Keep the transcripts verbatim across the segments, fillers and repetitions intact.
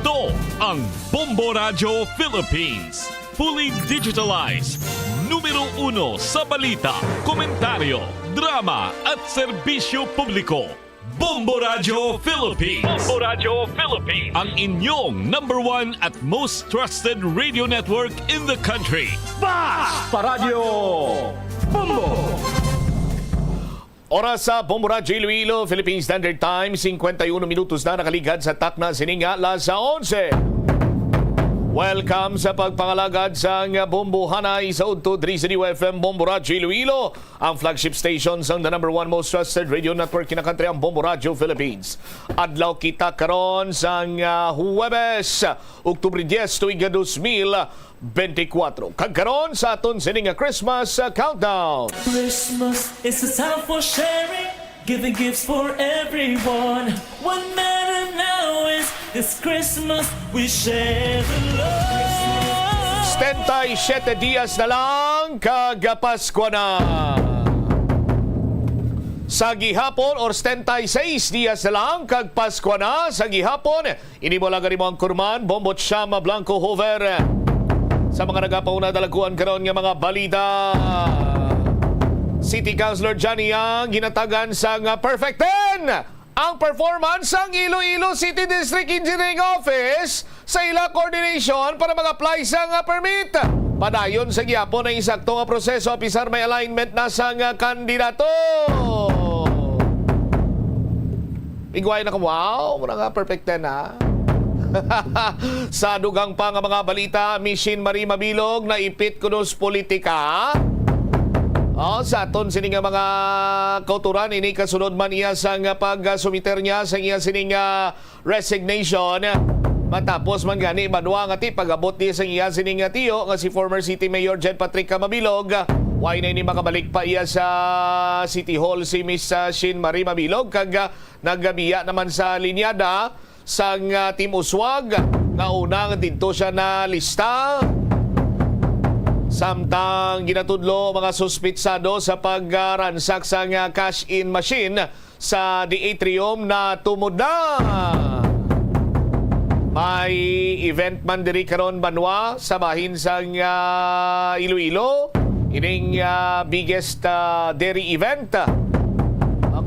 Ito ang Bombo Radyo Philippines. Fully digitalized. Numero uno sa balita, komentaryo, drama at serbisyo publiko. Bombo Radyo Philippines. Bombo Radyo Philippines. Ang inyong number one at most trusted radio network in the country. Bas pa Radyo Bombo! Oras sa Bombo Radyo Iloilo, Philippine Standard Time, cincuenta y uno minutos na nakaligad sa takna sining alas onse. Welcome sa pagpangalagad sang Bombohanay sa udto diri sa D W F M Bombo Radyo Iloilo, ang flagship station sang the number one most trusted radio network in the country, ang Bombo Radyo Philippines. Adlaw kita karon sang, ah, Huwebes, Oktubre dies, tuig nga dos mil bente kuwatro. Kag karon sa aton sini nga Christmas, uh, countdown. Christmas is a time for sharing, giving gifts for everyone. What matter now is this Christmas we share the love. Setenta y siete dias na lang kag Pasko na. Sa gihapon, or setenta y seis dias na lang kag Pasko na. Sa gihapon, ini mo lang gani mo ang kurman, Bombo Chama Blanco Hover. Sa mga nagapauna, dalaguan karon nga mga balita. City Councilor Johnny Yang ginatagan sang Perfect Ten ang performance sang Iloilo City District Engineering Office sa ila coordination para mag-apply sang permit. Padayon sa gihapon ang insakto nga proseso, apisar may alignment na sang kandidato. Igway na ko, wow, mura nga Perfect Ten, ha? Sa dugang pa nga mga balita, Miss Sheen Marie Mabilog naipit kuno sa politika. Oh, sa aton sini nga mga kauturan, ini kasunod man iya sang pagsumiter niya sang iya sining, ah, resignation. Matapos man gani, banwa nga ti pag-abot niya sang iya sining nga tiyo nga si former City Mayor Jed Patrick Mabilog, wala na ini makabalik pa iya sa City Hall si Miss, ah, Sheen Marie Mabilog, kag, ah, nagabiya naman sa linyada sang, ah, Team Uswag nga una nga didto siya nalista. Samtang ginatudlo mga suspitsado sa pagransak sang, ah, cash-in machine sa The Atrium natumod na. May event man diri karon, banwa, sa bahin sang, ah, Iloilo. Ining, ah, biggest, ah, dairy event.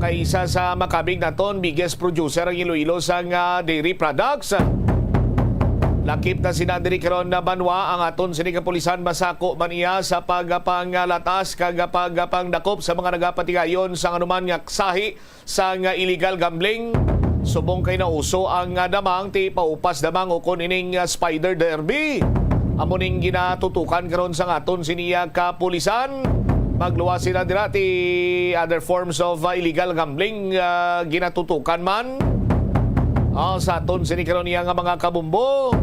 Okay, isa sa makabig naton, biggest producer ang Iloilo sang, ah, dairy products. Lakip na sina diri karon na banwa ang aton sini kapulisan, masako man iya sa pagpanglatas kag pagpangdakop sa mga nagapatigayon sang anuman nga sahi sang illegal gambling. Subong kay nauso ang, ah, damang, ti paupas damang ukon ining, ah, spider derby. Amo ning ginatutukan karon sang aton sini nga kapulisan. Magluwas sila dira ti other forms of, ah, illegal gambling, ah, ginatutukan man. Ah, sa aton sini karon iya nga mga kabumbo.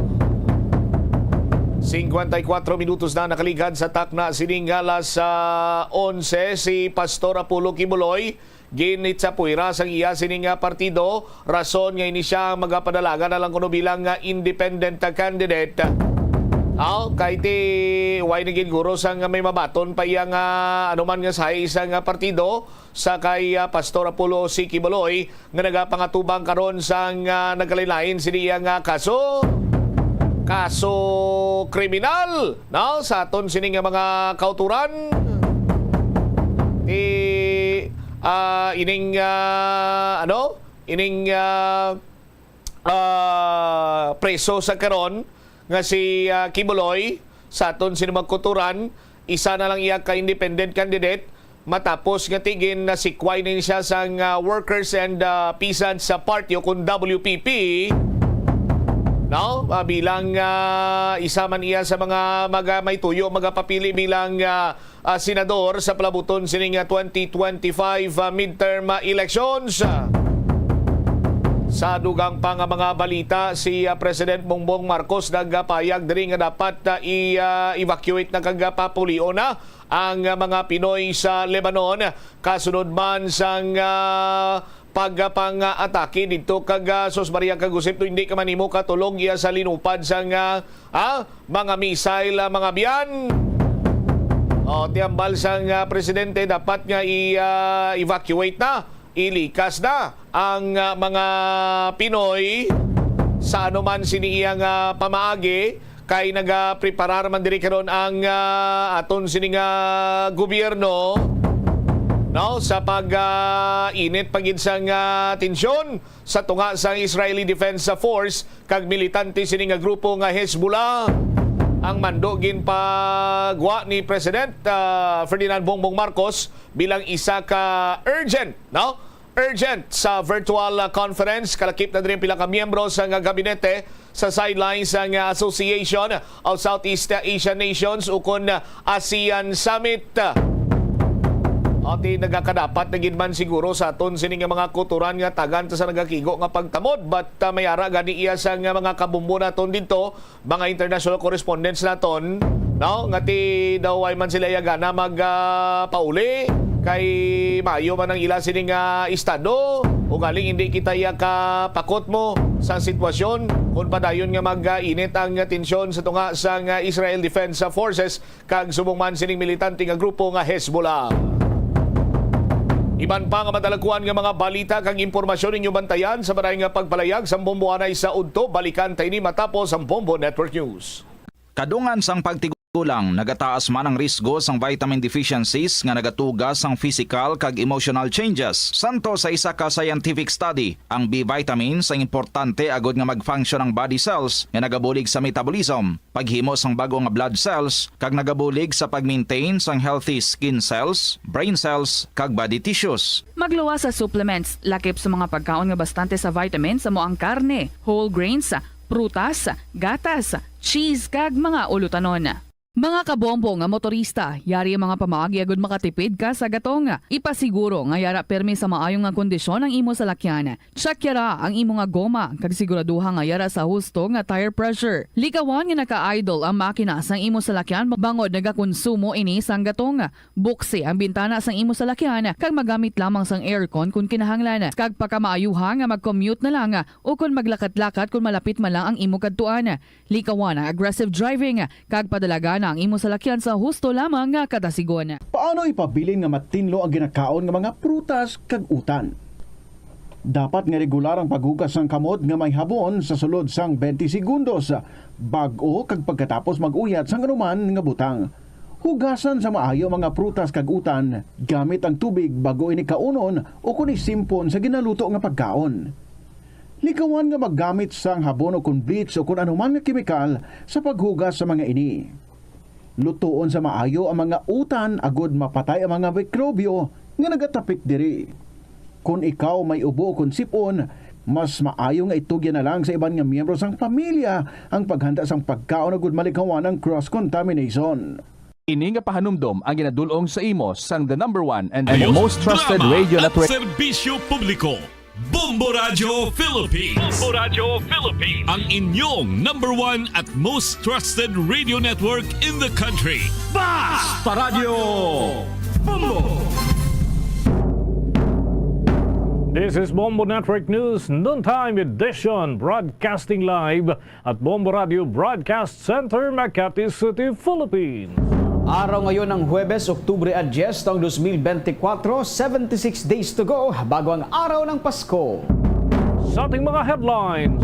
Cincuenta y cuatro minutos na nakaligad sa takna sining alas, ah, onse. Si Pastor Apollo Quiboloy, ginitsapuira sang iya sini nga partido, rason nga ini sia ang magapadalagan na lang kuno bilang nga independent candidate. Aw, kay ti, way na gid guro sang may mabaton pa iya nga anuman nga sahi sang partido, sa kay, ah, Pastor Apollo C. Quiboloy nga nagapangatubang karon sang, ah, nagkalain-lain sini iya nga kaso, kaso kriminal, no? Sa aton sini nga mga kauturan, ti, ah, ining, ah, ano? Ining, ah, ah, preso sa karon nga si, ah, Quiboloy, sa aton sini mga kauturan, isa na lang iya ka independent candidate, matapos nga ti ginasikway na siya sang, ah, Workers and, ah, Peasants, ah, Party o kun W P P, no? Ah, bilang, ah, isa man iya sa mga maga-, may tuyo magapapili bilang, ah, ah, senador sa palabuton sining, ah, twenty twenty-five, ah, midterm, ah, elections. Sa dugang pa nga mga balita, si, ah, President Bongbong Marcos nagapayag diri nga dapat, ah, i-, ah, evacuate na kag, ah, papulion na ang, ah, mga Pinoy sa Lebanon, kasunod man sang, ah, pagpang-atake didto kag, ah, sus Maria kag Josep, no, hindi ka man nimo katulog iya sa linupad sang, ah, ah, mga missile, ah, mga biyan. O, ti hambal sang, ah, presidente, dapat nga i-, ah, evacuate na, ilikas na ang, ah, mga Pinoy sa anuman sini iya nga pamaagi, kay nagapreparar man diri karon ang, ah, aton sini nga gobyerno, no, sa pag, ah, init pa gid sang, ah, tensyon sa tunga sang Israeli Defense Force kag militante sini nga grupo nga Hezbollah. Ang mando ginpagwa ni President, ah, Ferdinand Bongbong Marcos bilang isa ka urgent, no? Urgent sa virtual, ah, conference. Kalakip na diri ang pila ka miyembro sa nga gabinete sa sidelines sang, ah, Association of Southeast Asian Nations, ukon, ah, ASEAN Summit. Ati nagakadapat na gid man siguro sa aton sini nga mga kutoran nga tagan ta sa nagakigo nga pagtamod, but, ah, may ara gani iya sa nga mga kabombo naton didto, mga international correspondents naton, no? Nga ti daw ay man sila yagana mag, ah, pauli kay maayo man ang ila sini nga estado, ugaling hindi kita iya kapakot mo sa sitwasyon kung padayon nga mag, ah, init ang tensyon sa tunga sang, ah, Israel Defense Forces kag subong man sining militante nga grupo nga Hezbollah. Iban pa nga madalakuan nga mga balita kag impormasyon ninyo bantayan sa baray nga pagpalayag sang Bombo anay sa udto. Balikan ta ini matapos ang Bombo Network News. Kadungan sang pagtigulang, nagataas man ang risgo sang vitamin deficiencies nga nagatuga sang physical kag emotional changes. Santo sa isa ka scientific study, ang B vitamins ang importante agod nga mag-function ang body cells nga nagabulig sa metabolism, paghimo sang bag-o nga blood cells, kag nagabulig sa pag-maintain sang healthy skin cells, brain cells, kag body tissues. Magluwas sa supplements, lakip sa mga pagkaon nga bastante sa vitamins, amo ang karne, whole grains, prutas, gatas, cheese, kag mga ulutanon. Mga kabombo nga motorista, yari ang mga pamaagi agud makatipid ka sa gatong. Ipasiguro nga yara permi sa maayo nga kondisyon ang imo salakyan. Check yara ang imo nga goma, kag siguraduha nga yara sa husto nga tire pressure. Likawan nga naka-idle ang makina sang imo salakyan bangod nagakonsumo ini sang gatong. Buksi ang bintana sang imo salakyan kag magamit lamang sang aircon kon kinahanglan, kag pakamaayuha nga mag-commute na lang o kon maglakat-lakat kon malapit man lang ang imo kadtuan. Likawan ang aggressive driving kag padalagan ang imo salakyan sa husto lamang nga kadasigon. Paano ipabilin nga matinlo ang ginakaon nga mga prutas kag utan? Dapat nga regular ang paghugas sang kamot nga may habon sa sulod sang twenty segundos, bag-o kag pagkatapos mag-uyat sang anuman nga butang. Hugasan sa maayo ang mga prutas kag utan gamit ang tubig bag-o ini kaunon o kon isimpon sa ginaluto nga pagkaon. Likawan nga maggamit sang habon o kon bleach o kon anuman nga kemikal sa paghugas sa mga ini. Lutoon sa maayo ang mga utan agod mapatay ang mga mikrobyo nga nagatapik diri. Kon ikaw may ubo kon sip-on, mas maayo nga itugyan na lang sa iban nga miyembro sang pamilya ang paghanda sang pagkaon agud malikawan ang cross contamination. Ini nga pahanumdom ang ginadul-ong sa imo sang the number one and the Ayo, most trusted drama radio at network. Serbisyo publiko. Bombo Radio Philippines. Bombo Radio Philippines. Ang inyong number one at most trusted radio network in the country. Basta Radio Bombo! This is Bombo Network News, noontime edition, broadcasting live at Bombo Radio Broadcast Center, Makati City, Philippines. Araw ngayon ng Huwebes, Oktubre a diyes, taong dos mil bente kwatro, seventy-six days to go bago ang araw ng Pasko. Sa ating mga headlines,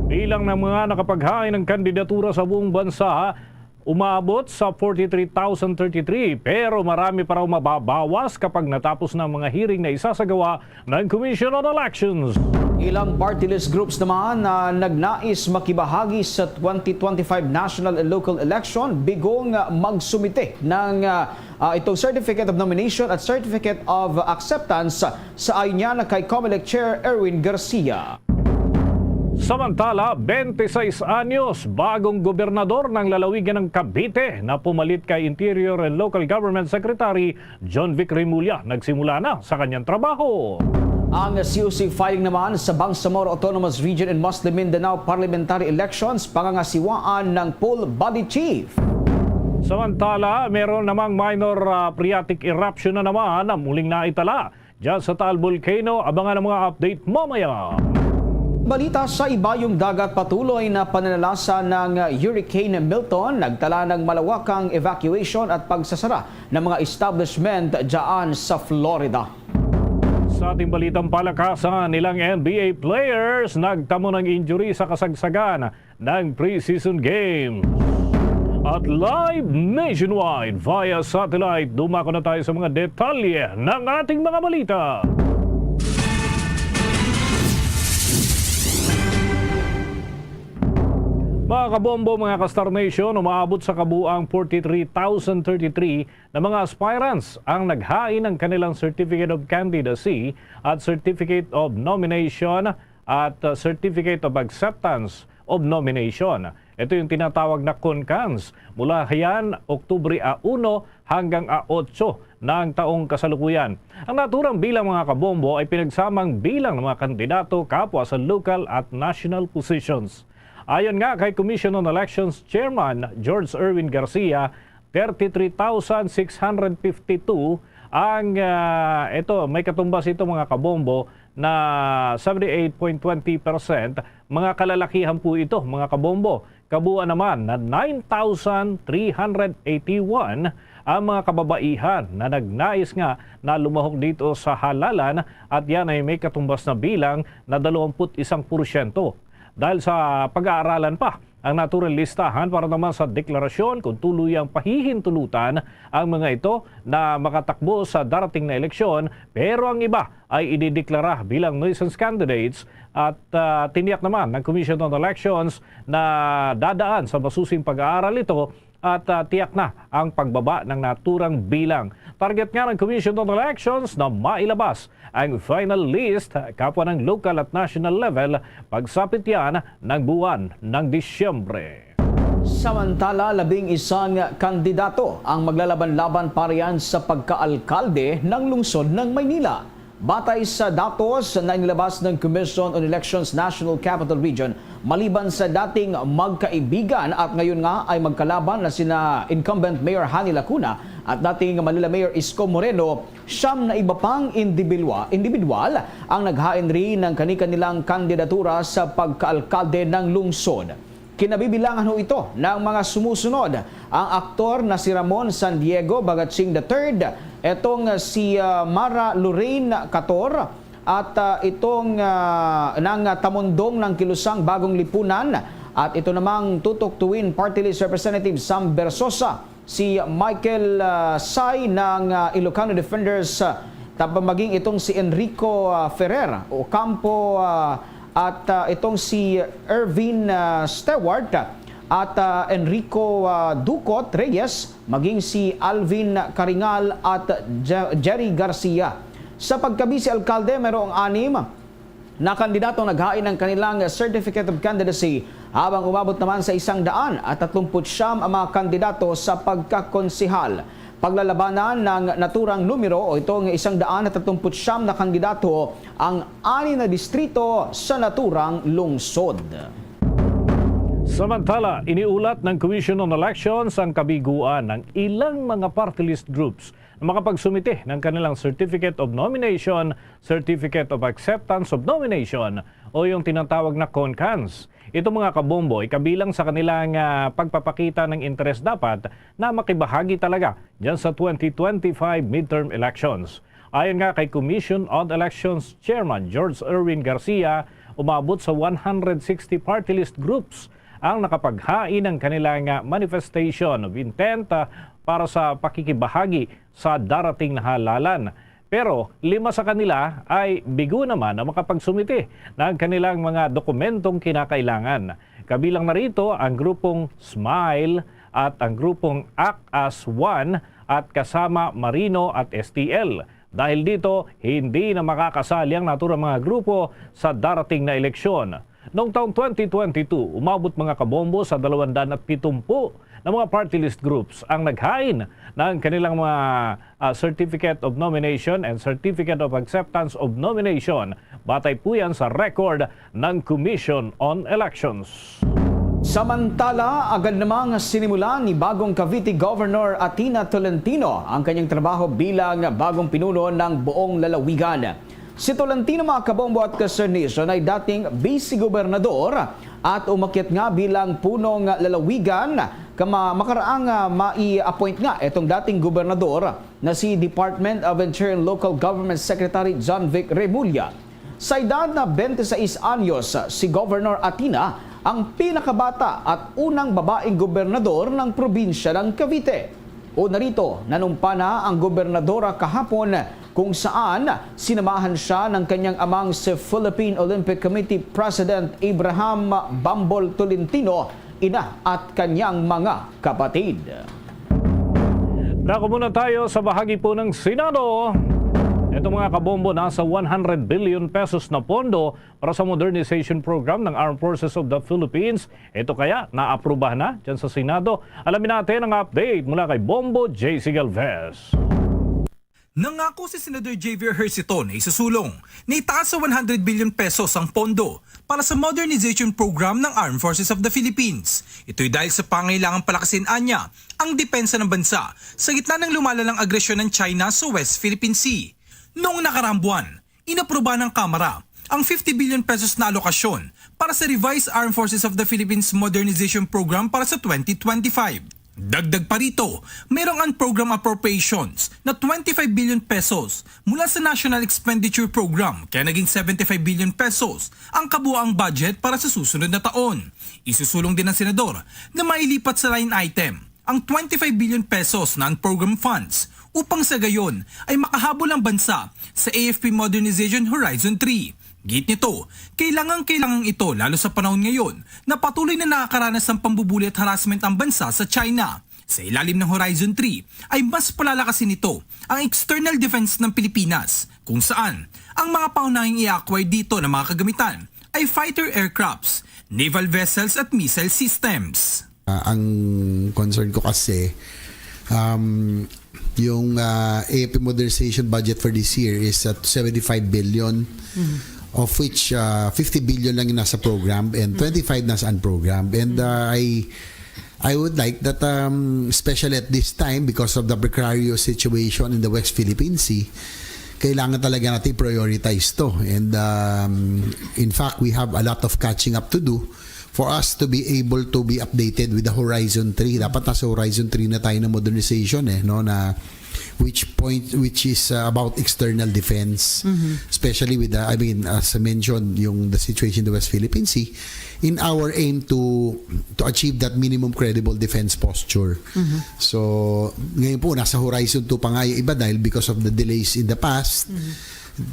bilang ng mga nakapag-hain ng kandidatura sa buong bansa, umabot sa forty-three thousand thirty-three, pero marami pa raw mababawas kapag natapos na ang mga hearing na isasagawa ng Commission on Elections. Ilang party list groups naman na nagnais makibahagi sa twenty twenty-five national and local election, bigong magsumite ng, ah, ah, itong Certificate of Nomination at Certificate of Acceptance sa ayon niya kay Comelec Chair Erwin Garcia. Samantala, twenty-six anyos, bagong gobernador ng lalawigan ng Cavite na pumalit kay Interior and Local Government Secretary John Vic Remulla nagsimula na sa kanyang trabaho. Ang C O C filing naman sa Bangsamoro Autonomous Region and Muslim Mindanao Parliamentary Elections pangangasiwaan ng full body chief. Samantala, meron namang minor, ah, phreatic eruption na naman ang muling naitala dyan sa Taal Volcano. Abangan ang mga update mamaya. Balita sa ibayong dagat, patuloy na pananalasa ng Hurricane Milton. Nagtala ng malawakang evacuation at pagsasara ng mga establishment dyan sa Florida. Sa ating balitang palakasan, ilang N B A players nagtamo ng injury sa kasagsagan ng preseason game. At live nationwide via satellite, dumako na tayo sa mga detalye ng ating mga balita. Mga kabombo, mga ka-Star Nation, umaabot sa kabuang forty-three thousand thirty-three na mga aspirants ang naghain ng kanilang Certificate of Candidacy at Certificate of Nomination at, uh, Certificate of Acceptance of Nomination. Ito yung tinatawag na CONCANS. Mula yan, Oktubre a uno hanggang a otso ng taong kasalukuyan. Ang naturang bilang, mga kabombo, ay pinagsamang bilang ng mga kandidato kapwa sa local at national positions. Ayon nga kay Commission on Elections Chairman George Erwin Garcia, thirty-three thousand six hundred fifty-two ang, ah, ito, may katumbas ito, mga kabombo, na seventy-eight point twenty percent mga kalalakihan po ito, mga kabombo. Kabuuan naman na nine thousand three hundred eighty-one ang mga kababaihan na nagnais nga na lumahok dito sa halalan, at yan ay may katumbas na bilang na dalawampu't isang porsyento. Dahil sa pag-aaralan pa ang naturang listahan para naman sa deklarasyon kung tuluyang pahihintulutan ang mga ito na makatakbo sa darating na eleksyon, pero ang iba ay idideklara bilang nuisance candidates at, ah, tiniyak naman ng Commission on Elections na dadaan sa masusing pag-aaral ito at, ah, tiyak na ang pagbaba ng naturang bilang. Target nga ng Commission on Elections na mailabas ang final list, kapwa ng local at national level, pagsapit yan ng buwan ng Disyembre. Samantala, labing isang kandidato ang maglalaban-laban para yan sa pagkaalkalde ng lungsod ng Maynila. Batay sa datos na inilabas ng Commission on Elections National Capital Region, maliban sa dating magkaibigan at ngayon nga ay magkalaban na sina incumbent Mayor Hani Lacuna at dating Manila Mayor Isko Moreno, siyam na iba pang indibilwa-, individual ang naghain rin ng kani-kanilang kandidatura sa pagkaalkalde ng lungsod. Kinabibilangan ho ito ng mga sumusunod: ang aktor na si Ramon San Diego Bagatsing the third, etong si, ah, Mara Lorraine Cator, at, ah, itong, ah, nang Tamundong ng Kilusang Bagong Lipunan, at ito namang Tutok Tuwin Party List Representative Sam Bersosa, si Michael, ah, Say ng, ah, Ilocano Defenders, ah, tapos maging itong si Enrico, ah, Ferrer Ocampo, ah, at, ah, itong si Ervin, ah, Stewart, at, ah, Enrico, ah, Ducot Reyes, maging si Alvin Karingal at Je-, Jerry Garcia. Sa pagka-vice alkalde, mayroong anim na kandidato naghain ng kanilang Certificate of Candidacy, habang umabot naman sa isang daan at tatlumpu't siyam ang mga kandidato sa pagkakonsehal. Paglalabanan ng naturang numero o itong isang daan at tatlumpu't siyam na kandidato ang ani na distrito sa naturang lungsod. Samantala, iniulat ng Commission on Elections ang kabiguan ng ilang mga party list groups na makapagsumite ng kanilang Certificate of Nomination, Certificate of Acceptance of Nomination, o yung tinatawag na CONCANS. Ito, mga kabombo, ay kabilang sa kanilang, ah, pagpapakita ng interes dapat na makibahagi talaga dyan sa twenty twenty-five midterm elections. Ayon nga kay Commission on Elections Chairman George Erwin Garcia, umabot sa one hundred sixty party list groups ang nakapaghain ng kanilang, ah, manifestation of intent, ah, para sa pakikibahagi sa darating na halalan. Pero lima sa kanila ay bigo naman na makapagsumite ng kanilang mga dokumentong kinakailangan. Kabilang na rito ang grupong Smile at ang grupong Act as One at kasama Marino at S T L. Dahil dito, hindi na makakasali ang naturang mga grupo sa darating na eleksyon. Noong taong twenty twenty-two, umabot, mga kabombo, sa dalawang daan at pitumpu na mga party list groups ang naghain ng kanilang mga, ah, Certificate of Nomination and Certificate of Acceptance of Nomination. Batay po yan sa record ng Commission on Elections. Samantala, agad namang sinimulan ni bagong Cavite Governor Athena Tolentino ang kanyang trabaho bilang bagong pinuno ng buong lalawigan. Si Tolentino, mga kabombo at ka-Star Nation, ay dating vice gobernador at umakyat nga bilang punong lalawigan Kama-, makaraang, ah, mai-appoint nga itong dating gobernador na si Department of Interior and Local Government Secretary John Vic Remulla. Sa edad na twenty-six anyos, si Governor Athina ang pinakabata at unang babaeng gobernador ng probinsya ng Cavite. Una rito, nanumpa na ang gobernadora kahapon, kung saan sinamahan siya ng kanyang amang, si Philippine Olympic Committee President Abraham Bambol Tolentino, ina at kanyang mga kapatid. Dako muna tayo sa bahagi po ng Senado. Ito, mga kabombo, nasa one hundred billion pesos na pondo para sa modernization program ng Armed Forces of the Philippines. Ito kaya naaprubahan na dyan sa Senado? Alamin natin ang update mula kay Bombo J C Galvez. Nangako si Senador Javier Ejercito na isusulong na itaas sa one hundred billion pesos ang pondo para sa modernization program ng Armed Forces of the Philippines. Ito'y dahil sa pangailangang palakasin anya ang depensa ng bansa sa gitna ng lumalalang agresyon ng China sa West Philippine Sea. Noong nakaraang buwan, inaprubahan ng Kamara ang fifty billion pesos na alokasyon para sa Revised Armed Forces of the Philippines Modernization Program para sa twenty twenty-five. Dagdag pa rito, mayroong unprogrammed appropriations na twenty-five billion pesos mula sa National Expenditure Program, kaya naging seventy-five billion pesos ang kabuoang budget para sa susunod na taon. Isusulong din ng senador na mailipat sa line item ang twenty-five billion pesos na unprogrammed funds upang sa gayon ay makahabol ang bansa sa A F P Modernization Horizon three. Giit nito, kailangang-kailangan ito, lalo sa panahon ngayon na patuloy na nakakaranas ng pambubuli at harassment ang bansa sa China. Sa ilalim ng Horizon three ay mas palalakasin nito ang external defense ng Pilipinas, kung saan ang mga pangunahing i-acquire dito ng mga kagamitan ay fighter aircrafts, naval vessels at missile systems. Ah, ang concern ko kasi, um, yung, ah, A F P modernization budget for this year is at seventy-five billion, of which, ah, fifty billion lang yung nasa program and twenty-five nasa unprogrammed. And, ah, I, I would like that, um, especially at this time, because of the precarious situation in the West Philippine Sea, kailangan talaga natin prioritize to. And, um, in fact, we have a lot of catching up to do for us to be able to be updated with the Horizon three. Dapat nasa Horizon three na tayo ng modernization, eh, no, na which point, which is, uh, about external defense, especially with the, I mean, as I mentioned, yung the situation in the West Philippine Sea, in our aim to to achieve that minimum credible defense posture. So, ngayon po, nasa Horizon two pa nga yung iba dahil because of the delays in the past,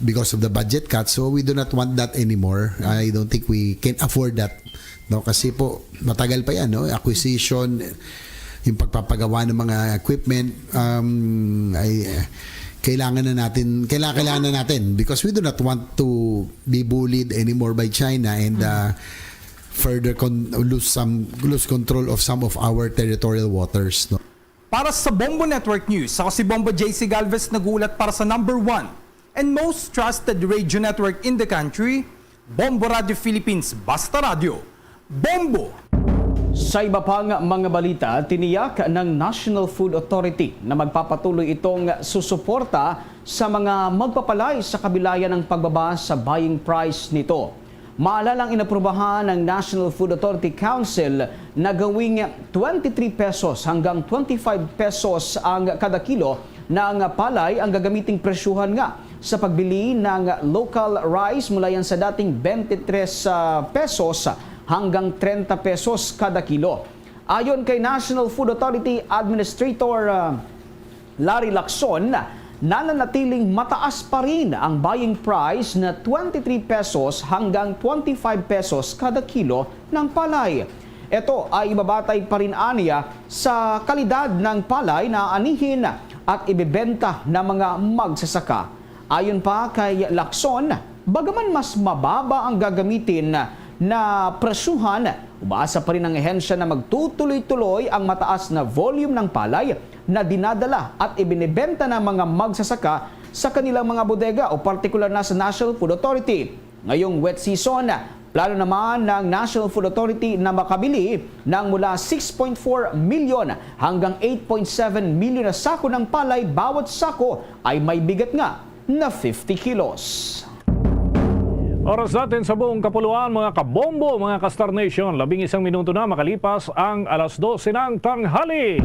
because of the budget cuts. So, we do not want that anymore. I don't think we can afford that. No, kasi po, matagal pa yan, no? Acquisition, yung pagpapagawa ng mga equipment, um, ay, eh, kailangan na natin, kailangan, kailangan na natin because we do not want to be bullied anymore by China and, uh, further con-, lose some, lose control of some of our territorial waters, no? Para sa Bombo Network News, ako si Bombo J C Galvez, nag-uulat para sa number one and most trusted radio network in the country, Bombo Radio Philippines, Basta Radyo, Bombo! Sa iba pang mga balita, tiniyak ng National Food Authority na magpapatuloy itong susuporta sa mga magpapalay sa kabilayan ng pagbaba sa buying price nito. Maalalang inaprubahan ng National Food Authority Council na gawing twenty-three pesos hanggang twenty-five pesos ang kada kilo ng palay ang gagamiting presyuhan nga sa pagbili ng local rice, mula yan sa dating twenty-three, ah, pesos hanggang treinta pesos kada kilo. Ayon kay National Food Authority Administrator, ah, Larry Lacson, nananatiling mataas pa rin ang buying price na twenty-three pesos hanggang twenty-five pesos kada kilo ng palay. Ito ay ibabatay pa rin aniya sa kalidad ng palay na aanihin at ibebenta ng mga magsasaka. Ayon pa kay Lacson, bagaman mas mababa ang gagamitin na presyuhan, umaasa pa rin ang ahensya na magtutuloy-tuloy ang mataas na volume ng palay na dinadala at ibinebenta ng mga magsasaka sa kanilang mga bodega o partikular na sa National Food Authority. Ngayong wet season, plano naman ng National Food Authority na makabili ng mula six point four milyon hanggang eight point seven milyon na sako ng palay. Bawat sako ay may bigat nga na fifty kilos. Oras natin sa buong kapuluan, mga kabombo, mga ka-Star Nation. Labing isang minuto na makalipas ang alas dose ng tanghali.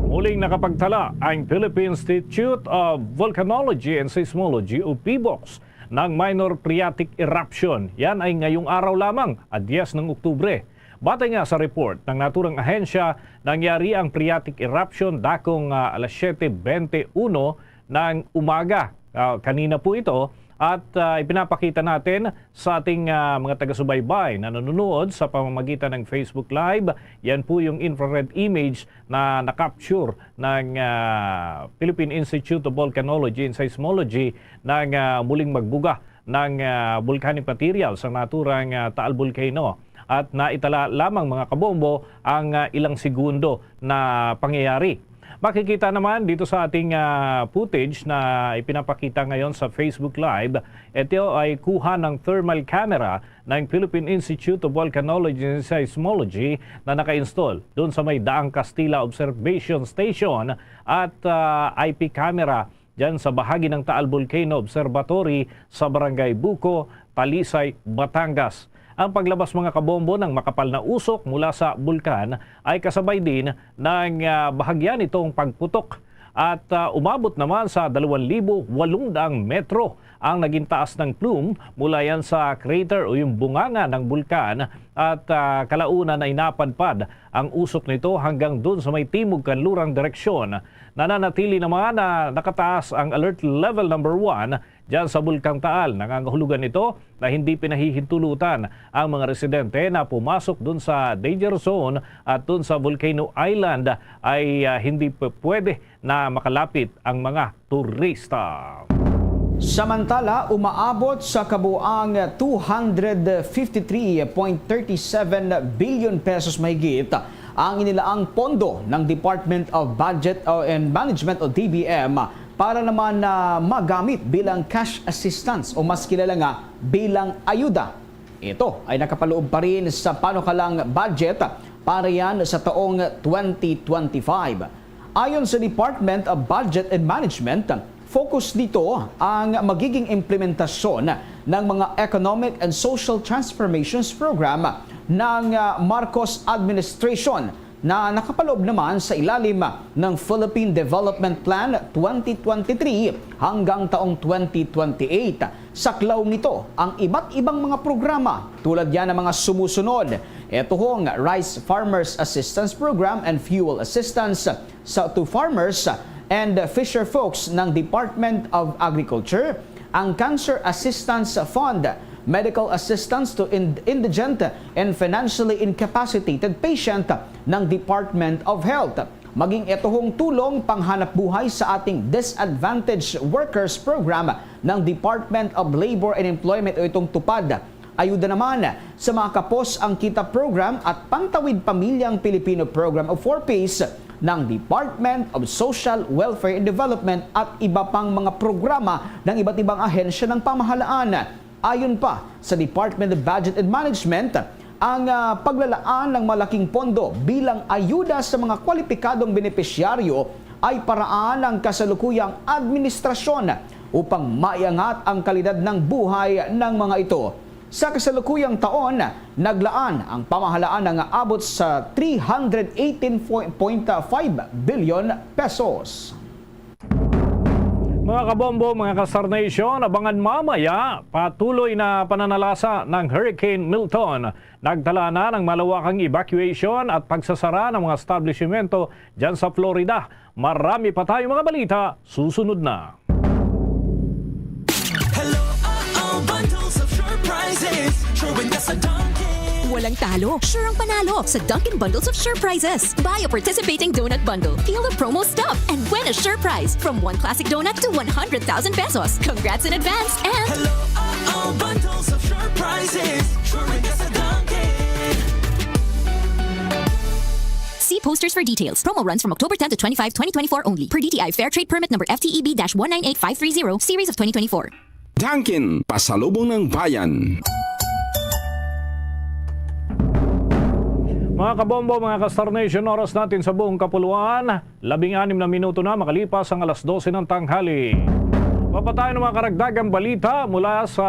Muling nakapagtala ang Philippine Institute of Volcanology and Seismology o PHIVOLCS ng minor phreatic eruption. Yan ay ngayong araw lamang, a diyes ng Oktubre. Batay nga sa report ng naturang ahensya, nangyari ang phreatic eruption dakong, ah, alas siyete bente uno ng umaga. Ah, kanina po ito at, ah, ipinapakita natin sa ating, ah, mga taga-subaybay na nanonood sa pamamagitan ng Facebook Live. Yan po yung infrared image na na-capture ng, ah, Philippine Institute of Volcanology and Seismology nang, ah, muling magbuga ng, ah, volcanic material sa naturang, ah, Taal Volcano. At naitala lamang, mga kabombo, ang, ah, ilang segundo na pangyayari. Makikita naman dito sa ating, ah, footage na ipinapakita ngayon sa Facebook Live, ito ay kuha ng thermal camera ng Philippine Institute of Volcanology and Seismology na naka-install doon sa may Daang Castilla Observation Station at, ah, I P camera dyan sa bahagi ng Taal Volcano Observatory sa Barangay Buco, Talisay, Batangas. Ang paglabas, mga kabombo, ng makapal na usok mula sa bulkan ay kasabay din ng, ah, bahagya nitong pagputok. At, ah, umabot naman sa dalawang libo walong daang metro ang naging taas ng plume mula yan sa crater o yung bunganga ng bulkan. At, ah, kalaunan ay napadpad ang usok nito hanggang dun sa may timog-kanlurang direksyon. Nananatili naman na nakataas ang alert level number one dyan sa Bulkang Taal. Nangangahulugan ito na hindi pinahihintulutan ang mga residente na pumasok dun sa danger zone at dun sa Volcano Island ay, ah, hindi p-, pwede na makalapit ang mga turista. Samantala, umaabot sa kabuang two hundred fifty-three point thirty-seven billion pesos mahigit ang inilaang pondo ng Department of Budget, uh, and Management o D B M para naman na magamit bilang cash assistance o mas kilala nga bilang ayuda. Ito ay nakapaloob pa rin sa panukalang budget para yan sa taong twenty twenty-five. Ayon sa Department of Budget and Management, focus dito ang magiging implementasyon ng mga Economic and Social Transformations Program ng, ah, Marcos Administration na nakapaloob naman sa ilalim ng Philippine Development Plan twenty twenty-three hanggang taong twenty twenty-eight. Saklaw nito ang iba't ibang mga programa tulad yan ng mga sumusunod. Ito hong Rice Farmers Assistance Program and Fuel Assistance sa, to Farmers and Fisher Folks ng Department of Agriculture, ang Cancer Assistance Fund, Medical Assistance to Ind-, Indigent and Financially Incapacitated Patient ng Department of Health, maging ito hong tulong panghanap buhay sa ating Disadvantaged Workers Program ng Department of Labor and Employment o itong tupad. Ayuda naman sa mga Kapos ang Kita Program at Pantawid Pamilyang Pilipino Program o four Ps ng Department of Social Welfare and Development at iba pang mga programa ng iba't ibang ahensya ng pamahalaan. Ayon pa sa Department of Budget and Management, ang, ah, paglalaan ng malaking pondo bilang ayuda sa mga kwalipikadong benepisyaryo ay paraan ng kasalukuyang administrasyon upang maiangat ang kalidad ng buhay ng mga ito. Sa kasalukuyang taon, naglaan ang pamahalaan nga abot sa three hundred eighteen point five billion pesos. Mga kabombo, mga ka-Star Nation, abangan mamaya patuloy na pananalasa ng Hurricane Milton. Nagtala na ng malawakang evacuation at pagsasara ng mga establishmento dyan sa Florida. Marami pa tayong mga balita susunod na. Hello, oh, oh, bundles of sure prizes. Sure win ka sa Dunkin'. Walang talo, sure ang panalo sa Dunkin' Bundles of Sure Prizes. Buy a participating donut bundle, peel a promo stub, and win a sure prize from one classic donut to one hundred thousand pesos. Congrats in advance and hello, oh, oh, bundles of sure prizes. Sure win ka sa Dunkin'. See posters for details. Promo runs from October tenth to twenty-five, twenty twenty-four only. Per D T I Fair Trade Permit Number F T E B dash one nine eight five three zero, Series of twenty twenty-four. Dunkin', pasalubong ng bayan. Mga kabombo, mga ka-Star Nation, oras natin sa buong kapuluan, labing anim na minuto na makalipas ang alas dose ng tanghali. Mapatay ng mga karagdagang balita mula sa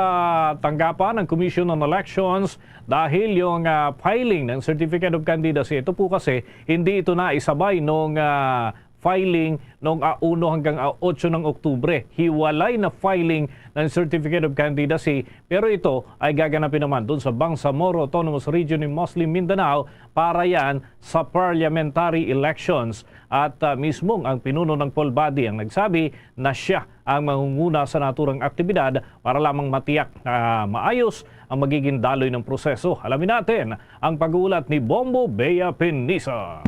tanggapan ng Commission on Elections dahil yung, ah, filing ng Certificate of Candidacy, ito po kasi hindi ito na isabay nung, ah, filing nung, ah, uno hanggang, ah, otso ng Oktubre. Hiwalay na filing ng Certificate of Candidacy, pero ito ay gaganapin naman doon sa Bangsamoro Autonomous Region in Muslim Mindanao para yan sa parliamentary elections. At, ah, mismong ang pinuno ng poll body ang nagsabi na siya ang mangunguna sa naturang aktibidad para lamang matiyak na maayos ang magiging daloy ng proseso. Alamin natin ang pag-uulat ni Bombo Bea Peniza.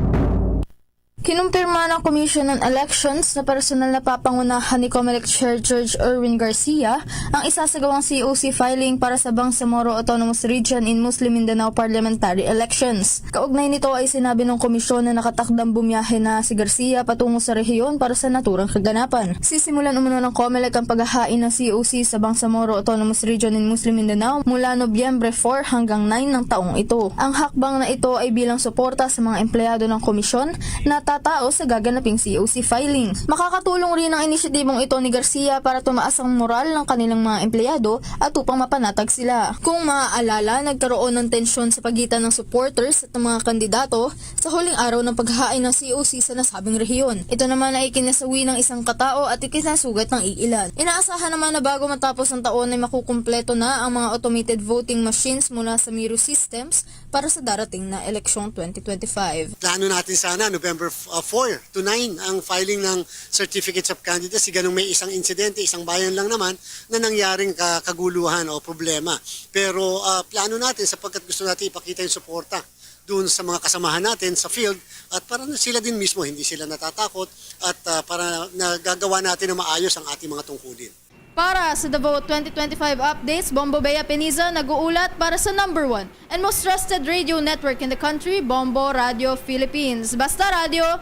Kinumpirma ng Commission on Elections na personal na papangunahan ni Comelec Chair George Erwin Garcia ang isasagawang C O C filing para sa Bangsamoro Autonomous Region in Muslim Mindanao Parliamentary Elections. Kaugnay nito ay sinabi ng komisyon na nakatakdang bumiyahe na si Garcia patungo sa rehiyon para sa naturang kaganapan. Sisimulan umano ng Comelec ang paghahain ng C O C sa Bangsamoro Autonomous Region in Muslim Mindanao mula Nobyembre four hanggang nine ng taong ito. Ang hakbang na ito ay bilang suporta sa mga empleyado ng komisyon na tatao sa gaganaping C O C filing. Makakatulong rin ang inisyatibong ito ni Garcia para tumaas ang moral ng kanilang mga empleyado at upang mapanatag sila. Kung maaalala, nagkaroon ng tensyon sa pagitan ng supporters at ng mga kandidato sa huling araw ng paghahain ng C O C sa nasabing rehiyon. Ito naman ay ikinasawi ng isang katao at ikinasugat ng iilan. Inaasahan naman na bago matapos ang taon ay makukumpleto na ang mga automated voting machines mula sa Miro Systems para sa darating na eleksyong twenty twenty-five. Plano natin sana November f-, uh, four to nine ang filing ng certificates of candidacy. Ganun may isang insidente, isang bayan lang naman na nangyaring ka-, kaguluhan o problema. Pero, uh, plano natin sapagkat gusto natin ipakita yung suporta doon sa mga kasamahan natin sa field at para na sila din mismo hindi sila natatakot at, uh, para nagagawa natin na maayos ang ating mga tungkulin. Para sa The Vote twenty twenty-five updates, Bombo Bea Peniza nag-uulat para sa number one and most trusted radio network in the country, Bombo Radio Philippines. Basta Radyo,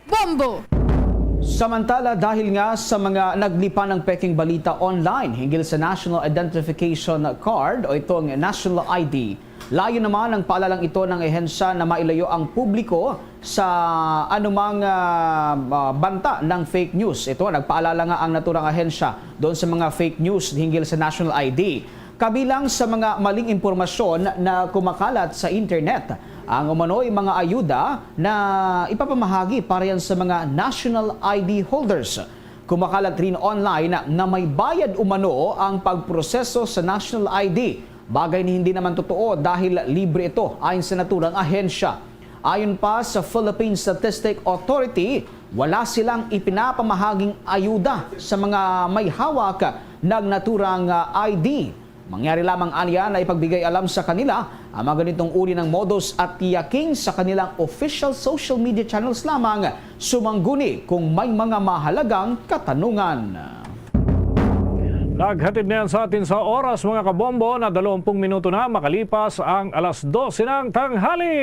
Bombo! Samantala, dahil nga sa mga naglipan ng peking balita online hinggil sa National Identification Card o itong National I D, layo naman ang paalalang ito ng ahensya na mailayo ang publiko sa anumang, ah, ah, banta ng fake news. Ito, nagpaalala nga ang naturang ahensya doon sa mga fake news hinggil sa National I D. Kabilang sa mga maling impormasyon na kumakalat sa internet, ang umano'y mga ayuda na ipapamahagi para yan sa mga National I D holders. Kumakalat rin online na may bayad umano ang pagproseso sa National I D, bagay na hindi naman totoo dahil libre ito ayon sa naturang ahensya. Ayon pa sa Philippine Statistic Authority, wala silang ipinapamahaging ayuda sa mga may hawak ng naturang, ah, I D. Mangyari lamang aniya na ipagbigay alam sa kanila ang mga ganitong uri ng modus at tiyaking sa kanilang official social media channels lamang, sumangguni kung may mga mahalagang katanungan. Naghatid na yan sa atin sa oras, mga kabombo, na dalawampung minuto na makalipas ang alas dose ng tanghali.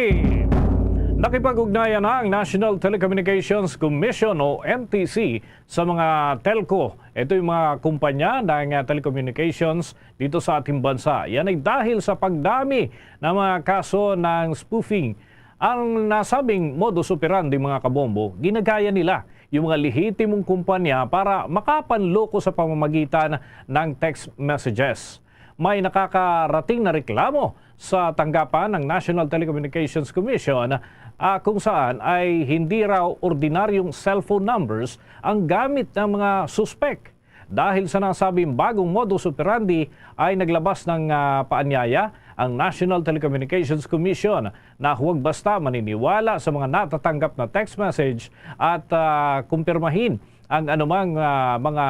Nakipag-ugnayan na ang National Telecommunications Commission o N T C sa mga telco. Ito yung mga kumpanya ng, ah, telecommunications dito sa ating bansa. Yan ay dahil sa pagdami ng mga kaso ng spoofing. Ang nasabing modus operandi, mga kabombo, ginagaya nila yung mga lehitimong kumpanya para makapanloko sa pamamagitan ng text messages. May nakakarating na reklamo sa tanggapan ng National Telecommunications Commission, ah, kung saan ay hindi raw ordinaryong cellphone numbers ang gamit ng mga suspek. Dahil sa nasabing bagong modus operandi ay naglabas ng, ah, paanyaya ang National Telecommunications Commission na huwag basta maniniwala sa mga natatanggap na text message at, ah, kumpirmahin ang anumang, ah, mga,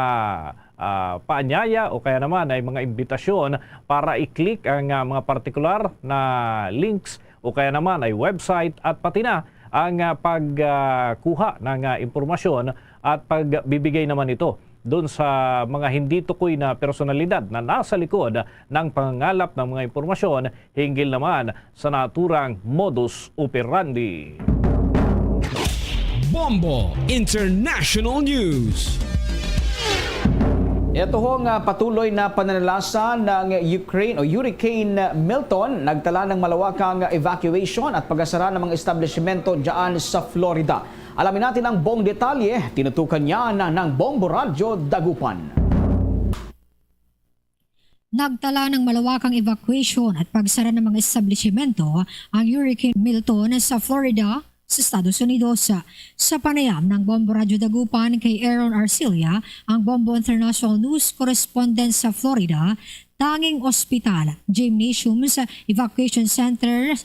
ah, paanyaya o kaya naman ay mga imbitasyon para i-click ang, ah, mga partikular na links o kaya naman ay website at pati na ang, ah, pag, ah, kuha ng, ah, impormasyon at pagbibigay naman ito doon sa mga hindi tukoy na personalidad na nasa likod ng pangangalap ng mga impormasyon hinggil naman sa naturang modus operandi. Bombo International News. Ito ho nga patuloy na pananalasa ng Ukraine o Hurricane Milton, nagtala ng malawakang evacuation at pag-asara ng mga establishmento dyan sa Florida. Alamin natin ang buong detalye, tinutukan niya na ng Bombo Radyo Dagupan. Nagtala ng malawakang evacuation at pagsara ng mga establishmento ang Hurricane Milton sa Florida, sa Estados Unidos. Sa panayam ng Bombo Radyo Dagupan kay Aaron Arcilia, ang Bombo International News correspondent sa Florida, tanging ospital, gymnasiums, evacuation center,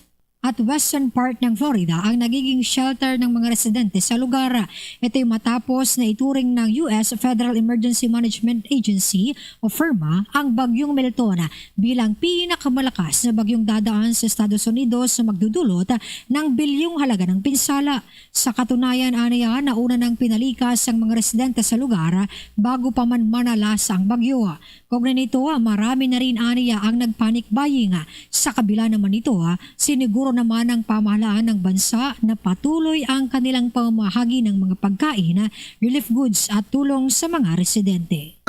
at western part ng Florida ang nagiging shelter ng mga residente sa lugar. Ito'y matapos na ituring ng U S Federal Emergency Management Agency o FEMA ang Bagyong Milton bilang pinakamalakas na bagyong dadaan sa Estados Unidos na magdudulot ng bilyong halaga ng pinsala. Sa katunayan, aniya, nauna nang pinalikas ang mga residente sa lugar bago pa man manalasa ang bagyo. Kaugnay nito, marami na rin aniya ang nagpanic buying. Sa kabila naman nito, siniguro naman ng pamahalaan ng bansa na patuloy ang kanilang pamamahagi ng mga pagkain, relief goods at tulong sa mga residente.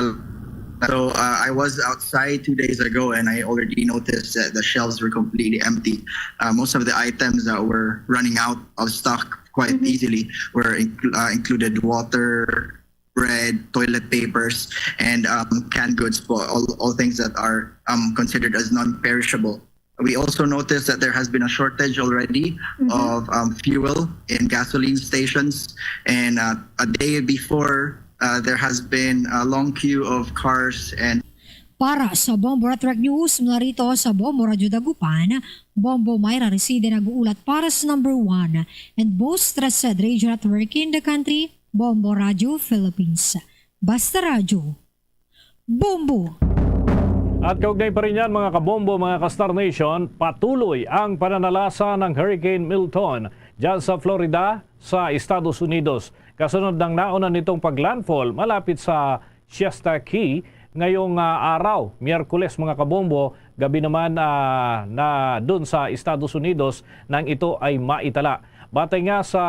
So uh, I was outside two days ago and I already noticed that the shelves were completely empty. Uh, most of the items that were running out of stock quite easily were incl- uh, included water, bread, toilet papers, and um, canned goods, po, all, all things that are um, considered as non-perishable. We also noticed that there has been a shortage already of um, fuel in gasoline stations, and uh, a day before, uh, there has been a long queue of cars and Para sa Bombo Network News, mula rito sa Bombo Radyo Dagupan, Bombo Myra Reside nag-uulat para sa number one and most trusted radio network in the country, Bombo Radyo Philippines. Basta Radyo, Bombo! At kaugnay pa rin yan, mga kabombo, mga ka-Star Nation, patuloy ang pananalasa ng Hurricane Milton dyan sa Florida, sa Estados Unidos. Kasunod ng nauna nitong pag-landfall malapit sa Shasta Key ngayong ah, araw, Miyerkules, mga kabombo, gabi naman ah, na dun sa Estados Unidos nang ito ay maitala. Batay nga sa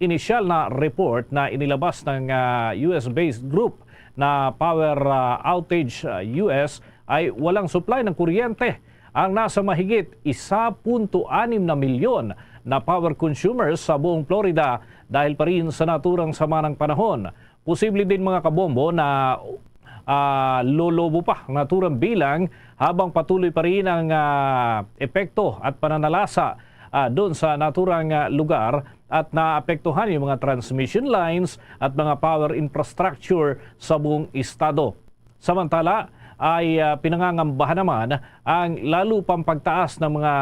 inisyal na report na inilabas ng ah, U S-based group na Power ah, Outage ah, U S, ay walang supply ng kuryente ang nasa mahigit isa punto anim na milyon na power consumers sa buong Florida dahil pa rin sa naturang sama ng panahon. Posible din, mga kabombo, na ah, lolobo pa ang naturang bilang habang patuloy pa rin ang ah, epekto at pananalasa ah, doon sa naturang ah, lugar at naapektuhan yung mga transmission lines at mga power infrastructure sa buong estado. Samantala, ay ah, pinangangambahan naman ang lalo pang pagtaas ng mga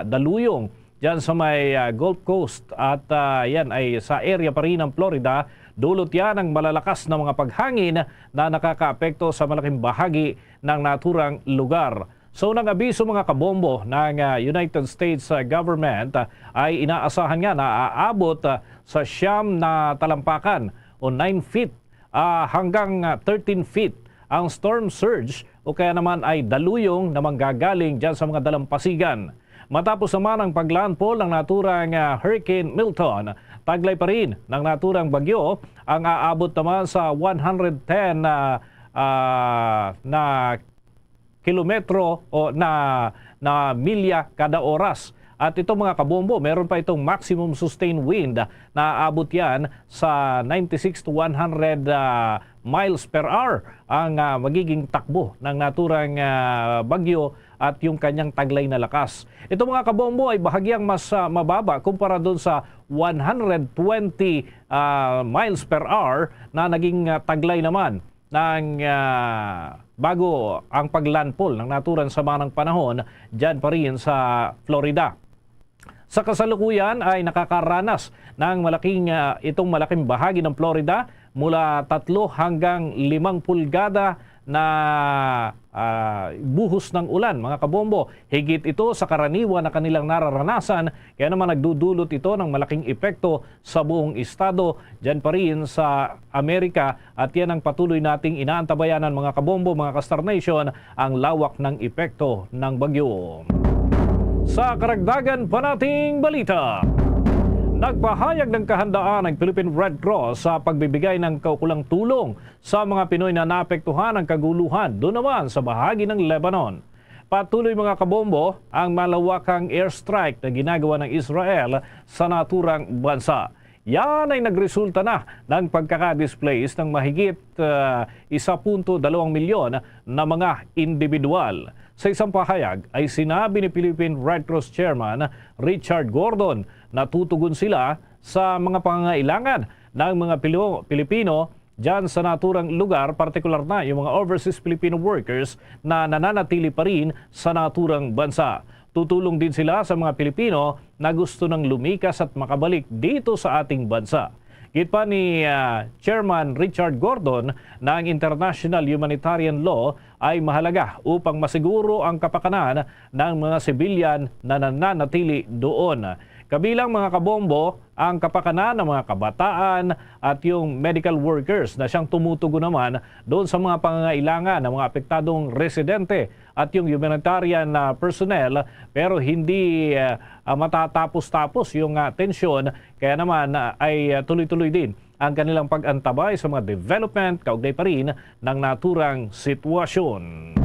daluyong diyan sa may ah, Gulf Coast at ah, yan ay sa area pa rin ng Florida. Dulot yan ang malalakas na mga paghangin na nakakaapekto sa malaking bahagi ng naturang lugar. So, nag-abiso, mga kabombo, ng ah, United States ah, government ah, ay inaasahan nga na aabot ah, sa siyam na talampakan o nine feet ah, hanggang ah, thirteen feet ang storm surge o kaya naman ay daluyong na manggagaling dyan sa mga dalampasigan. Matapos naman ang pag-landfall ng naturang ah, Hurricane Milton, taglay pa rin ng naturang bagyo ang aabot naman sa one hundred ten na, ah, na kilometro o na, na milya kada oras. At ito, mga kabombo, meron pa itong maximum sustained wind na aabot yan sa ninety-six to one hundred ah, miles per hour ang ah, magiging takbo ng naturang ah, bagyo at yung kanyang taglay na lakas. Ito, mga kabombo, ay bahagyang mas ah, mababa kumpara doon sa one hundred twenty ah, miles per hour na naging ah, taglay naman ng ah, bago ang pag-landfall ng naturang sama ng panahon dyan pa rin sa Florida. Sa kasalukuyan ay nakakaranas ng malaking ah, itong malaking bahagi ng Florida mula tatlo hanggang limang pulgada na ah, buhos ng ulan, mga kabombo. Higit ito sa karaniwan na kanilang nararanasan, kaya naman nagdudulot ito ng malaking epekto sa buong estado, dyan pa rin sa Amerika, at yan ang patuloy nating inaantabayanan, mga kabombo, mga ka-Star Nation, ang lawak ng epekto ng bagyo. Sa karagdagan pa nating balita, nagpahayag ng kahandaan ang Philippine Red Cross sa pagbibigay ng kaukulang tulong sa mga Pinoy na naapektuhan ng kaguluhan doon naman sa bahagi ng Lebanon. Patuloy, mga kabombo, ang malawakang airstrike na ginagawa ng Israel sa naturang bansa. Yan ay nagresulta na ng pagkaka-displace ng mahigit, ah, isa punto dalawang milyon na mga individual. Sa isang pahayag ay sinabi ni Philippine Red Cross Chairman Richard Gordon na tutugon sila sa mga pangangailangan ng mga Pilo-, Pilipino diyan sa naturang lugar, partikular na yung mga overseas Filipino workers na nananatili pa rin sa naturang bansa. Tutulong din sila sa mga Pilipino na gusto nang lumikas at makabalik dito sa ating bansa. Gid pa ni, ah, Chairman Richard Gordon na ang international humanitarian law ay mahalaga upang masiguro ang kapakanan ng mga sibilyan na nananatili doon. Kabilang, mga kabombo, ang kapakanan ng mga kabataan at yung medical workers na siyang tumutugon naman doon sa mga pangangailangan ng mga apektadong residente at yung humanitarian na personnel, pero hindi, ah, ah, matatapos-tapos yung, ah, tensyon, kaya naman, ah, ay, ah, tuloy-tuloy din ang kanilang pag-antabay sa mga development kaugnay pa rin ng naturang sitwasyon.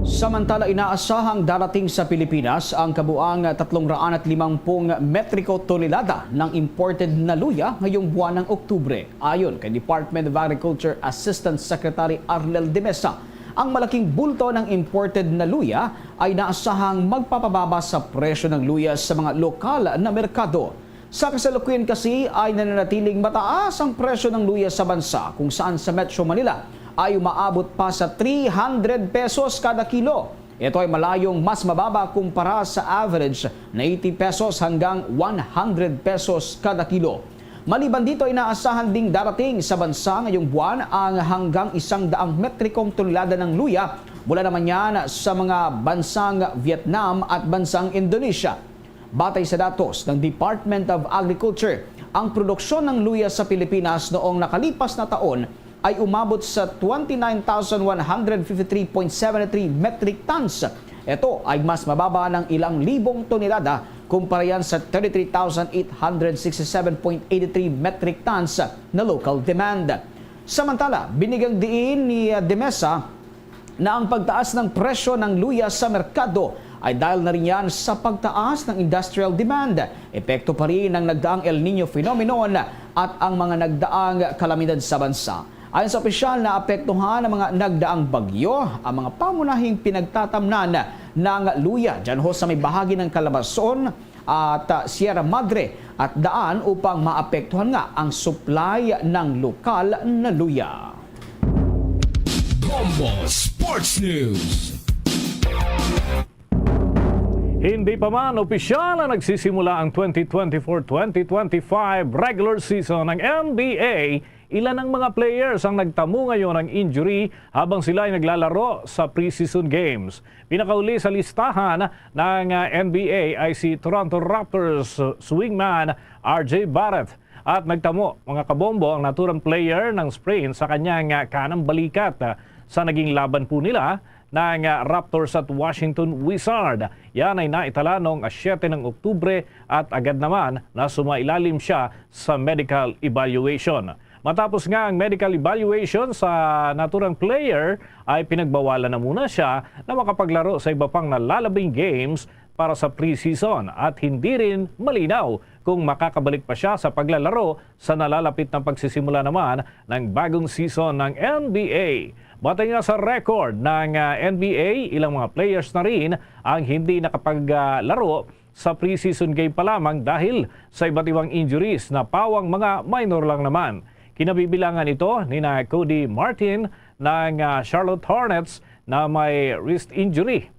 Samantala, inaasahang darating sa Pilipinas ang kabuang tatlong raan at limangpung metriko tonelada ng imported na luya ngayong buwan ng Oktubre. Ayon kay Department of Agriculture Assistant Secretary Arnel de Mesa, ang malaking bulto ng imported na luya ay naasahang magpapababa sa presyo ng luya sa mga lokal na merkado. Sa kasalukuyan kasi ay nananatiling mataas ang presyo ng luya sa bansa, kung saan sa Metro Manila ay umaabot pa sa three hundred pesos kada kilo. Ito ay malayong mas mababa kumpara sa average na eighty pesos hanggang one hundred pesos kada kilo. Maliban dito, inaasahan ding darating sa bansa ngayong buwan ang hanggang isang daang metrikong tonelada ng luya mula naman yan sa mga bansang Vietnam at bansang Indonesia. Batay sa datos ng Department of Agriculture, ang produksyon ng luya sa Pilipinas noong nakalipas na taon ay umabot sa twenty-nine thousand one hundred fifty-three point seven three metric tons. Ito ay mas mababa ng ilang libong tonelada kumpara yan sa thirty-three thousand eight hundred sixty-seven point eight three metric tons na local demand. Samantala, binigyang diin ni, ah, de Mesa na ang pagtaas ng presyo ng luya sa merkado ay dahil na rin yan sa pagtaas ng industrial demand. Epekto pa rin ng nagdaang El Niño phenomenon at ang mga nagdaang kalamidad sa bansa. Ayon sa opisyal, naapektuhan ng mga nagdaang bagyo ang mga pangunahing pinagtatamnan ng luya dyan ho sa may bahagi ng Calabarzon at, ah, Sierra Madre at daan upang maapektuhan nga ang supply ng lokal na luya. Bombo Sports News. Hindi pa man opisyal na nagsisimula ang twenty twenty-four twenty twenty-five regular season ng N B A, ilan ang mga players ang nagtamo ngayon ng injury habang sila ay naglalaro sa preseason games. Pinakauli sa listahan ng, ah, N B A ay si Toronto Raptors swingman R J Barrett. At nagtamo, mga kabombo, ang naturang player ng sprain sa kanyang, ah, kanang balikat, ah, sa naging laban po nila ng, ah, Raptors at Washington Wizard. Yan ay naitala noong siyete ng Oktubre at agad naman na sumailalim siya sa medical evaluation. Matapos nga ang medical evaluation sa naturang player, ay pinagbawalan na muna siya na makapaglaro sa iba pang nalalabing games para sa preseason at hindi rin malinaw kung makakabalik pa siya sa paglalaro sa nalalapit na pagsisimula naman ng bagong season ng N B A. Batay nga sa record ng, ah, N B A, ilang mga players na rin ang hindi nakapaglaro sa preseason game pa lamang dahil sa iba't ibang injuries na pawang mga minor lang naman. Kinabibilangan ito nina Cody Martin ng, ah, Charlotte Hornets na may wrist injury.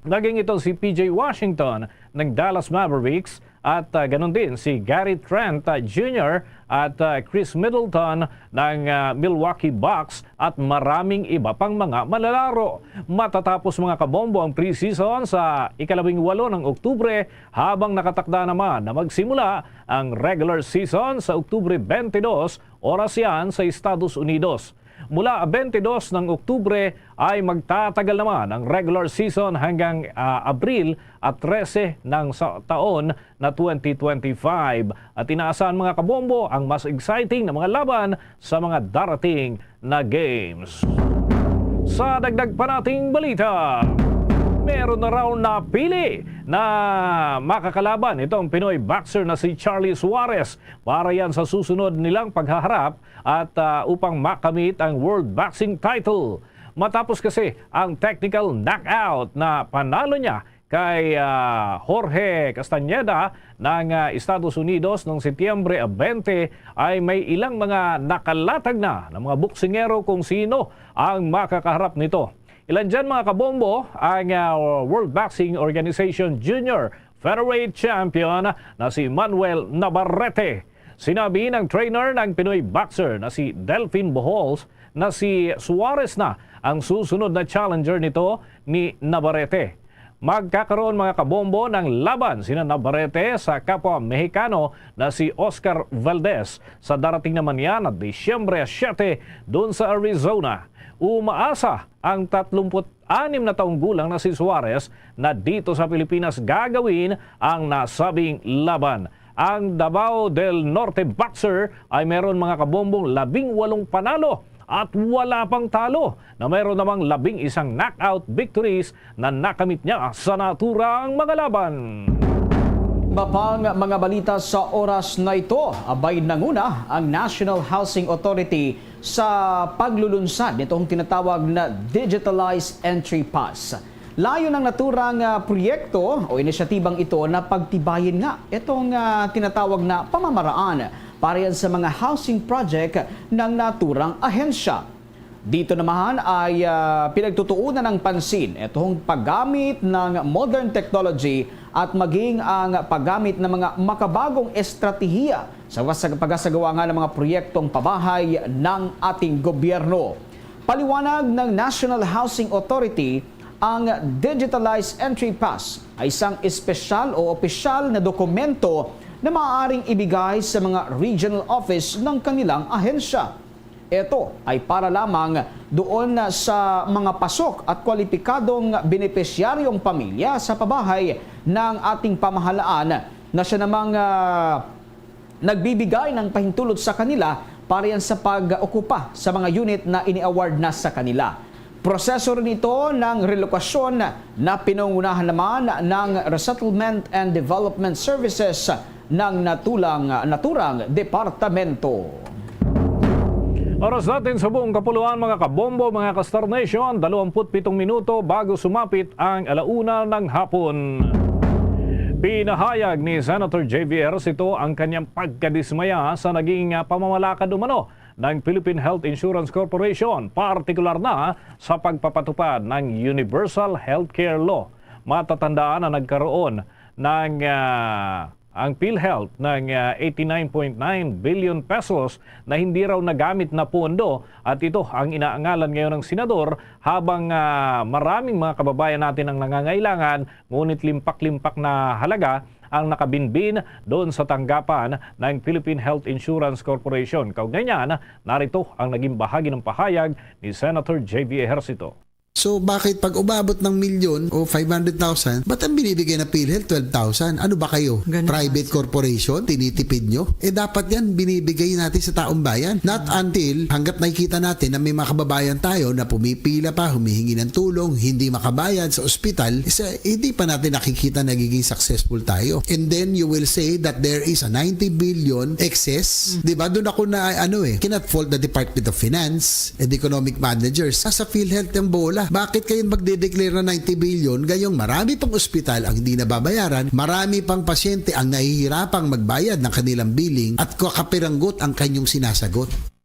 Naging ito si P J Washington ng Dallas Mavericks at, ah, ganun din si Gary Trent, ah, Junior at, ah, Khris Middleton ng, ah, Milwaukee Bucks at maraming iba pang mga manlalaro. Matatapos, mga kabombo, ang preseason sa ikalabing walo ng Oktubre, habang nakatakda naman na magsimula ang regular season sa Oktubre twenty-two, oras yan sa Estados Unidos. Mula twenty-two ng Oktubre ay magtatagal naman ang regular season hanggang, ah, Abril at trese ng sa taon na twenty twenty-five. At inaasahan, mga kabombo, ang mas exciting na mga laban sa mga darating na games. Sa dagdag pa nating balita, Meron na raw napili na makakalaban itong Pinoy boxer na si Charlie Suarez para yan sa susunod nilang paghaharap at, ah, upang makamit ang World Boxing title. Matapos kasi ang technical knockout na panalo niya kay, ah, Jorge Castañeda ng, ah, Estados Unidos noong Setyembre twenty, ay may ilang mga nakalatag na ng mga boksingero kung sino ang makakaharap nito. Ilan dyan, mga kabombo, ang, ah, World Boxing Organization Junior Featherweight Champion na si Manuel Navarrete. Sinabi ng trainer ng Pinoy boxer na si Delfin Bohols na si Suarez na ang susunod na challenger nito ni Navarrete. Magkakaroon, mga kabombo, ng laban sina Navarrete sa kapwa Mexicano na si Oscar Valdez sa darating naman niya na Disyembre siete doon sa Arizona. Umaasa ang tatlumpu't anim na taong gulang na si Suarez na dito sa Pilipinas gagawin ang nasabing laban. Ang Davao del Norte boxer ay meron, mga kabombong, labing walong panalo at wala pang talo na meron namang labing isang knockout victories na nakamit niya sa naturang mga laban. Iba pang mga balita sa oras na ito, abay, nanguna ang National Housing Authority sa paglulunsad nitong tinatawag na Digitalized Entry Pass. Layo ng naturang, ah, proyekto o inisyatibang ito na pagtibayin nga itong, ah, tinatawag na pamamaraan para yan sa mga housing project ng naturang ahensya. Dito naman ay, ah, pinagtutuunan ng pansin itong paggamit ng modern technology at maging ang paggamit ng mga makabagong estratehiya sa was-, pagkasagawa nga ng mga proyektong pabahay ng ating gobyerno. Paliwanag ng National Housing Authority, ang Digitalized Entry Pass ay isang espesyal o opisyal na dokumento na maaaring ibigay sa mga regional office ng kanilang ahensya. Ito ay para lamang doon sa mga pasok at kwalipikadong benepisyaryong pamilya sa pabahay ng ating pamahalaan na siya namang, ah, nagbibigay ng pahintulot sa kanila para yan sa pag-okupa sa mga unit na ini-award na sa kanila. Proseso rin ito ng relokasyon na pinangunahan naman ng Resettlement and Development Services ng natulang, naturang departamento. Oras natin sa buong kapuluan, mga kabombo, mga ka-Star Nation, dalawampu't pitong minuto bago sumapit ang alauna ng hapon. Pinahayag ni Senator J V Ejercito ang kanyang pagkadismaya sa naging, ah, pamamalakad umano ng Philippine Health Insurance Corporation, partikular na sa pagpapatupad ng Universal Healthcare Law. Matatandaan na nagkaroon ng, ah, ang PhilHealth ng, ah, eighty-nine point nine billion pesos na hindi raw nagamit na pondo, at ito ang inaangalan ngayon ng senador habang, ah, maraming mga kababayan natin ang nangangailangan, ngunit limpak-limpak na halaga ang nakabinbin doon sa tanggapan ng Philippine Health Insurance Corporation. Kaugnay niyan, narito ang naging bahagi ng pahayag ni Senator J V Ejercito. So, bakit pag umabot ng milyon o five hundred thousand, ba't ang binibigay ng PhilHealth twelve thousand? Ano ba kayo? Ganun Private ba? Corporation? Tinitipid nyo? Eh, dapat yan binibigay natin sa taong bayan. Not until hanggat nakikita natin na may mga kababayan tayo na pumipila pa, humihingi ng tulong, hindi makabayad sa ospital, isa, hindi pa natin nakikita nagiging successful tayo. And then you will say that there is a ninety billion excess. Mm. Di ba? Doon ako na, ano eh, cannot fault the Department of Finance and economic managers. Nasa PhilHealth ang bola. Bakit kayo magde-declare na ninety billion, gayong marami pang ospital ang hindi nababayaran, marami pang pasyente ang nahihirapang magbayad ng kanilang billing at kakapiranggot ang kanyang sinasagot?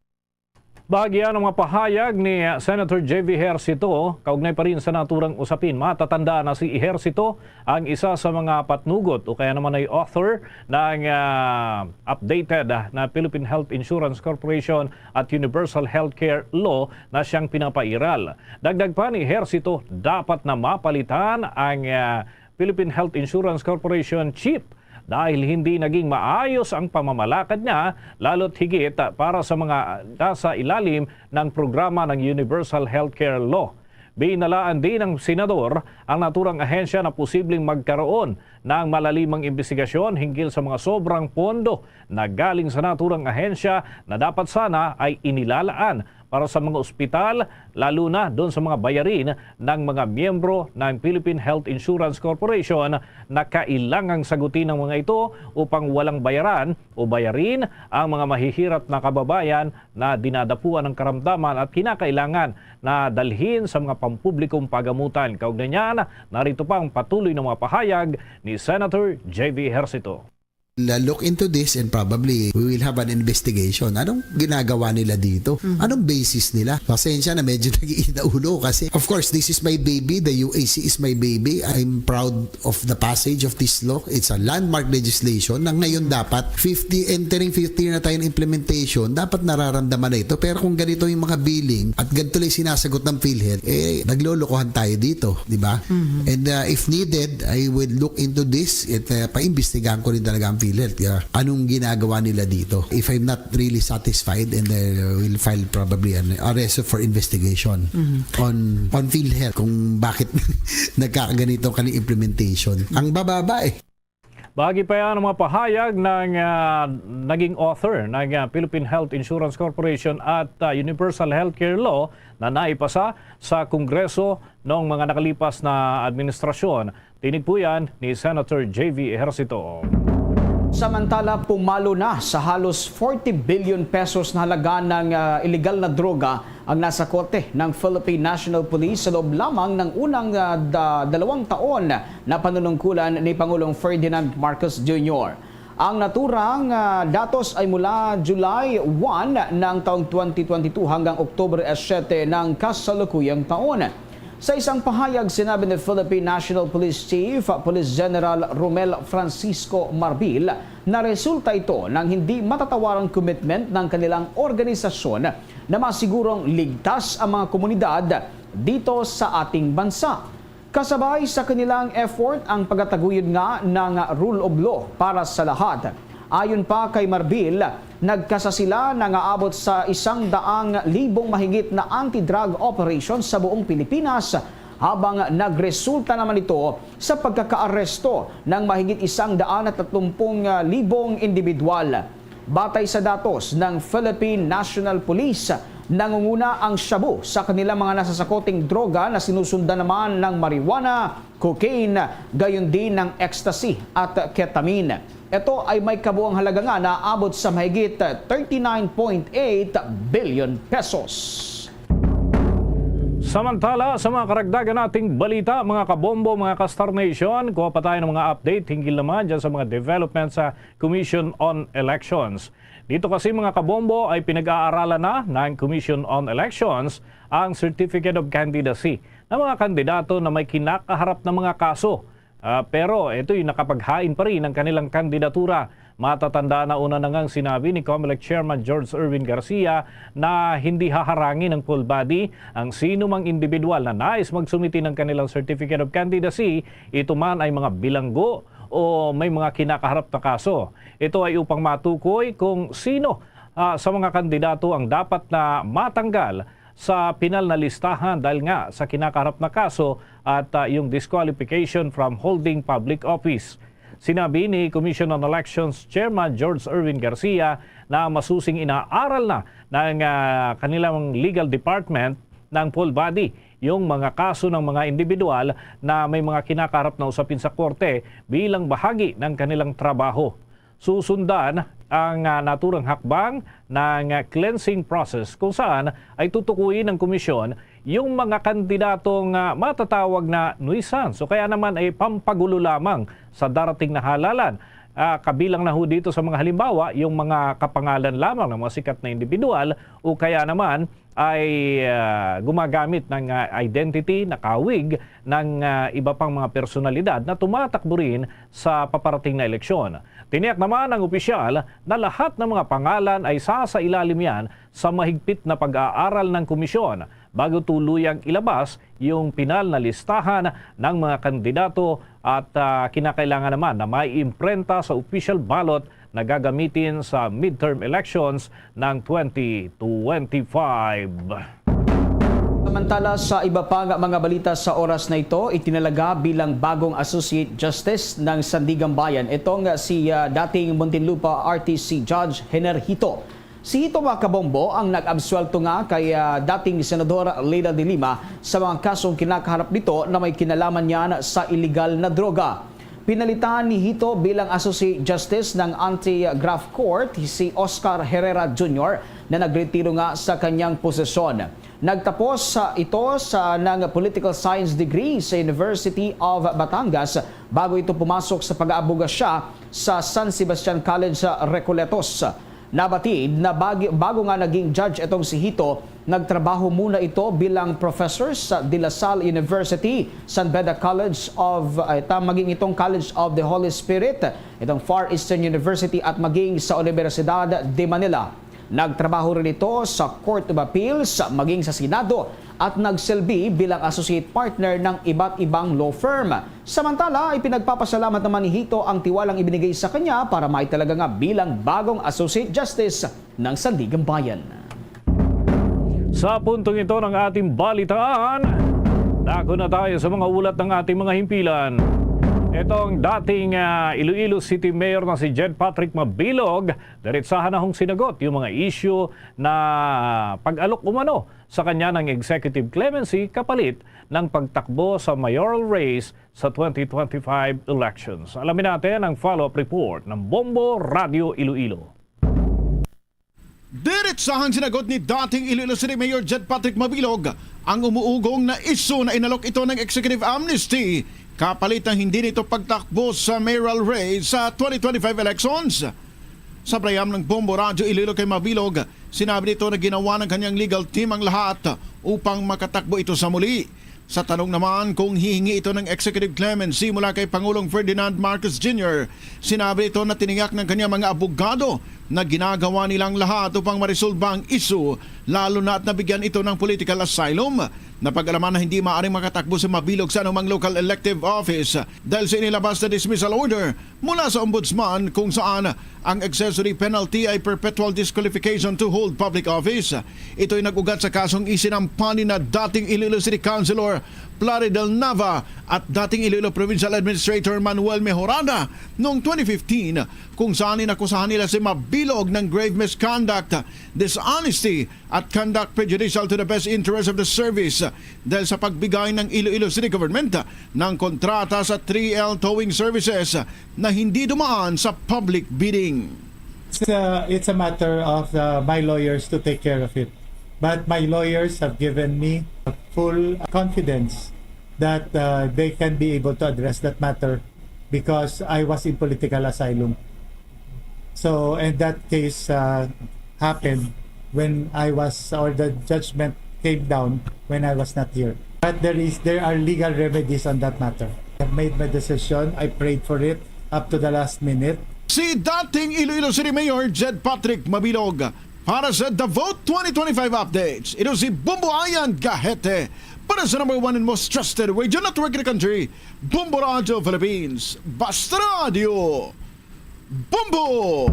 Bahagi yan ang mga pahayag ni Senator J V Ejercito kaugnay pa rin sa naturang usapin. Matatandaan na si Ejercito ang isa sa mga patnugot o kaya naman ay author ng, ah, updated, ah, na Philippine Health Insurance Corporation at Universal Healthcare Law na siyang pinapairal. Dagdag pa ni Ejercito, dapat na mapalitan ang, ah, Philippine Health Insurance Corporation chip dahil hindi naging maayos ang pamamalakad niya, lalo't higit para sa mga nasa ilalim ng programa ng Universal Healthcare Law. Binalaan din ng senador ang naturang ahensya na posibleng magkaroon ng malalimang imbestigasyon hinggil sa mga sobrang pondo na galing sa naturang ahensya na dapat sana ay inilalaan para sa mga ospital, lalo na doon sa mga bayarin ng mga miyembro ng Philippine Health Insurance Corporation na kailangang sagutin ng mga ito upang walang bayaran o bayarin ang mga mahihirap na kababayan na dinadapuan ng karamdaman at kinakailangan na dalhin sa mga pampublikong pagamutan. Kaugnay niyan, narito pa ang patuloy na mga pahayag ni Senator J V Ejercito. Look into this and probably we will have an investigation. Anong ginagawa nila dito? Anong basis nila? Pasensya na, medyo nag-iinit na ulo kasi, of course, this is my baby. The U A C is my baby. I'm proud of the passage of this law. It's a landmark legislation na ngayon dapat fifty, entering fifty year na tayo ng implementation, dapat nararamdaman na ito. Pero kung ganito yung mga billing at ganito lang yung sinasagot ng PhilHealth, eh, naglolokohan tayo dito, di ba? And uh, if needed, I will look into this. It, uh, paimbestigahan ko rin talaga ang PhilHealth. Uh, anong ginagawa nila dito? If I'm not really satisfied, and I will file probably an arrest for investigation on on PhilHealth kung bakit nagkakaganito ang kanilang implementation. Ang bababa eh. Bahagi pa yan ang mga pahayag ng ah, naging author ng ah, Philippine Health Insurance Corporation at ah, Universal Healthcare Law na naipasa sa Kongreso noong mga nakalipas na administrasyon. Tinig po yan ni Senator J V Ejercito. Samantala, pumalo na sa halos forty billion pesos na halaga ng ah, illegal na droga ang nasakote ng Philippine National Police sa loob lamang ng unang ah, da- dalawang taon na panunungkulan ni Pangulong Ferdinand Marcos Junior. Ang naturang ah, datos ay mula July one ng taong twenty twenty-two hanggang October siyete ng kasalukuyang taon. Sa isang pahayag, sinabi ni Philippine National Police Chief Police General Romel Francisco Marbil na resulta ito ng hindi matatawarang commitment ng kanilang organisasyon na masigurong ligtas ang mga komunidad dito sa ating bansa. Kasabay sa kanilang effort ang pagkataguyod nga ng rule of law para sa lahat. Ayon pa kay Marbil, nagkasa sila na nga abot sa isang daang libong mahigit na anti-drug operation sa buong Pilipinas, habang nagresulta naman ito sa pagkakaaresto ng mahigit isang daan at tatlumpung libong individual. Batay sa datos ng Philippine National Police, nangunguna ang shabu sa kanilang mga nasasakoting droga na sinusundan naman ng marijuana, cocaine, gayon din ng ecstasy at ketamine. Ito ay may kabuang halaga nga na abot sa mahigit thirty-nine point eight billion pesos. Samantala, sa mga karagdagan nating balita, mga kabombo, mga ka-Star Nation, kuha pa tayo ng mga update hinggil naman dyan sa mga development sa Commission on Elections. Dito kasi, mga kabombo, ay pinag-aaralan na ng Commission on Elections ang Certificate of Candidacy ng mga kandidato na may kinakaharap na mga kaso. Ah, pero ito'y nakapaghain pa rin ang kanilang kandidatura. Matatanda na, una na ngang sinabi ni Comelec Chairman George Erwin Garcia na hindi haharangin ng full body ang sino mang individual na nais magsumiti ng kanilang Certificate of Candidacy, ito man ay mga bilanggo o may mga kinakaharap na kaso. Ito ay upang matukoy kung sino ah, sa mga kandidato ang dapat na matanggal sa pinal na listahan dahil nga sa kinakaharap na kaso at ah, yung disqualification from holding public office. Sinabi ni Commission on Elections Chairman George Erwin Garcia na masusing inaaral na ng ah, kanilang legal department ng full body yung mga kaso ng mga individual na may mga kinakaharap na usapin sa korte bilang bahagi ng kanilang trabaho. Susundan ang ah, naturang hakbang ng ah, cleansing process, kung saan ay tutukuyin ng komisyon yung mga kandidatong ah, matatawag na nuisance o kaya naman ay pampagulo lamang sa darating na halalan. Ah, kabilang na ho dito sa mga halimbawa yung mga kapangalan lamang ng mga sikat na individual o kaya naman ay ah, gumagamit ng ah, identity, nakawig ng ah, iba pang mga personalidad na tumatakbo rin sa paparating na eleksyon. Tiniyak naman ng opisyal na lahat ng mga pangalan ay sasailalim yan sa mahigpit na pag-aaral ng komisyon bago tuluyang ilabas yung pinal na listahan ng mga kandidato at ah, kinakailangan naman na may imprenta sa official ballot na gagamitin sa midterm elections ng twenty twenty-five. Samantala, sa iba pa nga mga balita sa oras na ito, itinalaga bilang bagong Associate Justice ng Sandiganbayan itong si ah, dating Muntinlupa R T C Judge Hener Hito. Si Hito, mga kabombo, ang nag-absuwelto nga kay, ah, dating Senador Leila de Lima sa mga kasong kinakaharap nito na may kinalaman niyan sa iligal na droga. Pinalitan ni Hito bilang Associate Justice ng Anti-Graft Court si Oscar Herrera Junior na nagretiro nga sa kanyang posisyon. Nagtapos, ah, ito sa ng political science degree sa University of Batangas bago ito pumasok sa pag-aabogasya sa San Sebastian College sa Recoletos. Nabatid na bagi-, bago nga naging judge itong si Hito, nagtrabaho muna ito bilang professor sa De La Salle University, San Beda College of, ay, ta-, maging itong College of the Holy Spirit, itong Far Eastern University at maging sa Universidad de Manila. Nagtrabaho rin ito sa Court of Appeals, maging sa Senado, at nagsilbi bilang associate partner ng iba't ibang law firm. Samantala, ipinagpapasalamat naman ni Hito ang tiwalang ibinigay sa kanya para maitalaga nga bilang bagong Associate Justice ng Sandiganbayan. Sa puntong ito ng ating balitaan, dako na tayo sa mga ulat ng ating mga himpilan. Itong dating, ah, Iloilo City Mayor na si Jed Patrick Mabilog, diretsahan na hong sinagot yung mga issue na pag-alok umano sa kanya ng executive clemency kapalit ng pagtakbo sa mayoral race sa twenty twenty-five elections. Alamin natin ang follow-up report ng Bombo Radyo Iloilo. Diretsahang sinagot ni dating Iloilo City Mayor Jed Patrick Mabilog ang umuugong na isyu na inalok ito ng executive amnesty kapalit ng hindi nito pagtakbo sa mayoral race sa twenty twenty-five elections. Sa payam ng Bombo Radyo Iloilo kay Mabilog, sinabi nito na ginawa ng kanyang legal team ang lahat upang makatakbo ito sa muli. Sa tanong naman kung hihingi ito ng executive clemency mula kay Pangulong Ferdinand Marcos Junior, sinabi nito na tiniyak ng kanyang mga abogado na ginagawa nilang lahat upang maresolba ang isyu, lalo na at nabigyan ito ng political asylum. Napag-alaman na hindi maaaring makatakbo si Mabilog sa anumang local elective office dahil sa inilabas na dismissal order mula sa Ombudsman, kung saan ang accessory penalty ay perpetual disqualification to hold public office. Ito'y nag-ugat sa kasong isinampa ni na dating Iloilo City Councilor Plaridel Nava at dating Iloilo Provincial Administrator Manuel Mejorada noong twenty fifteen, kung saan inakusahan nila si Mabilog ng grave misconduct, dishonesty, at conduct prejudicial to the best interest of the service dahil sa pagbigay ng Iloilo City Government ng kontrata sa three L towing services na hindi dumaan sa public bidding. It's a, it's a matter of, uh, my lawyers to take care of it. But my lawyers have given me full confidence that, uh, they can be able to address that matter because I was in political asylum. So, and that case, uh, happened when I was, or the judgment came down when I was not here. But there is, there are legal remedies on that matter. I've made my decision. I prayed for it up to the last minute. Si dating Iloilo City Mayor Jed Patrick Mabilog para sa The Vote twenty twenty-five Updates. Ito si Bumbuayan Gahete para sa number one and most trusted radio network in the country, Bombo Radio Philippines. Basta Radio Bombo!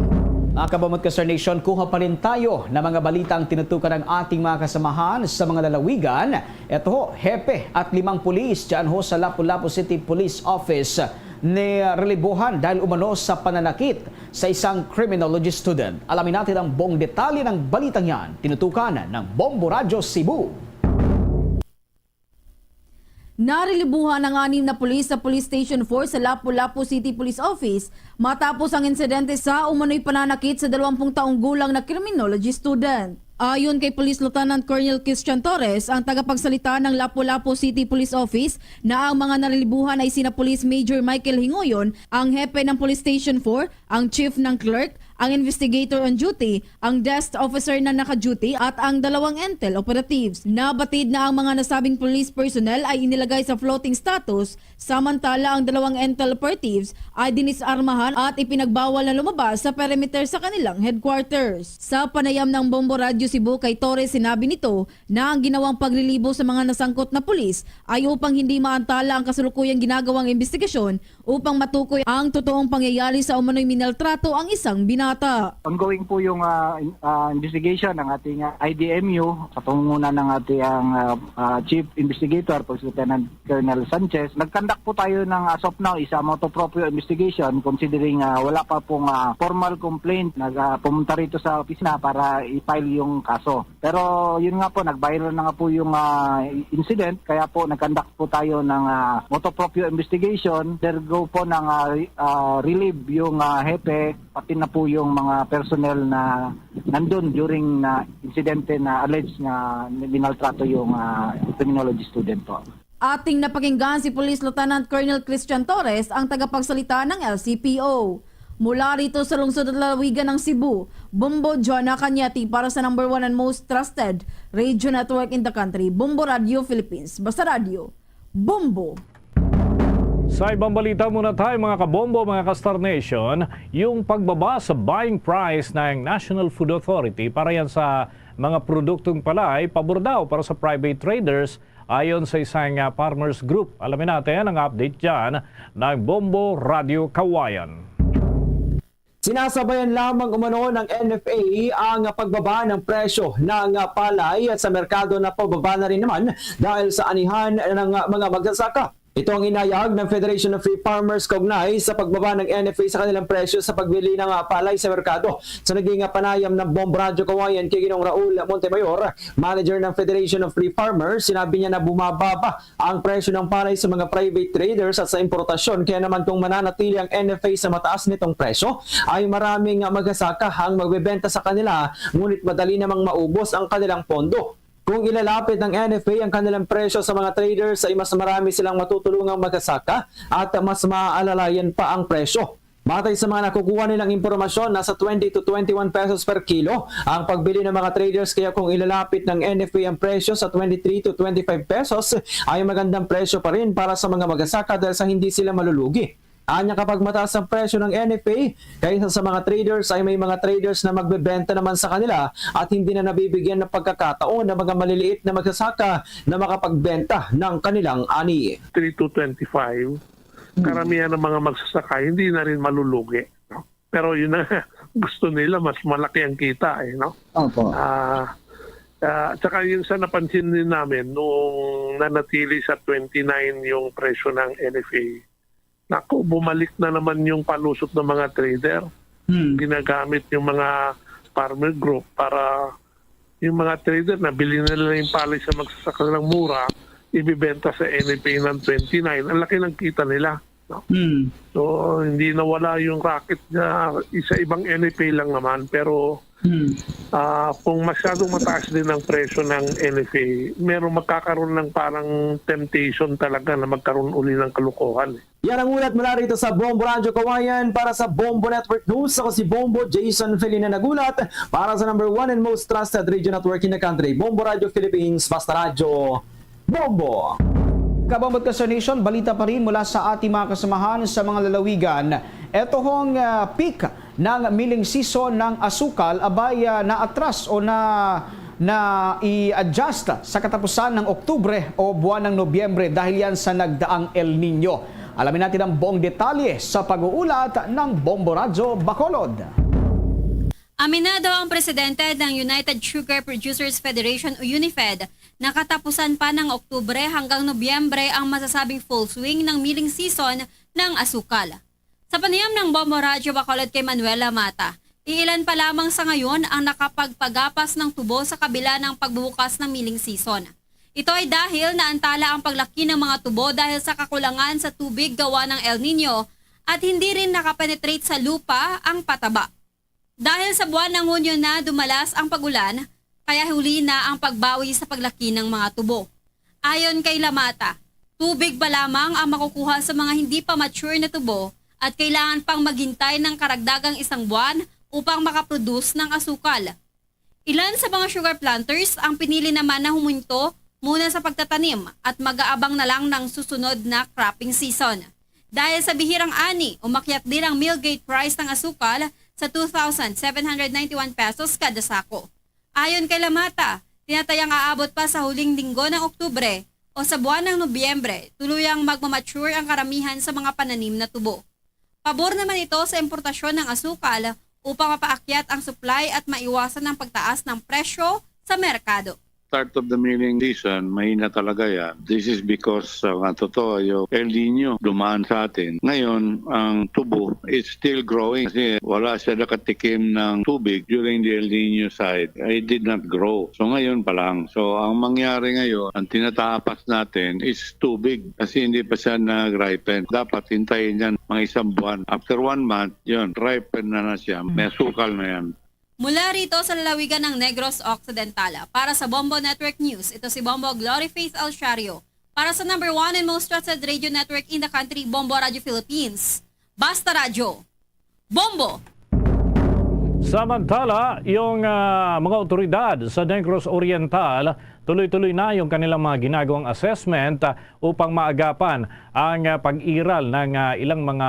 Mga kabamot ka, Star Nation, kuha pa rin tayo ng mga balitang tinutukan ng ating mga kasamahan sa mga lalawigan. Ito ho, hepe at limang pulis dyan ho sa Lapu-Lapu City Police Office ni relibuhan dahil umano sa pananakit sa isang criminology student. Alamin natin ang buong detalye ng balitang yan. Tinutukan ng Bombo Radyo Cebu. Narelibuhan ang anim na pulis sa Police Station four sa Lapu-Lapu City Police Office matapos ang insidente sa umano'y pananakit sa dalawang pung taong gulang na criminology student. Ayon kay Police Lieutenant Colonel Christian Torres, ang tagapagsalita ng Lapu-Lapu City Police Office, na ang mga narelibuhan ay sina Police Major Michael Hingoyon, ang hepe ng Police Station four, ang chief ng clerk, ang investigator on duty, ang desk officer na naka-duty, at ang dalawang intel operatives. Nabatid na ang mga nasabing police personnel ay inilagay sa floating status, samantala ang dalawang intel operatives ay dinisarmahan at ipinagbawal na lumabas sa perimeter sa kanilang headquarters. Sa panayam ng Bombo Radyo Cebu kay Torres, sinabi nito na ang ginawang paglilibo sa mga nasangkot na pulis ay upang hindi maantala ang kasalukuyang ginagawang investigasyon upang matukoy ang totoong pangyayari sa umano'y minaltrato ang isang bina- Ata. Ongoing po yung, ah, in-, ah, investigation ng ating, ah, I D M U sa pangunguna ng ating, ah, ah, Chief Investigator, Police Lieutenant Colonel Sanchez. Nag-conduct po tayo ng, as of now, is a motu proprio investigation, considering, ah, wala pa pong, ah, formal complaint na, ah, pumunta rito sa opisina para i-file yung kaso. Pero yun nga po, nag-viral na nga po yung, ah, incident, kaya po nag-conduct po tayo ng, ah, motu proprio investigation. Undergo po ng, ah, re-, ah, relieve yung, ah, hepe, pati na po yung mga personnel na nandun during na insidente na alleged na minaltrato yung, ah, criminology student po. Ating napakinggan si Police Lieutenant Colonel Christian Torres, ang tagapagsalita ng L C P O. Mula rito sa lungsod at lalawigan ng Cebu, Bombo Jonah Cañete para sa number one and most trusted radio network in the country, Bombo Radio Philippines. Basta Radio, Bombo! Sa ibang balita muna tayo, mga kabombo, mga ka-Star Nation, yung pagbaba sa buying price ng National Food Authority para yan sa mga produktong palay, pabor daw para sa private traders, ayon sa isang, ah, farmers group. Alamin natin ang update dyan ng Bombo Radio Kawayan. Sinasabayan lamang umano ng N F A ang pagbaba ng presyo ng palay sa merkado na pababa na rin naman dahil sa anihan ng mga magsasaka. Ito ang inayag ng Federation of Free Farmers kaugnay sa pagbaba ng N F A sa kanilang presyo sa pagbili ng, ah, palay sa merkado. Sa naging, ah, panayam ng Bombo Radyo Kawayan kay Ginoong Raul Montemayor, manager ng Federation of Free Farmers, sinabi niya na bumababa ang presyo ng palay sa mga private traders at sa importasyon. Kaya naman kung mananatili ang N F A sa mataas nitong presyo, ay maraming, ah, magsasaka ang magbebenta sa kanila, ngunit madali namang maubos ang kanilang pondo. Kung ilalapit ng N F A ang kanilang presyo sa mga traders, ay mas marami silang matutulungang magsasaka at mas maaalalayan pa ang presyo. Batay sa mga nakukuha nilang impormasyon, nasa twenty to twenty-one pesos per kilo ang pagbili ng mga traders, kaya kung ilalapit ng N F A ang presyo sa twenty-three to twenty-five pesos, ay magandang presyo pa rin para sa mga magsasaka dahil sa hindi sila malulugi. Anya, kapag mataas ang presyo ng N F A kaysa sa mga traders, ay may mga traders na magbebenta naman sa kanila at hindi na nabibigyan ng pagkakataon ng mga maliliit na magsasaka na makapagbenta ng kanilang ani. Three to twenty-five, Mm. karamihan ng mga magsasaka hindi na rin malulugi, no? Pero yun na, gusto nila mas malaki ang kita, eh, no? Opo. Ah, ah, tsaka yun sa napansin din namin, nung nanatili sa twenty-nine yung presyo ng N F A, naku, bumalik na naman yung palusot ng mga trader. Hmm. Ginagamit yung mga farmer group para yung mga trader, nabili nila yung palay sa magsasaka ng mura, ibibenta sa N F A ng twenty-nine. Ang laki ng kita nila, no? Hmm. So, hindi nawala yung racket na sa ibang N F A lang naman, pero, Hmm. ah, kung masyadong mataas din ang presyo ng N F A, meron magkakaroon ng parang temptation talaga na magkaroon uli ng kalokohan, eh. Yan ang ulat mula rito sa Bombo Radyo Kawayan. Para sa Bombo Network News, ako si Bombo Jason Felina nagulat para sa number one and most trusted radio network in the country, Bombo Radyo Philippines, basta radyo, Bombo. Kabombo at Kastar Nation, balita pa rin mula sa ating mga kasamahan sa mga lalawigan. Eto hong, ah, peak ng milling season ng asukal, abay, ah, naatras o na, na i-adjust sa katapusan ng Oktubre o buwan ng Nobyembre dahil yan sa nagdaang El Nino. Alamin natin ang buong detalye sa pag-uulat ng Bombo Radyo Bacolod. Aminado ang presidente ng United Sugar Producers Federation o UNIFED na katapusan pa ng Oktubre hanggang Nobyembre ang masasabing full swing ng milling season ng asukal. Sa panayam ng Bombo Radyo Bacolod kay Manuel Lamata, iilan pa lamang sa ngayon ang nakapagpagapas ng tubo sa kabila ng pagbubukas ng milling season. Ito ay dahil naantala ang paglaki ng mga tubo dahil sa kakulangan sa tubig gawa ng El Nino at hindi rin nakapenetrate sa lupa ang pataba. Dahil sa buwan ng Hunyo na dumalas ang pag-ulan, kaya huli na ang pagbawi sa paglaki ng mga tubo. Ayon kay Lamata, tubig pa lamang ang makukuha sa mga hindi pa mature na tubo at kailangan pang maghintay ng karagdagang isang buwan upang makaproduce ng asukal. Ilan sa mga sugar planters ang pinili naman na huminto muna sa pagtatanim at mag-aabang na lang ng susunod na cropping season. Dahil sa bihirang ani, umakyat din ang mill gate price ng asukal sa two thousand seven hundred ninety-one pesos kada sako. Ayon kay Lamata, tinatayang aabot pa sa huling linggo ng Oktubre o sa buwan ng Nobyembre, tuluyang magmamature ang karamihan sa mga pananim na tubo. Pabor naman ito sa importasyon ng asukal upang mapaakyat ang supply at maiwasan ang pagtaas ng presyo sa merkado. Start of the milling season, mahina talaga yan. This is because, uh, nga totoo, yung El Nino dumaan sa atin. Ngayon, ang tubo is still growing kasi wala siya nakatikim ng tubig during the El Nino side. It did not grow. So ngayon pa lang. So ang mangyari ngayon, ang tinatapas natin is tubig kasi hindi pa siya nag-ripen. Dapat hintayin yan mga isang buwan. After one month, yun, ripen na na siya. May asukal na yan. Mula rito sa lalawigan ng Negros Occidental, para sa Bombo Network News, ito si Bombo Glory Faith Alciario. Para sa number one and most trusted radio network in the country, Bombo Radio Philippines. Basta Radyo. Bombo! Samantala, yung ah, mga otoridad sa Negros Oriental tuloy-tuloy na yung kanilang mga ginagawang assessment ah, upang maagapan ang ah, pag-iral ng ah, ilang mga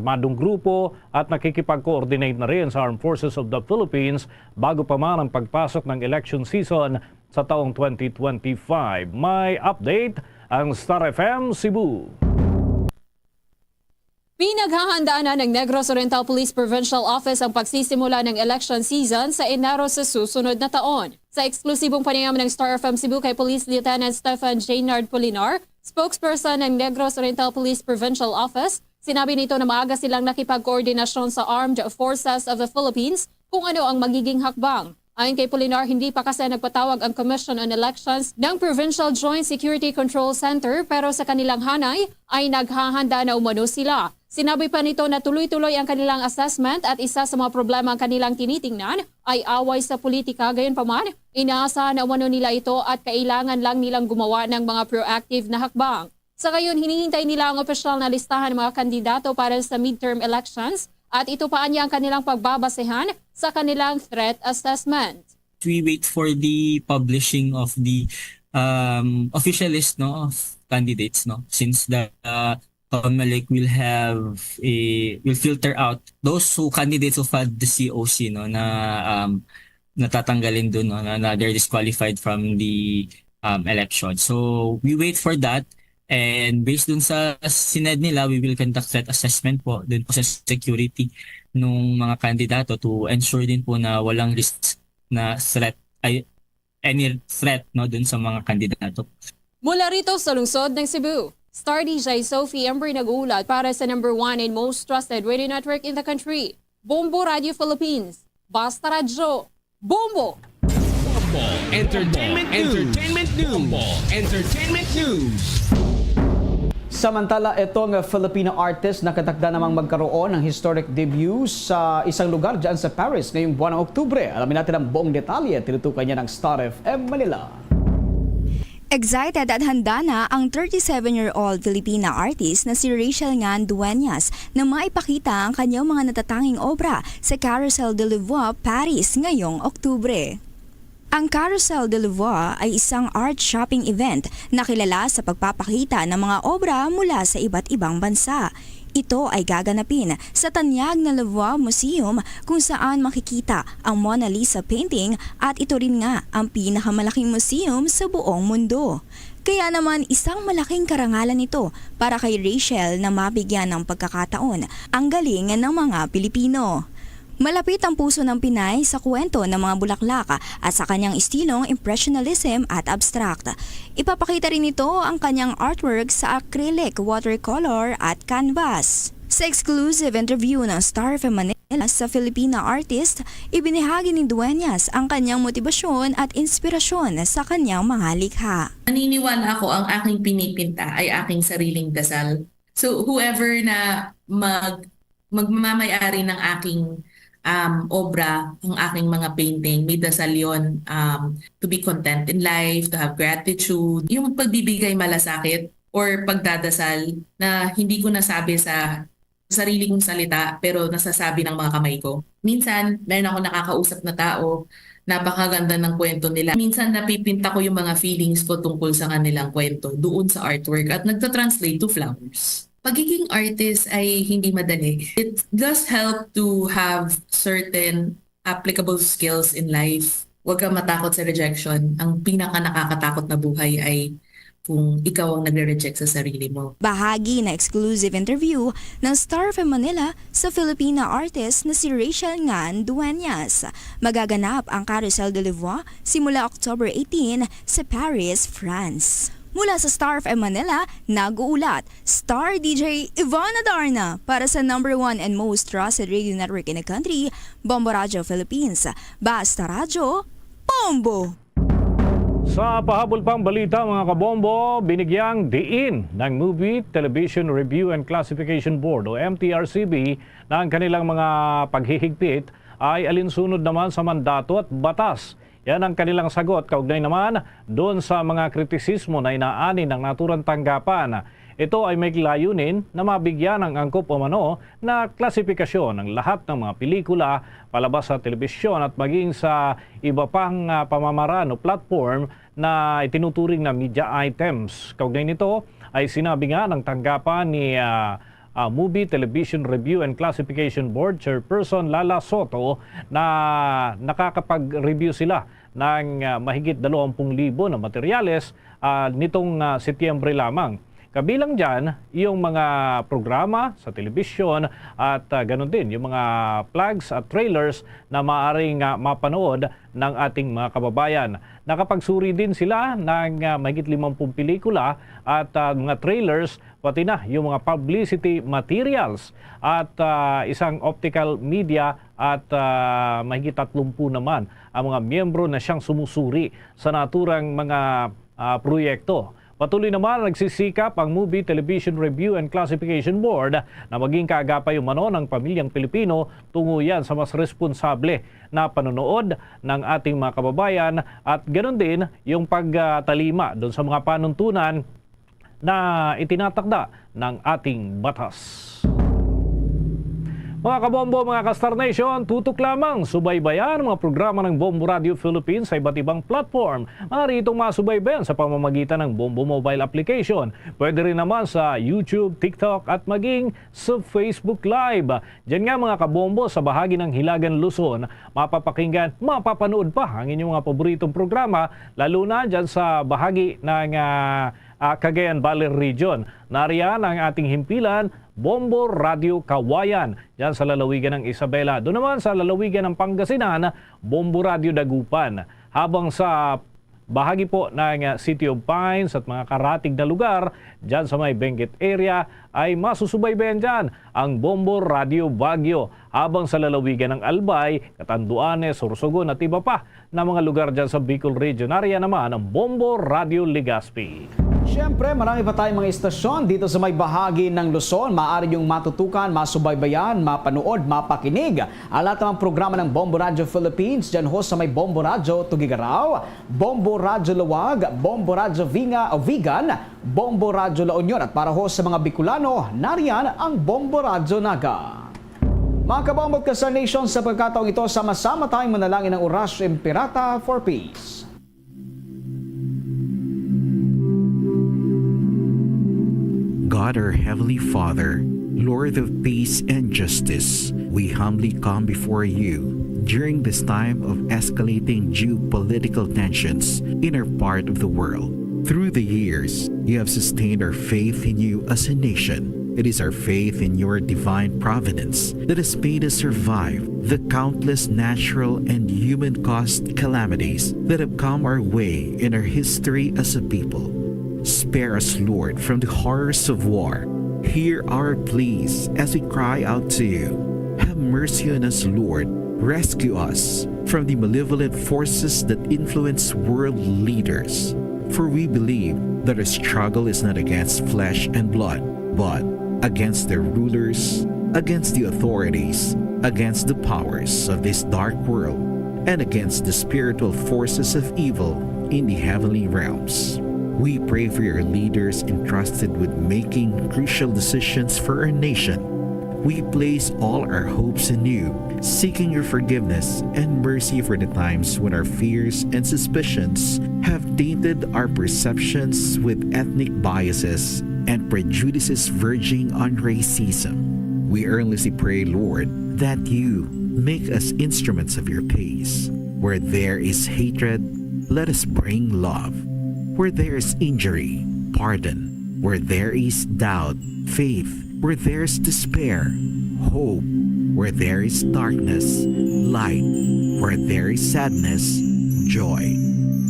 armadong grupo at nakikipag-coordinate na rin sa Armed Forces of the Philippines bago pa man ang pagpasok ng election season sa taong twenty twenty-five. May update ang Star F M Cebu. Pinaghahandaan na ng Negros Oriental Police Provincial Office ang pagsisimula ng election season sa Enero sa susunod na taon. Sa eksklusibong panayam ng Star F M Cebu kay Police Lieutenant Stefan Jaynard Polinar, spokesperson ng Negros Oriental Police Provincial Office, sinabi nito na maaga silang nakipagkoordinasyon sa Armed Forces of the Philippines kung ano ang magiging hakbang. Ayon kay Polinar, hindi pa kasi nagpatawag ang Commission on Elections ng Provincial Joint Security Control Center, pero sa kanilang hanay ay naghahanda na umano sila. Sinabi pa nito na tuloy-tuloy ang kanilang assessment at isa sa mga problema ang kanilang tinitingnan ay away sa politika. Gayunpaman, inaasahan na umano nila ito at kailangan lang nilang gumawa ng mga proactive na hakbang. Sa gayon, hinihintay nila ang opisyal na listahan ng mga kandidato para sa midterm elections at ito pa anya ang kanilang pagbabasehan sa kanilang threat assessment. We wait for the publishing of the um, official list, no, of candidates, no, since the uh, COMELEC will have a will filter out those who candidates who filed the C O C, no, na um, natatanggalin dun, no, na, na they're disqualified from the um, election. So we wait for that, and based dun sa SINED nila, we will conduct threat assessment po dun po sa security nung mga kandidato to ensure din po na walang risk na threat, ay, any threat, no, dun sa mga kandidato. Mula rito sa lungsod ng Cebu, Star D J Sophie Embry nag-uulat para sa number one and most trusted radio network in the country, Bombo Radio Philippines. Basta Radyo, Bombo! Bombo Entertainment News. Entertainment News. Bombo Entertainment News. Samantala, itong Filipino artist nakatakda namang magkaroon ng historic debut sa isang lugar dyan sa Paris ngayong buwan ng Oktubre. Alamin natin ang buong detalye, tinutukan niya ng Star F M Manila. Excited at handa na ang thirty-seven-year-old Filipina artist na si Rachel Ngan Dueñas na maipakita ang kanyang mga natatanging obra sa Carousel de Louvois, Paris ngayong Oktubre. Ang Carousel de Louvois ay isang art shopping event na kilala sa pagpapakita ng mga obra mula sa iba't ibang bansa. Ito ay gaganapin sa tanyag na Louvois Museum, kung saan makikita ang Mona Lisa painting, at ito rin nga ang pinakamalaking museum sa buong mundo. Kaya naman, isang malaking karangalan ito para kay Rachel na mabigyan ng pagkakataon ang galing ng mga Pilipino. Malapit ang puso ng Pinay sa kwento ng mga bulaklak at sa kanyang estilong impressionism at abstract. Ipapakita rin nito ang kanyang artwork sa acrylic, watercolor at canvas. Sa exclusive interview ng Star F M Manila sa Filipina artist, ibinahagi ni Dueñas ang kanyang motibasyon at inspirasyon sa kanyang mga likha. Naniniwala ako, ang aking pinipinta ay aking sariling dasal. So whoever na mag magmamay-ari ng aking um, obra, ang aking mga painting, may dasal yon, um, to be content in life, to have gratitude. Yung pagbibigay malasakit or pagdadasal na hindi ko nasabi sa sarili kong salita, pero nasasabi ng mga kamay ko. Minsan, meron ako nakakausap na tao, napakaganda ng kwento nila. Minsan, napipinta ko yung mga feelings ko tungkol sa kanilang kwento doon sa artwork at nagtatranslate to flowers. Pagiging artist ay hindi madali. It does help to have certain applicable skills in life. Huwag kang matakot sa rejection. Ang pinaka nakakatakot na buhay ay kung ikaw ang nagre-reject sa sarili mo. Bahagi na exclusive interview ng Star F M Manila sa Filipina artist na si Rachel Ngan Dueñas. Magaganap ang Carousel de la Voix simula October eighteen sa Paris, France. Mula sa Star F M Manila, nag-uulat Star D J Ivana Darna para sa number one and most trusted radio network in the country, Bombo Radio Philippines. Basta Radyo, Bombo! Sa pahabol pang balita, mga kabombo, binigyang diin ng Movie Television Review and Classification Board o M T R C B na ang kanilang mga paghihigpit ay alinsunod naman sa mandato at batas. Yan ang kanilang sagot kaugnay naman doon sa mga kritisismo na inaani ng naturang tanggapan. Ito ay may layunin na mabigyan ang angkop umano na klasifikasyon ang lahat ng mga pelikula, palabas sa telebisyon at maging sa iba pang ah, pamamaraan o platform na itinuturing na media items. Kaugnay nito ay sinabi nga ng tanggapan ni ah, ah, Movie Television Review and Classification Board Chairperson Lala Soto na nakakapag-review sila ng ah, mahigit dalawampung libo na materyales ah, nitong ah, Setyembre lamang. Kabilang dyan yung mga programa sa telebisyon at ah, ganun din yung mga plugs at trailers na maaaring ah, mapanood ng ating mga kababayan. Nakapagsuri din sila ng ah, mahigit limampung pelikula at ah, mga trailers, pati na yung mga publicity materials at ah, isang optical media at ah, mahigit tatlumpu naman ang mga miyembro na siyang sumusuri sa naturang mga ah, proyekto. Patuloy naman nagsisikap ang Movie Television Review and Classification Board na maging kaagapay umano ng pamilyang Pilipino tungo yan sa mas responsable na panonood ng ating mga kababayan at ganun din yung pagtalima doon sa mga panuntunan na itinatakda ng ating batas. Mga kabombo, mga ka-Star Nation, tutok lamang subaybayan ang mga programa ng Bombo Radio Philippines sa iba't ibang platform. Maaari itong masubaybayan sa pamamagitan ng Bombo Mobile Application. Pwede rin naman sa YouTube, TikTok at maging sa Facebook Live. Diyan nga mga kabombo, sa bahagi ng Hilagan Luzon, mapapakinggan, mapapanood pa ang inyong mga paboritong programa, lalo na dyan sa bahagi ng ah, ah, Cagayan Valley Region. Nariyan ang ating himpilan, Bombo Radio Kawayan, dyan sa lalawigan ng Isabela. Doon naman sa lalawigan ng Pangasinan, Bombo Radio Dagupan. Habang sa bahagi po ng ah, City of Pines at mga karatig na lugar dyan sa may Benguet area ay masusubaybayan dyan ang Bombo Radio Baguio, habang sa lalawigan ng Albay, Catanduanes, Sorsogon at iba pa na mga lugar dyan sa Bicol Region. Nariyan naman ang Bombo Radio Legazpi. Siyempre, marami pa tayong mga istasyon dito sa may bahagi ng Luzon. Maaari niyong matutukan, masubaybayan, mapanood, mapakinig ang lahat ng programa ng Bombo Radio Philippines dyan ho sa may Bombo Radio Tuguegarao, Bombo Radyo Laoag, Bombo Radyo Vinga, Vigan, Bombo Radyo La Union, at para ho sa mga Bicolano, nariyan ang Bombo Radyo Naga. Mga kabombo at ka-Star Nation, sa pagkataong ito, sama-sama tayong manalangin ng Oratio Imperata for Peace. God, our Heavenly Father, Lord of peace and justice, we humbly come before you during this time of escalating geopolitical tensions in our part of the world. Through the years, you have sustained our faith in you as a nation. It is our faith in your divine providence that has made us survive the countless natural and human caused calamities that have come our way in our history as a people. Spare us, Lord, from the horrors of war. Hear our pleas as we cry out to you. Have mercy on us, Lord. Rescue us from the malevolent forces that influence world leaders. For we believe that our struggle is not against flesh and blood, but against the rulers, against the authorities, against the powers of this dark world, and against the spiritual forces of evil in the heavenly realms. We pray for your leaders entrusted with making crucial decisions for our nation. We place all our hopes in you, seeking your forgiveness and mercy for the times when our fears and suspicions have tainted our perceptions with ethnic biases and prejudices verging on racism. We earnestly pray, Lord, that you make us instruments of your peace. Where there is hatred, let us bring love. Where there is injury, pardon. Where there is doubt, faith. Where there is despair, hope. Where there is darkness, light. Where there is sadness, joy.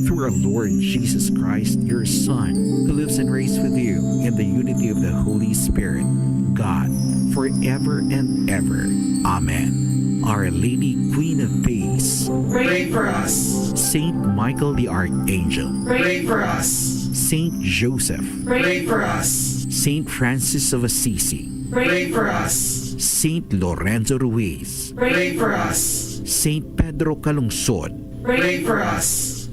Through our Lord Jesus Christ, your Son, who lives and reigns with you in the unity of the Holy Spirit, God, forever and ever. Amen. Our Lady, Queen of Peace, pray for us. Saint Michael the Archangel, pray for us. Saint Joseph, pray for us. Saint Francis of Assisi, pray for us. Saint Lorenzo Ruiz, pray for us. Saint Pedro Calungsod, pray for us.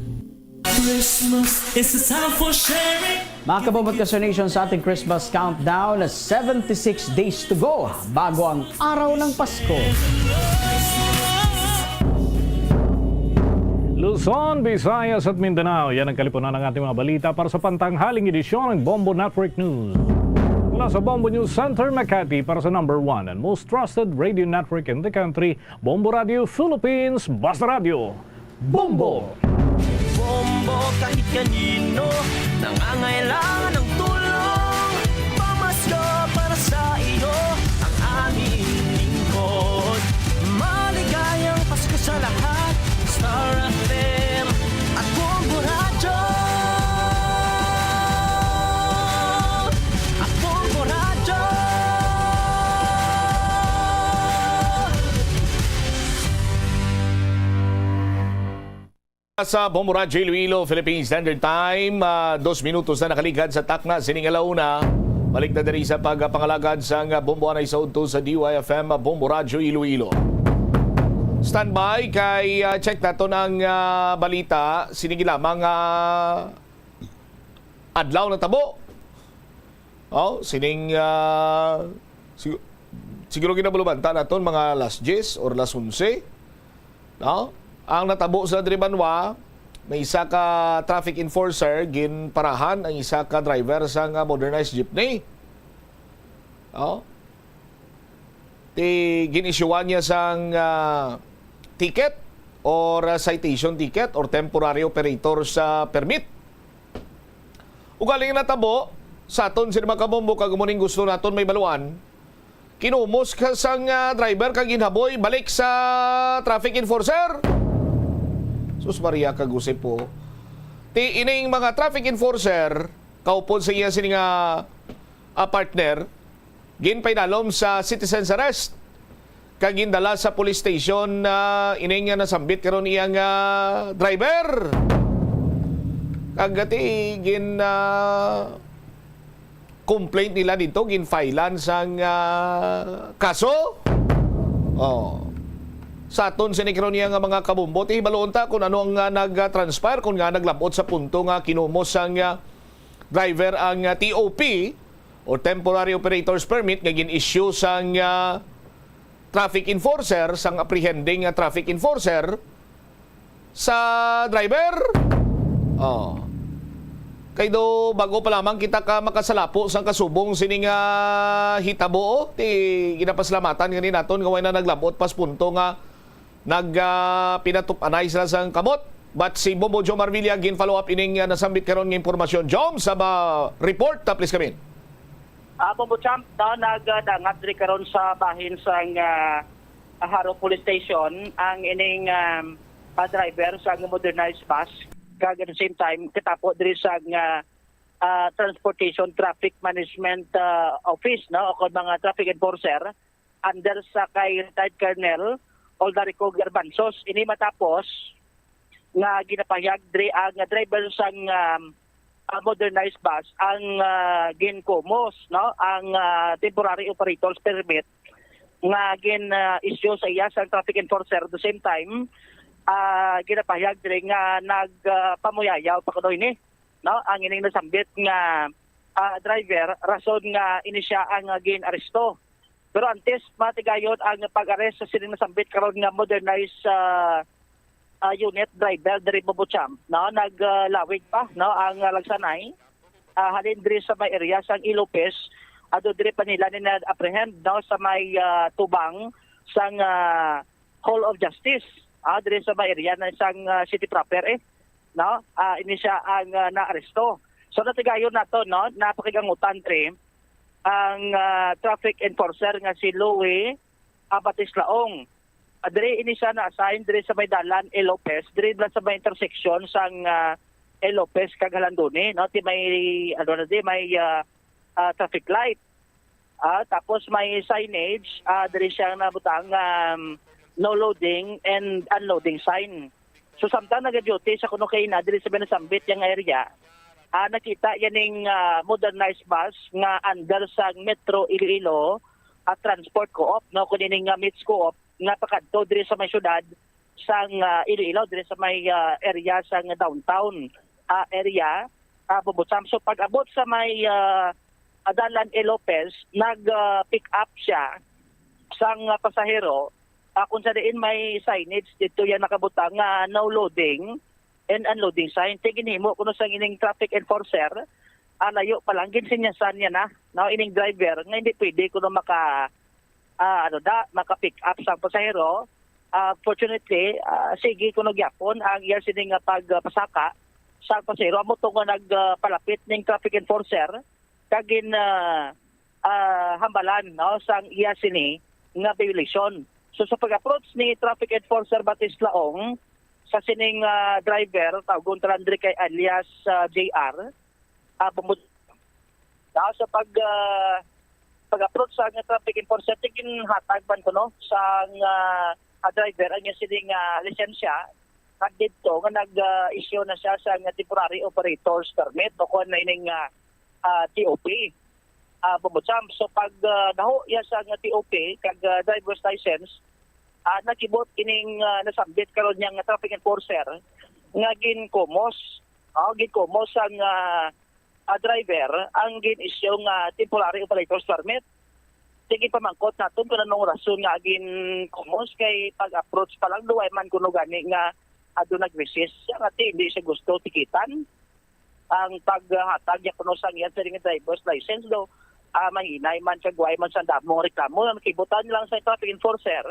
Christmas is a time for sharing. Mga kabombo at Kaso Nation, sa ating Christmas countdown, seventy-six days to go bago ang araw ng Pasko. Luzon, Visayas at Mindanao, yan ang kalipunan ng ating mga balita para sa pantanghaling edisyon ng Bombo Network News. Mula sa Bombo News Center, Makati, para sa number one and most trusted radio network in the country, Bombo Radio Philippines, Basta Radio. Bombo! Bombo kahit kanino nangangailangan ng tulong. Pamasko para sa iyo ang aming lingkod. Maligayang Pasko sa lahat. Star F M at Bombo Radyo. At Bombo Radyo. Sa Bombo Radyo Iloilo, Philippine Standard Time, ah, dos minutos na nakaligad sa takna sining alauna. Balik na diri sa pagpangalagad sang, ah, Bombo anay sa udto sa D Y F M, ah, Bombo Radyo Iloilo. Standby kay, ah, check naton ang, ah, balita. Sining lamang, ah, adlaw natabo. Oh, sining, ah, sig-, siguro ginabalubanta naton mga alas diyes or alas onse. No? Ang natabo sa diri banwa, may isa ka traffic enforcer, ginparahan ang isa ka driver sang modernized jeepney. No? Ti gin-issuean niya sang, ah, ticket or, ah, citation ticket or temporary operator sa permit. Ugaling natabo sa aton sini mga kabombo, kag amo ning gusto naton may baluan. Kinumos ka sang, ah, driver kag ginhaboy balik sa traffic enforcer. Sus Maria kag Jose po. Ti ining mga traffic enforcer, kaupod sa iya sini nga, ah, partner, ginpainalom sa citizen's arrest kag gindala sa police station, ah, ining nga nasambit karon iyang, ah, driver. Kag ati gin, ah, complaint nila dito, ginfilean sang, ah, kaso. Oh. Sa aton sini karon niya nga mga kabombo, ti hibaluon ta kung ano ang, ah, nag-transpire, kung nga naglabot sa punto nga kinumos sang, ah, driver ang, ah, T O P o Temporary Operator's Permit nga gin-issue sang, ah, traffic enforcer, sang apprehending nga traffic enforcer sa driver. Oh. Kay do, bago pa lamang kita ka makasalapo sang kasubong sini nga hitabo, ti ginapasalamatan gani naton nga way na naglabot pas punto nga nag, ah, pinatup-anay sila sang kamot. But si Bombo Jomar Villa gin-follow up ining, ah, nasambit karon nga impormasyon. Jom, sa ba report, ta please come in. Ah, Bombo Champ, no, nagdangat diri karon sa bahin sang, ah, Jaro Police Station ang ining, um, ah, driver sang modernized bus. Kag at the same time, katapo diri sang, ah, ah, Transportation Traffic Management, ah, Office, no, o kon mga traffic enforcer under sa kay Retired Colonel Oldarico Garbanzos. Ini matapos nga ginapahayag diri ang driver sang, um, ah, modernized bus ang, ah, ginkumos, no, ang, ah, temporary operator's permit nga gin, ah, issue sa iya sang traffic enforcer. At the same time, ah, ginapahayag diri nga nag, ah, pamuyayaw pa kuno ini, no, ang ining nasambit nga, ah, driver, rason nga ini siya ang, ah, gin-aresto. Pero antes, matigayon ang pag-arrest sa sining nasambit karon nga modernized, ah, ah, unit driver diri, Bombo Champ, no, naglawig pa, no, ang, ah, lagsanay, ah, halin diri sa may area sang Ilopez, ado diri pa nila ni na-apprehend, no, sa may, ah, tubang sang, ah, Hall of Justice, ah, diri sa may area na sang, ah, city proper, eh, no? Ah, ini siya ang, ah, naaresto. So, natigayon nato, no, napakigangutan, Dre, ang, ah, traffic enforcer nga si Louie Abatislaong. Ah, diri ini siya na-assign diri sa may dalan E. Lopez, diri lang sa may intersection sang, ah, E. Lopez kag Jalandoni, no? Ti may, ano na di, may, ah, ah, traffic light. Ah, tapos may signage, ah, diri siya nabutang, um, no loading and unloading sign. So, samtang nag-duty siya kuno kaina diri sa may nasambit yang area, ah, nakita yan ning, ah, modernized bus nga under sa Metro Iloilo, ah, Transport Co-op, no, kuno ning, ah, METS Co-op nga pakadto diri sa may syudad sang, ah, Iloilo, diri sa may, ah, area sang downtown, ah, area, ah, Bambucham. So, pag-abot sa may, ah, ah, dalan E. Lopez, nag, ah, pick up siya sang, ah, pasahero, ah, kung sa diin may signage dito yan nakabutang nga no loading and unloading sign. Ti ginhimo kuno sang ining traffic enforcer, ah, layo pa lang, ginsinyasan niya na, no, ining driver nga hindi pwede kuno maka, ah, ano da, maka-pick up sang pasahero. Ah, fortunately, ah, sige kuno gyapon ang iya sini nga pagpasaka sa pasahero. Amo to nga nagpalapit ning traffic enforcer kag gin, ah, ah, hambalan, no, sang iya sini nga violation. So, sa pag-approach ni traffic enforcer Batislaong sa sining, ah, driver, tawgon ta lang diri kay alias, ah, J R, ah, bumut-, ah, sa pag, ah, pag-approach sa nga traffic enforcer, ti ginhatag man kuno sang, ah, ah, driver ang iya sini nga lisensya, kag didto nga nag, ah, issue na siya sa nga temporary operator's permit o kon na ining, ah, ah, T O P, ah, Bambucham. So, pag, ah, naho iya sa nga T O P kag, ah, driver's license, ah, nakibot ining, ah, nasambit karon niya nga traffic enforcer nga ginkumos, ah, ginkumos ang, ah, ah, driver ang gin-issue nga temporary operator's permit. Sige, pamangkot naton kung anong rason nga ginkumos, kay pag-approach pa lang, duway man kuno gani nga, ah, do nag-resist siya, nga ti, hindi siya gusto tikitan ang paghatag niya kuno sang iya siring nga driver's license, do, ah, mahinay man kag way man sa damong reklamo nga nakibutan lang sa traffic enforcer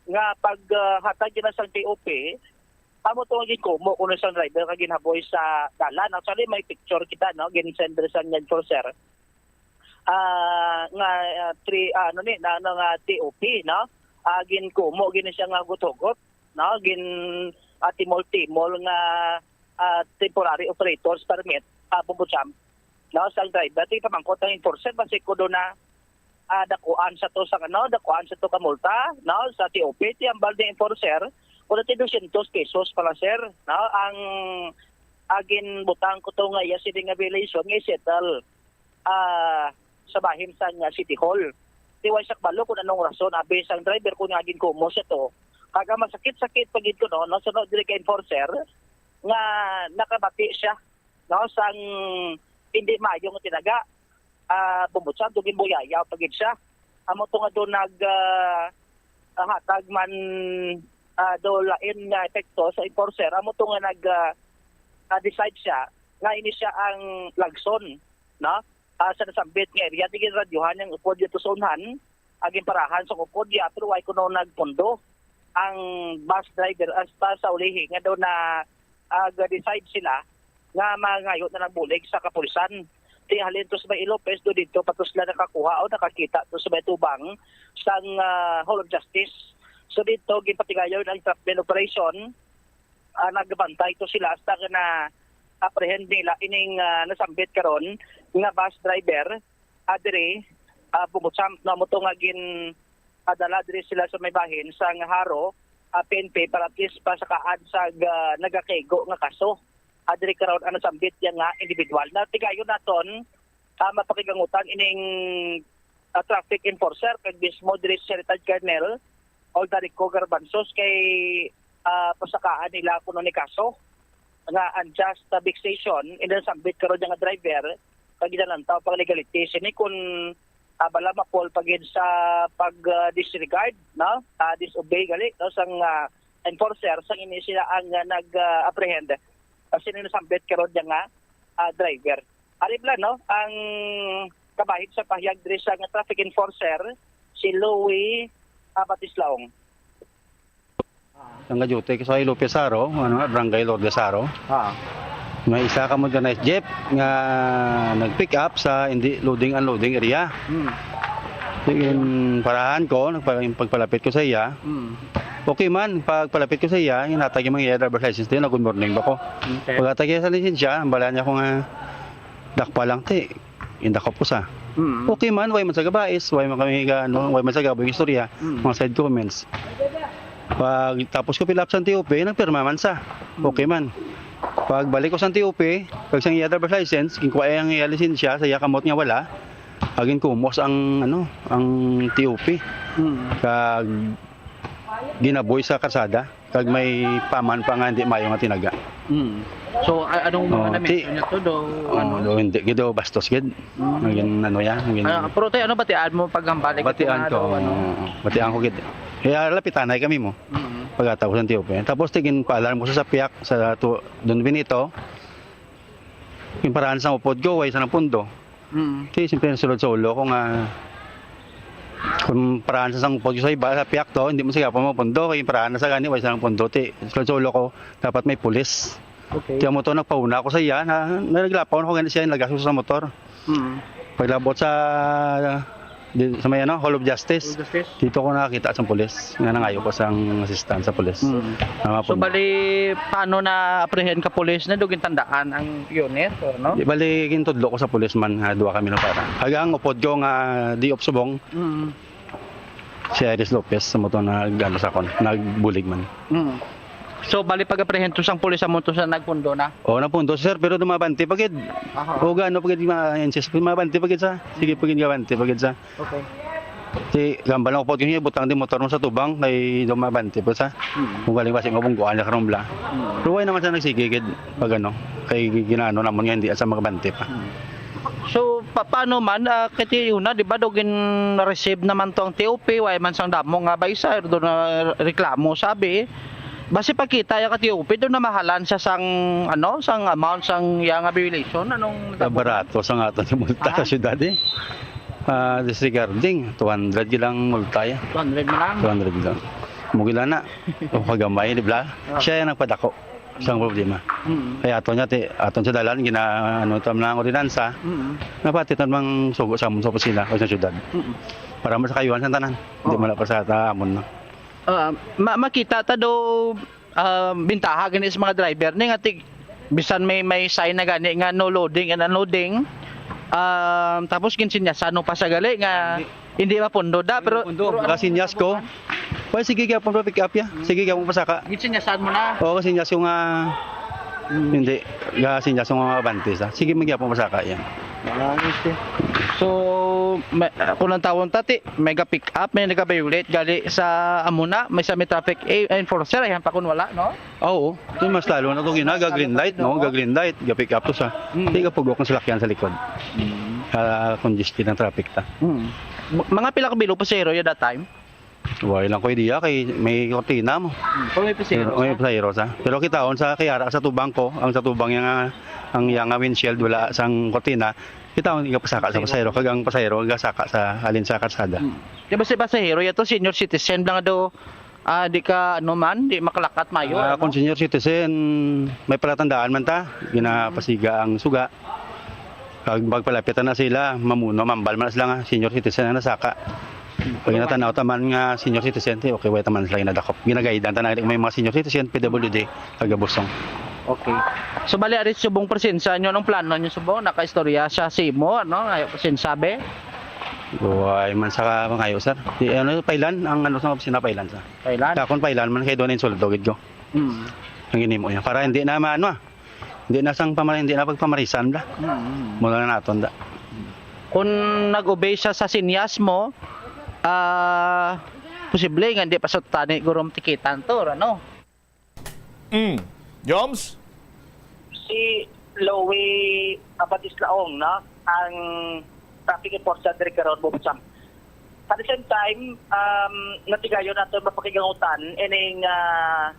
nga pag, ah, hatag niya na sang T O P, amo to ang ginkumo kuno sang driver nga ginhaboy sa dalan. Actually, may picture kita, no, gin-send diri sang enforcer. Ah, nga, ah, three, ah, ano ni, na, ano nga T O P, no? Ah, ginkumo gini siya nga hugot-hugot, no? Gin, ah, timol-timol nga, ah, temporary operator's permit, ah, Bambucham, no? Sa driver, ti pamangkot ang enforcer, basi ko do na, ah, dakuan sa to sa, ano, dakuan sa to ka multa, no? Sa T O P, ti ambal ni enforcer, kuno ti dosyentos pesos pala, sir, no? Ang, ah, ginbutang ko to nga iya sini nga violation nga i-settle, ah, sa bahin sang, ah, City Hall. Ti way sa kabalo kung anong rason, abi sang driver ko nga ginkumos siya to. Kag ang masakit-sakit pa gid ko, no, no, sunod diri kay enforcer nga nakabati siya, no, sang hindi maayo nga tinaga, ah, Bambucham, do ginbuyayaw pa gid siya. Amo to nga do nag, ah, ah, hatag man, ah, do lain nga epekto sa enforcer. Amo to nga nag, ah, ah, decide siya nga ini siya ang lagson, no? Ah, sa nasambit nga area, ti ginradyohan ang upod dito sa unhan, ang ginparahan sa upod ya, pero way kuno nagpundo ang bus driver hasta sa ulihi nga daw na, ah, ga-decide sila nga mangayo na lang bulig sa kapulisan. Ti halin to sa may Ilopez, do dito pa to sila nakakuha o nakakita to sa may tubang sang, ah, Hall of Justice. So dito, ginpatigayon ang entrapment operation, ah, nagbantay to sila hasta nga na-apprehend nila ining, ah, nasambit karon nga bus driver, ah, diri, ah, Bambucham, no, mo to nga gin, ah, dala diri sila sa may bahin sang Jaro, ah, P N P para at least pasakaan sa, ah, nagakaigo nga kaso. Ah, diri karon ang nasambit niya nga individual. Natigayon naton, ah, mapakigangutan ining, ah, traffic enforcer kag mismo diri si Retired Colonel Aldarico Garbanzos kay, ah, pasakaan nila kuno ni kaso nga unjust, ah, vexation, indi nasambit karon nga driver, kag ginalantaw pang legality sini kung, ah, bala ma-fall pa gid sa pag, ah, disregard, no? Ah, disobey gali, no, sang, ah, enforcer sang ini sila ang, ah, nag, ah, apprehend, ah, sini nasambit karon nga, ah, driver. Ari bala, no, ang kabahin sa pahayag diri sa nga traffic enforcer, si Louie, ah, Batislaong. Ang duty ko sa Ilopez Jaro, ano, Barangay Lourdes Jaro. Ah. May isa ka motorized jeep nga nag-pick up sa hindi loading unloading area. Hmm. Sige, parahan ko, nagpa-, pagpalapit ko sa iya. Hmm. Okay man, pagpalapit ko sa iya, ginhatag niya ang iya driver's license, di na, "Good morning," ba ko. Okay. Paghatag niya sa lisensya, ang bala niya ko nga, "Dakpa lang, ti." Indakop ko sa. Mm. Okay man, way man sa gabais, way man kami ga-, ano, way man sa gaboy nga istorya, Mm. mga side comments. Pag tapos ko fill up sa T O P, nagpirma man sa. Mm. Okay man. Pagbalik ko sa T O P, kag sa iya driver's license, ginkuha ang iya lisensya sa iya kamot nga wala. Agin kumos ang, ano, ang T O P. Mm. Kag ginaboy sa karsada. Kag may paman pa nga hindi mayo nga tinaga. Mm. So, a-, anong mga Oh, na-mention ti-, niya to? Do, oh, ano? Do, hindi gid, do, bastos gid. Mm. Naging ano yan, naging Ah, pero tayo, ano batian mo pag hambalik Batian ito na ko, do, ano? Oo, batian ko gid. Kaya lapitanay kami mo. Mm. Pagkatapos ng T O P. Tapos tigin paalarm ko sa, sa piyak, sa tu-, Don Benito. Yung paraan sa upod ko, way sa nang pundo. Mm. Kay siyempre, nasulod sa ulo ko nga kung paraan sa sang upod ko sa iba, sa piyak to, hindi mo siya pa mapundo. Kay paraan na sa gani, way sa nang pundo. Ti, sulod sa ulo ko, dapat may pulis. Okay. Kaya mo to, nagpauna ako sa iya, na, na naglapaw na ko gani siya, nalagas ko sa motor. Mm. Paglabot sa, di, sa may ano, Hall of Justice. Hall of Justice. Dito ko nakakita sa pulis, nga nangayo ko sang assistance sa pulis. Mm. Nga So, mapundo. bali, paano na-apprehend ka pulis na do gintandaan ang unit, or no? Di bali, gintudlo ko sa pulis man nga duha kami na para. Hagang upod ko nga di subong, Mm. si Iris Lopez sa moto nag-, ano, sa akon, nagbulig man. Mm. So, bali, pag-apprehend to sang pulis sa moto sa nagpundo na? Oo, napundo, sir, pero dumabante pa gid. Aha. O gano pa gid ma-, insist, mabante pa gid sa, sige pa gid, gabante pa gid sa. Okay. Ti, gambal lang ko po, yung butang di motor mo sa tubang, kay dumabante po sa. Mm. Kung galing kasi mabungguan na karon bla. Mm. Pero way naman sa nagsige gid pag ano, kay ginaano naman nga hindi sa magabante pa. Mm. So, pa-, paano man, ah, kay ti una, di ba, do gin-receive naman to ang T O P, way man sang damo nga baysa, do na reklamo, sabi, basi pagkita ya ka T O P, do na mahalan siya sang, ano, sang amount sang iya nga violation, anong Sa barato sa nga ato sa multa Ah? sa syudad, eh. Ah, disregarding, two hundred gid ang multa, eh. Two hundred na lang? Two hundred lang. Mo gila na. O kagamay, di ba? Ah. Siya yung nagpadako. Isang problema. Mm. Kaya ato niya, ti-, aton sa dalan, gina-, ano, tam na ang ordinansa. Mm. Napati tam mang sugo sa amon sa opisina o sa syudad. Mm. Para masakayuhan sa tanan. Hindi Oo. Wala pa sa ta-, amon na. Ah, ma-, makita ta do, ah, bintaha gani sa mga driver ni nga tig-, bisan may, may sign na gani nga no loading and unloading, ah, tapos ginsinyasan mo pa sa gali nga Hindi. hindi mapundo da, pero Pundo, pero ang gasinyas ko. Pwede, sige, kaya pang pick up ya. Sige, kaya pang pasaka. Ginsinyasan mo na. Oo, kasi niya yung, ah, Hmm. hindi, gasinyas yung mga abante sa. Sige, magyapon pasaka yan. Ah, okay. So, may, kung ang tawon tati, may ga-pick up, may nagabayulit, gali sa amuna, may sa may traffic, eh, enforcer, ayan pa kung wala, no? Oo, yung mas lalo na itong ginaga, green light, no? Ga green light, ga-pick up to sa, Hmm. di ka pugok ng salakyan sa likod. Hmm. Ah, congested ang traffic ta. Hmm. M-, mga pila ka bilo pasahero ya that time? Wala lang ko idea kay may kortina mo. Hmm. Pero may pasahero Pero may sa? pasahero sa. Pero kitaon sa kay ara sa tubang ko, ang sa tubang yang, ah, ang yang, ah, windshield wala sang kortina. Kitaon nga pasaka sa Pasahero. pasahero, kag ang pasahero gasaka sa alin sa karsada. Hmm. Di ba si pasahero yato senior citizen lang daw, ah, di ka ano man, di makalakat mayo, Ah, ano? Kung senior citizen, may palatandaan man ta, ginapasiga ang suga. Kag magpalapit na sila, mamuno, mambal man sila nga senior citizen na nasaka. Pag natanaw taman nga senior citizen, ti, okay, way taman sila ginadakop. Ginagaidan tanan may mga senior citizen, P W D, taga Busong. Okay. So, bali, ari subong presensya nyo, anong plano nyo subong? Nakaistorya siya sa imo, ano? Ayaw presensya, be? Way man sa mangayo, sir. Di, ano, pailan? Ang ano sa opisina, pailan, sir? Pailan? Sa akon, pailan man kay doon yung sweldo, gid ko. Mm. Ang ginimo niya. Para hindi na maano, ah. Hindi na sang pamar-, hindi na pagpamarisan da. Mm. Mula na naton da. Kung nag-obey siya sa sinyas mo, ah, posible nga hindi pa sa tani gurom tikitan to, ano? Mm. Joms? Si Louie Abadislaong, no? Ang traffic enforcer diri karon, Bubsam. At the same time, um, natigayon nato mapakigangutan ining, ah,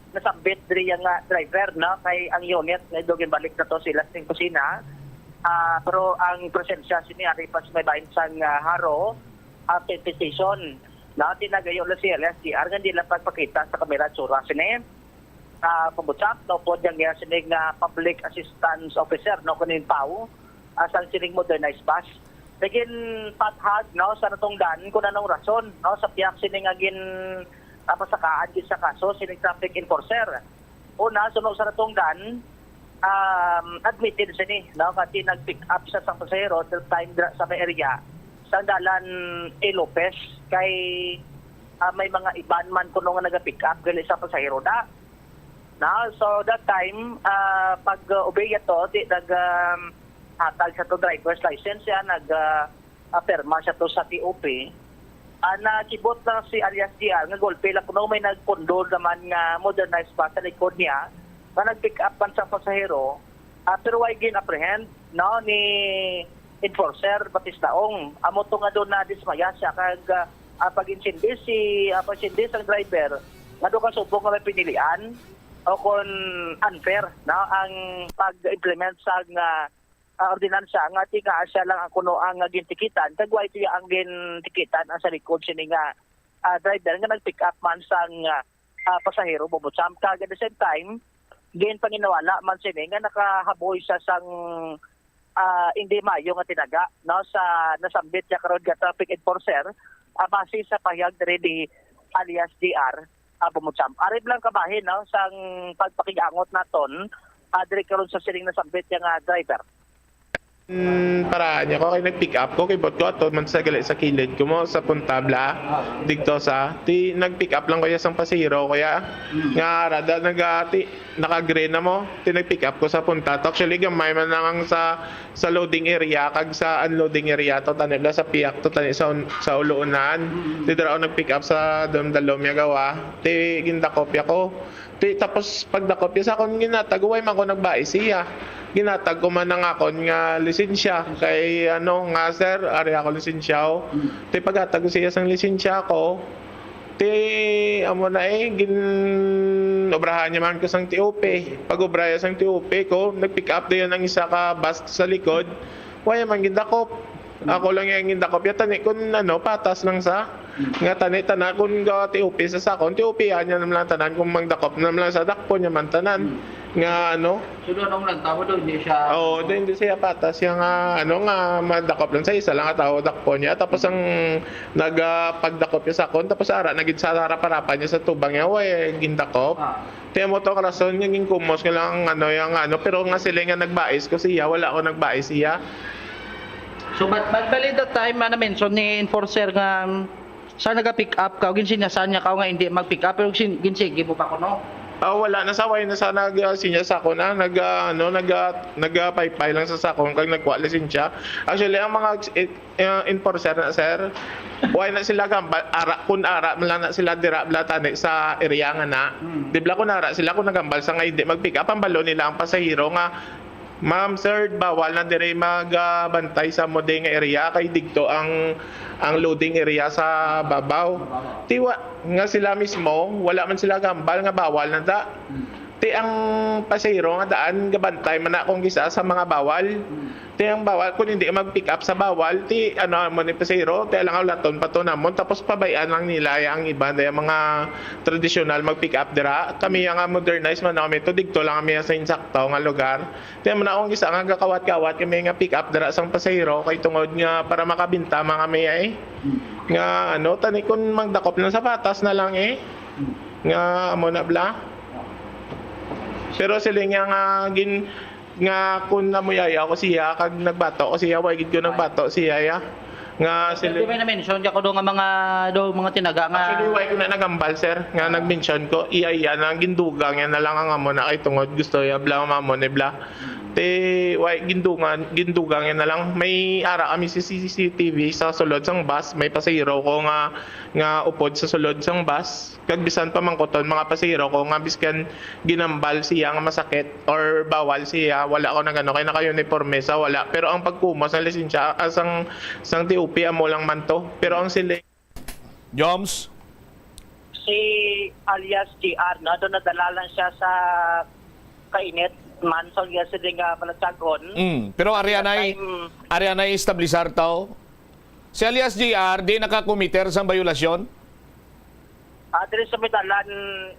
nasambit diri yang, ah, driver, no? Kay ang unit nga dugin balik na to sila sa kusina. Ah, pero ang presensya sini ari pa sa may bahin sang, ah, Haro, ah, P P station. No, tinagayo lang si L S T R nga di lang pagpakita sa kamera tsura sini. ah, Pambutsap, no, pod yang iya sining, ah, public assistance officer, no, kunin pao, ah, sang sining modernized bus. Nagin pathag, no, sa natungdan kung anong rason, no, sa piyak sining agin, ah, pasakaan gid sa kaso sining traffic enforcer. Una, suno sa natungdan, um, admitted sini, no, kasi nag-pick up sa sang pasahero that time dira sa may area sa dalan A. Lopez kay, ah, may mga iban man kuno nga naga-pick up gali sa pasahero da. Na, so that time, ah, pag, ah, obey to, di nag, um, hatag sa to driver's license siya, nag, ah, ah, perma siya to sa T O P. Ah, nakibot lang si alias G R nga gulpi lang kuno may nagpundol naman nga modernized bus sa likod niya nga nag-pick up man sa pasahero, ah, pero way gin-apprehend, no, ni enforcer Batistaong. Amo to nga doon na dismaya siya kag, ah, ah, pag-insindi si, ah, pag-insindi sang driver nga doon ka subong nga may pinilian o kon unfair, no, ang pag-implement sa nga, ah, ordinansa nga tinga siya lang ang kuno ang, ah, gintikitan kag way tuya ang gintikitan ang sa likod sini nga, ah, driver nga nag-pick up man sang, ah, ah, pasahero, Bobotsam. Kag at the same time, ginpanginiwala man sini nga nakahaboy sa sang, ah, hindi maayo nga tinaga, no, sa nasambit niya karon nga traffic enforcer, ah, base sa pahayag diri ni alias G R, ah, Bobotsam. Ari lang kabahin, no, sang pagpakig-angot naton, ah, diri karon sa sining nasambit niya nga driver. Mm, para niya ko kay nag-pick up ko kay bot ko ato man sa gali sa kilid ko mo sa punta bla digto sa ti nag-pick up lang ko ya sang pasahero ko ya nga rada nagati naka-green na mo ti nag-pick up ko sa punta to actually gamay man lang ang sa sa loading area kag sa unloading area to tani bla sa piyak to tani sa un- sa uluunan ti dira ako nag-pick up sa dom dalom ya gawa ti gindakop ya ko Ti, tapos pagdakop niya sa akon ginatag, way man ko nagbai siya. Ginatag ko man ang akon nga lisensya kay ano nga sir, ari ako lisensya o. Ti paghatag ko siya sang lisensya ko, ti amo na eh, gin obrahan niya man ko sang T O P. Pag obra niya sang T O P ko, nag-pick up dayon ang isa ka bus sa likod. Wala man gindakop. Ako lang yung gindakop. Ya tani kun ano, patas lang sa nga tani tanan kun ga T O P sa sakon, T O P niya naman lang tanan kung magdakop na lang sa dakpo niya man tanan. Nga ano, So doon ang nagtawag doon, hindi siya... Oo, di, hindi siya patas. Yung ah, ano nga, madakop lang sa isa lang ang tao dakpo niya. Tapos ang nag, ah, pagdakop niya sa akon, tapos ara, nagid sa harap-harapan niya sa tubang niya, way gindakop. Ah. Kaya mo to, rason nga ginkumos nga lang ang ano, yung ano, pero nga sila nga nagbais ko siya, wala ako nagbais siya. So, but, but bali that time, ah, na-mention ni enforcer nga mm, sa naga-pick up ka, o ginsinyasan niya ka nga hindi mag-pick up, pero gin- ginsige mo pa ko, no? Ah, wala na sa way na sa nag ah, sinya sa ako na nag ah, ano nag ah, nag ah, paypay lang sa sakon kag nagkuha lisensya. Actually ang mga eh, eh, enforcer na sir, why na sila gambal ara kun ara man lang na sila dira bla tani sa area nga na. Di bla kun ara sila kun nagambal sa nga hindi mag-pick up ang balo nila ang pasahero nga Ma'am, sir, bawal na dire mag ah, bantay sa mo nga area kay digto ang ang loading area sa babaw. Tiwa nga sila mismo, wala man sila gambal nga bawal na da. Ti ang pasahero nga daan gabantay man na kung gisa sa mga bawal. Ti ang bawal kung hindi mag-pick up sa bawal, ti ano mo ni pasahero, ti lang ulaton pa to namon tapos pabayan lang nila ang iba na mga traditional mag-pick up dira. Kami nga modernized man kami to digto lang kami sa insakto nga lugar. Ti man akong isa nga gakawat-kawat kami nga pick up dira sang pasahero kay tungod nga para makabinta man kami ay nga ano tani kun magdakop lang sa patas na lang eh nga amo na bla. Pero sila nga nga gin nga kun namuyaya ko siya kag nagbato ko siya, wa gid ko nagbato siya ya. Nga Sila... sila May na-mention ka ko doon nga mga, doon mga tinaga nga... Actually, why ko na nagambal, sir? Nga nag-mention ko, iya-iya na, gindugang yan na lang ang amo na kay tungod gusto ya bla mamon ni bla. Te, why gindugang, gindugang yan na lang. May ara kami si C C T V sa sulod sang bus, may pasahero ko nga nga upod sa sulod sang bus. Kag bisan pa mangkuton mga pasahero ko nga biskan ginambal siya nga masakit or bawal siya, wala ko nagano kay naka-uniforme sa wala. Pero ang pagkumos sa lisensya ah, sang sang T O P amo lang man to. Pero ang sila Joms? Si alias G R, no? Doon nadala lang siya sa kainit man sa iya sila nga balatyagon. Mm. Pero ari anay, Time, ari anay establisar tao. Si alias G R, di nakakomiter sang bayolasyon? Ah, diri sa may dalan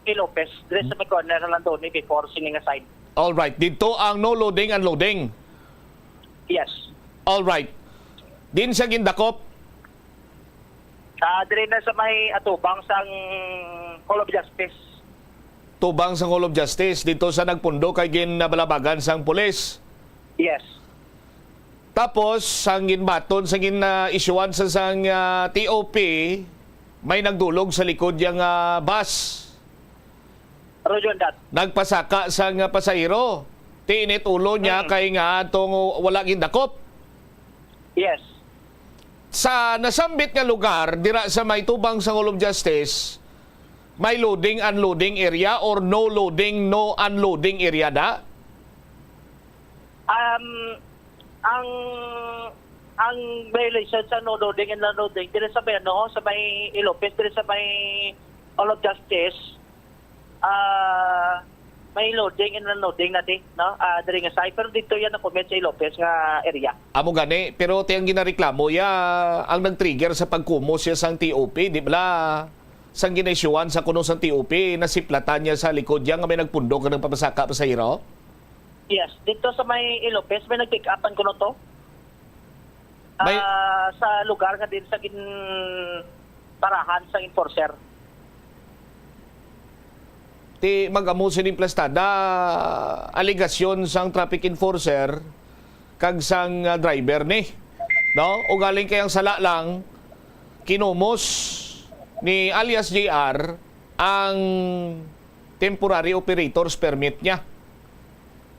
Ilopez, diri sa may corner lang doon, eh, before sini nga side. All right, dito ang no loading, unloading. Yes. All right. Din siya gindakop. Ah, diri na sa may atubang sang Hall of Justice. Tubang sang Hall of Justice, dito sa nagpundo kay ginabalabagan sang pulis. Yes. Tapos, sang ginbaton, sang gin, ah, isyuan sa sang, ah, T O P, may nagdulog sa likod niya nga bus. Roger on that. Nagpasaka sang, ah, pasahero. Ti init ulo niya Mm. kay nga atong wala gindakop. Yes. Sa nasambit nga lugar, dira sa may tubang sa Hall of Justice, may loading, unloading area or no loading, no unloading area da? Um, ang, ang violation sa no loading and unloading, diri sa may, ano, sa may Ilopez, diri sa may Hall of Justice, ah, may loading and unloading na di, no? Ah, diri nga side, pero dito yan na-commit sa Ilopez nga area. Amo gani, pero ti ang ginareklamo ya, ang nag-trigger sa pagkumos siya sang T O P, di bala? Sang ginaisyuhan sa kuno sang T O P, nasiplatan niya sa likod niya nga may nagpundok nga nagpapasaka pasahero? Yes, dito sa may Ilopez, may nag-pick upan kuno to. May Ah, sa lugar nga din sa gin-, parahan sa enforcer. Ti mag-amo sining plastada, alegasyon sang traffic enforcer kag sang, ah, driver ni, no? Ugaling kay ang sala lang, kinumos ni alias J R ang temporary operator's permit niya.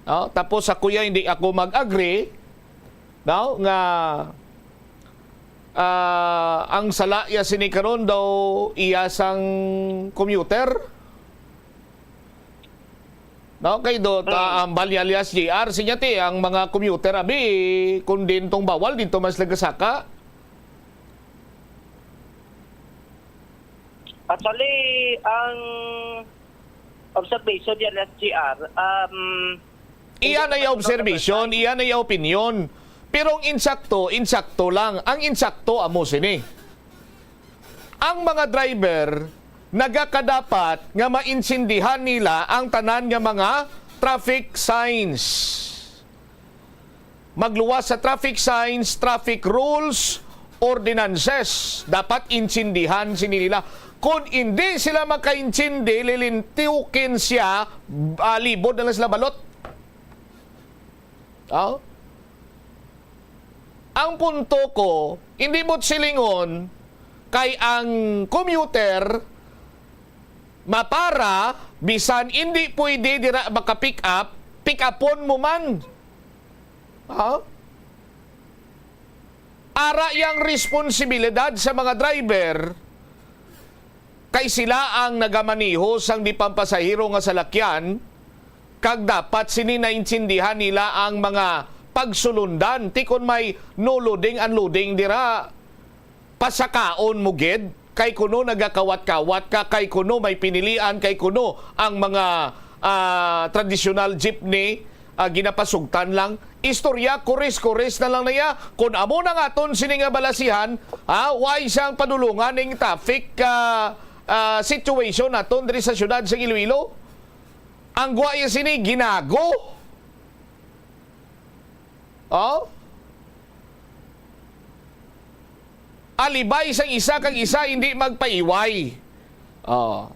No? Tapos ako ya, hindi ako mag-agree, no, nga, ah, ang sala ya sini karon daw iya sang commuter. No, kay do, ta, Mm. ang Bali alias J R, sinya ti, ang mga commuter, abi, kung din tong bawal, dito mas nagasaka. Actually, ang observation ni alias J R, um, Iya hindi na naman iya observation, ito iya na iya opinion. Pero ang insakto, insakto lang. Ang insakto, amo sini. Ang mga driver nagakadapat nga maintindihan nila ang tanan nga mga traffic signs. Magluwas sa traffic signs, traffic rules, ordinances. Dapat intindihan sini nila. Kung hindi sila makaintindi, lilintiukin siya, ah, libod na lang sila balot. Oh? Ang punto ko, hindi mo silingon kay ang commuter mapara, bisan hindi pwede dira maka-pick up, pick upon mo man. Ha? Ara yang responsibilidad sa mga driver, kay sila ang nagamaneho sang di pampasahero nga salakyan, kag dapat sini naintindihan nila ang mga pagsulundan. Ti kon may no loading, unloading dira, pasakaon mo gid, kay kuno nagakawat-kawat ka, kay kuno may pinilian, kay kuno ang mga, ah, tradisyonal jeepney, ah, ginapasugtan lang. Istorya, kuris-kuris na lang na iya. Kung amo na nga aton sini nga balasihan, ha, why siyang padulungan ning traffic, ah, ah, situation naton diri sa siyudad sa Iloilo? Ang guwa iya sini, ginago. Oh? Alibay sang isa kag isa, hindi magpaiway. Oh.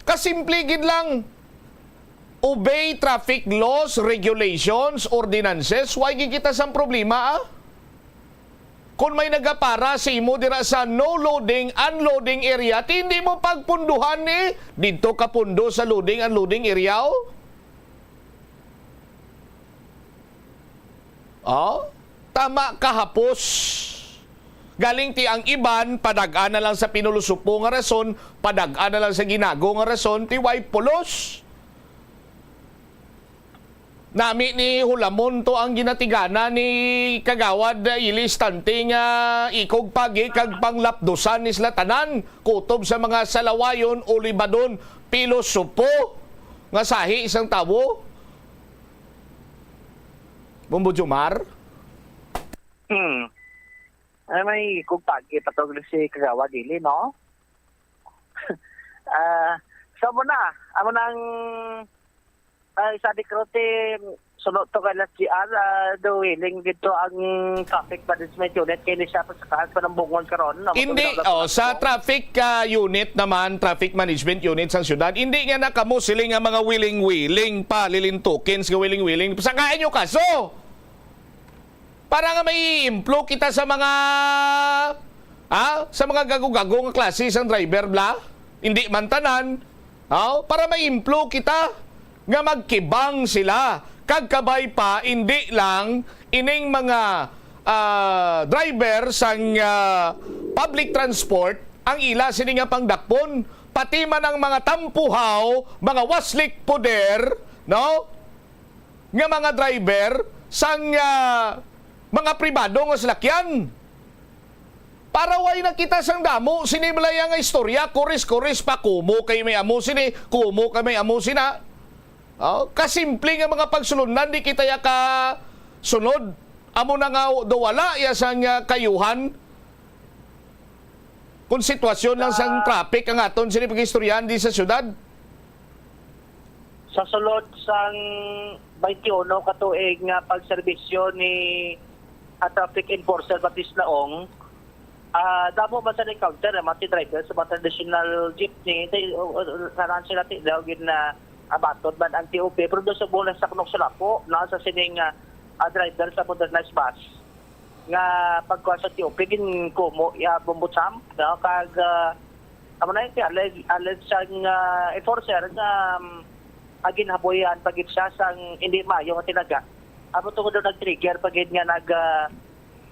Kasimple gid lang. Obey traffic laws, regulations, ordinances. Why gid kita sang problema, ah? Kung may nagapara sa imo dira sa no loading, unloading area, ti hindi mo pagpunduhan ni didto ka pundo sa loading, unloading area, oh. Oh, tama ka, hapos. Galing ti ang iban, padag-an na lang sa pinulusupo nga rason, padag-an na lang sa ginago nga rason, ti way pulos. Nami ni hulamon to ang ginatigana ni Kagawad Ilis Tante nga ikog pagi kag panglapdusan ni sila tanan, kutob sa mga salawayon, ulibadon, pilosopo nga sahi sang tawo. Bombo Jomar? Hmm. Ay, may ikog pagi pa to si Kagawad Ili, no? Ah, so mo na, amo nang, ah, isa di karon ti suno to kay Las G R, ah, do willing dito ang traffic management unit kay ni siya pa sa kaas pa ng bungon karon. Amo to Hindi, bitaw na oh, sa traffic. Traffic, ah, unit naman, traffic management unit sa syudad, hindi nga na kamo sila nga mga willing-willing pa, lilintukin sa willing-willing. Sa kain nyo kaso? Para nga may implo kita sa mga, ha? Sa mga gago-gago nga klase sang driver, bla? Hindi man tanan. Ha? Para may implo kita nga magkibang sila. Kag kabay pa, hindi lang ining mga, ah, driver sang, ah, public transport ang ila sini nga pangdakpon, pati man ang mga tampuhaw, mga waslik poder, no? Nga mga driver sang, ah, mga pribado nga salakyan. Para way na kita sang damo sini malaya nga istorya, kuris-kuris pa, kumo kay may amo sini, kumo kay may amo sina. Oh, kasimple nga mga pagsulundan, di kita ya ka sunod. Amo na nga do wala ya sang, ah, kayuhan. Kung sitwasyon lang sang Sa traffic ang aton sini pag-istoryahan di sa syudad. Sa sulod sang twenty-one ka tuig nga pagserbisyo ni, ah, traffic enforcer Batis Laong, ah, damo man sa encounter ang mga driver sa mga traditional jeepney. Tay, o, o, karan sila ti daw gid na abaton man ang T O P, pero doon sa mula sa Kunok sa Lapo, no, sa sining, ah, ah, driver sa modernized bus nga pagkuha sa T O P, ginkumo ya Bombo Champ, no, kag, ah, amo na yung alleged, alleged sang, ah, enforcer nga, um, ah, ginhaboyan pa gid siya sang hindi maayo nga tinaga. Amo tungod daw nag-trigger pa gid nga nag, ah,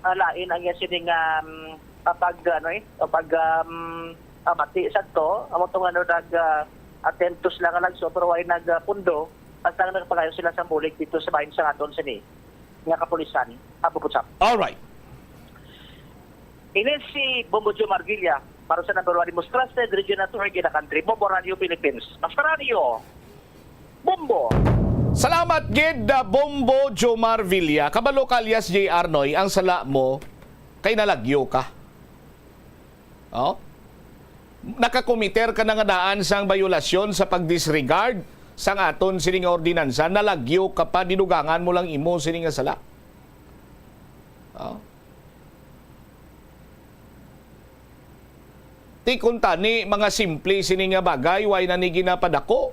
ah, lain ang iya sining, um, ah, pag, ano eh, o pag, um, ah, bati sadto. Amo tungod daw nag, ah, attempt to sila nga lagso, pero way nag, ah, pundo. Basta nga nagpagayon sila sa bulig dito sa bahin sa aton sini nga kapulisan. Apo Putsap. Alright. Ini si Bombo Joe Marvilla para sa number one most trusted radio network in the country, Bombo Radio Philippines. Basta Radio, Bombo. Salamat gid, ah, Bombo Jomar Villa. Kabalo ka, alias J R Noy, ang sala mo kay nalagyo ka. Oh? Nakakomiter ka na nga daan sang bayolasyon sa pag-disregard sang aton sini nga ordinansa, nalagyo ka pa, dinugangan mo lang imo sini nga sala. Oh? Ti kuntani, mga simple sini nga bagay, way na ni ginapadako.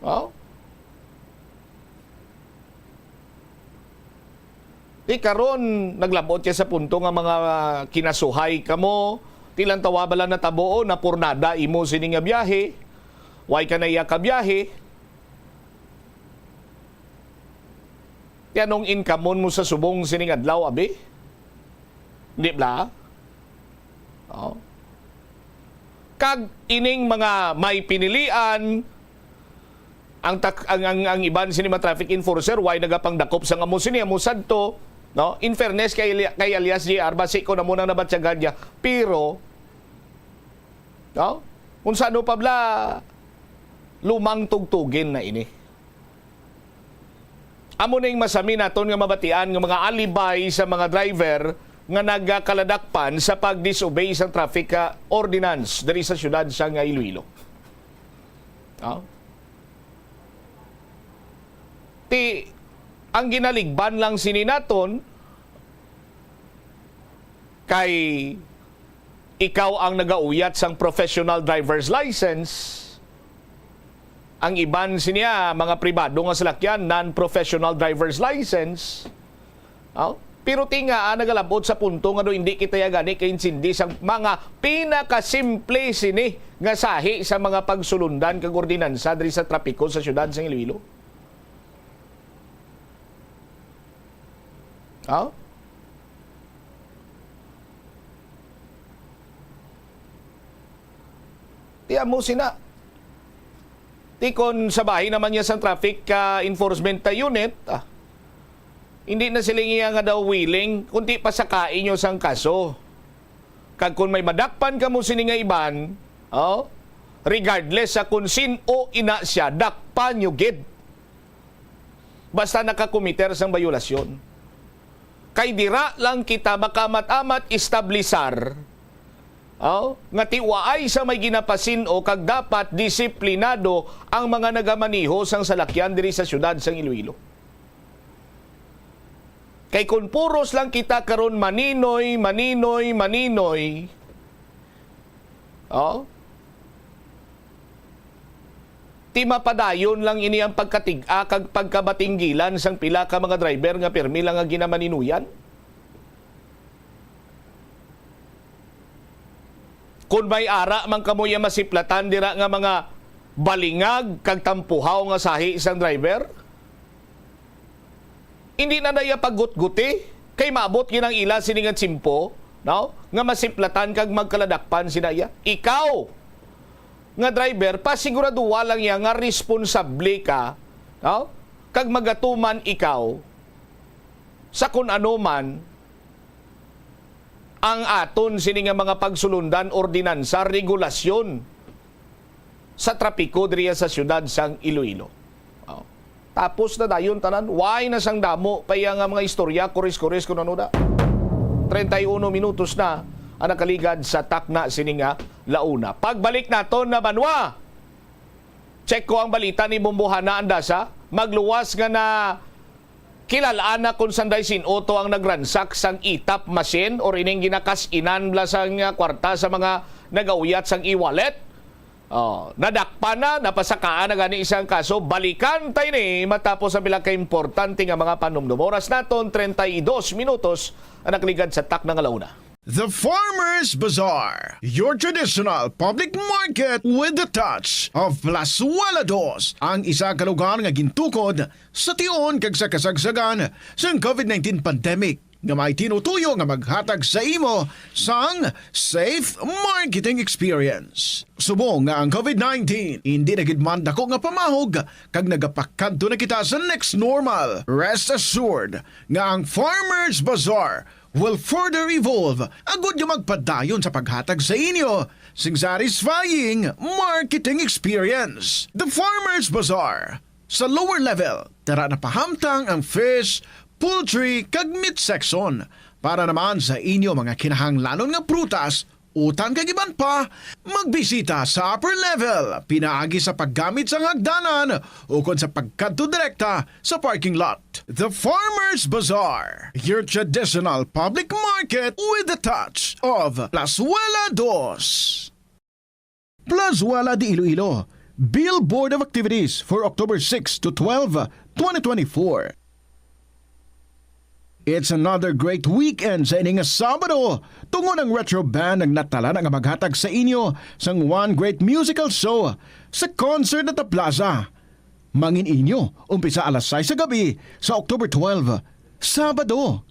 Oh? Ti karon, naglabot ka sa punto nga mga kinasuhay kamo, ti lang tawa bala natabo, o napurnada imo sini nga biyahe, way ka na iya ka biyahe. Ti anong income mo sa subong sining adlaw, abi? Di bala? Oh. Kag ining mga may pinilian, ang tak-, ang, ang, ang iban sini mga traffic enforcer, way nagapangdakop sang amo sini, amo sadto, no? In fairness kay, kay alias J R, basi ko na mo nang nabatyagan niya. Pero, no? Kung sa ano pa bala, lumang tugtugin na ini. Amo na yung masami naton nga mabatian nga mga alibay sa mga driver nga nagakaladakpan sa pag-disobey sa traffic, ah, ordinance diri sa siyudad sa nga Iloilo. Ah? Ti, ang ginaligban lang sini naton kay ikaw ang nagauyat sang professional driver's license. Ang iban siniya, mga pribado nga salakyan, non-professional driver's license. Oh? Pero tinga, ah, nagalabot sa punto nga do hindi kita ya gani kaintindi sa mga pinakasimple sini nga sahi sa mga pagsulundan kag ordinansa diri sa trapiko sa siyudad sa Iloilo. Oh? Ti amo sina. Ti kon sa bahin naman niya sang traffic, ah, enforcement, ah, unit, ah, hindi na sila niya nga daw willing, kundi pasakain nyo sang kaso. Kag kon may madakpan kamo sini nga iban, oh, regardless sa kon sin-o ina siya, dakpan nyo gid. Basta nakakomiter sang bayolasyon. Kay dira lang kita makaamat-amat establisar Oh, nga tiwaay sa may ginapasin-o kag dapat disiplinado ang mga nagamaneho sang salakyan diri sa siyudad sang Iloilo. Kay kung puros lang kita karon maninoy, maninoy, maninoy, oh, ti mapadayon lang ini ang pagkatig-a kag pagkabatinggilan sang pila ka mga driver nga pirmi lang nga ginamaninuyan. Kon may ara man kamo ya masiplatan dira nga mga balingag kag tampuhaw nga sahi sang driver, hindi na naya paggutguti, kay maabot gid ang ila sini nga tiyempo, no? Nga masiplatan kag magkaladakpan sina iya. Ikaw nga driver, pasiguraduha lang ya nga responsable ka, no? Kag magatuman ikaw sa kun ano man ang aton sini nga mga pagsulundan, ordinansa, regulasyon sa trapiko diriya sa siyudad sang Iloilo. Oh. Tapos na dayon tanan, why na sang damo pa iya nga mga istorya, kuris-kuris kun ano na. Treinta y uno minutos na ang nakaligad sa takna sini nga launa. Pagbalik naton na banwa, check ko ang balita ni Bombohana Andasa, magluwas nga na kilal-an na kung sanday sin-o to ang nagransak sang E-top machine or ining ginakas-inan bala sang, ah, kwarta sa mga nagauyat sang e-wallet. Oh, nadakpan na, napasakaan na gani isang kaso. Balikan ta ini matapos ang pila ka importante nga mga panumdom. Oras naton, treinta y dos minutos ang nakaligad sa takna nga launa. The Farmers Bazaar, your traditional public market with the touch of Plazuela Dos, ang isa ka lugar nga gintukod sa tion kag sa kasagsagan sang covid nineteen pandemic, nga may tinutuyo nga maghatag sa imo sang safe marketing experience. Subong nga ang covid nineteen hindi na gid man dako nga pamahog kag nagapakadto na kita sa next normal, rest assured nga ang Farmers Bazaar will further evolve agud nga magpadayon sa paghatag sa inyo sing satisfying marketing experience. The Farmers Bazaar. Sa lower level, tara na pahamtang ang fish, poultry, kag meat section. Para naman sa inyo mga kinahanglanon nga prutas, utan kag iban pa, magbisita sa upper level pinaagi sa paggamit sang hagdanan ukon sa pagkadto direkta sa parking lot. The Farmers Bazaar, your traditional public market with the touch of Plazuela Dos. Plazuela de Iloilo, Billboard of Activities for October six to twelve, twenty twenty-four. It's another great weekend sa ini nga Sabado, tungod ang Retro Band ang natalana nga maghatag sa inyo sang one great musical show sa Concert at the Plaza. Mangin inyo, umpisa alas sais sa gabi sa October twelve, Sabado.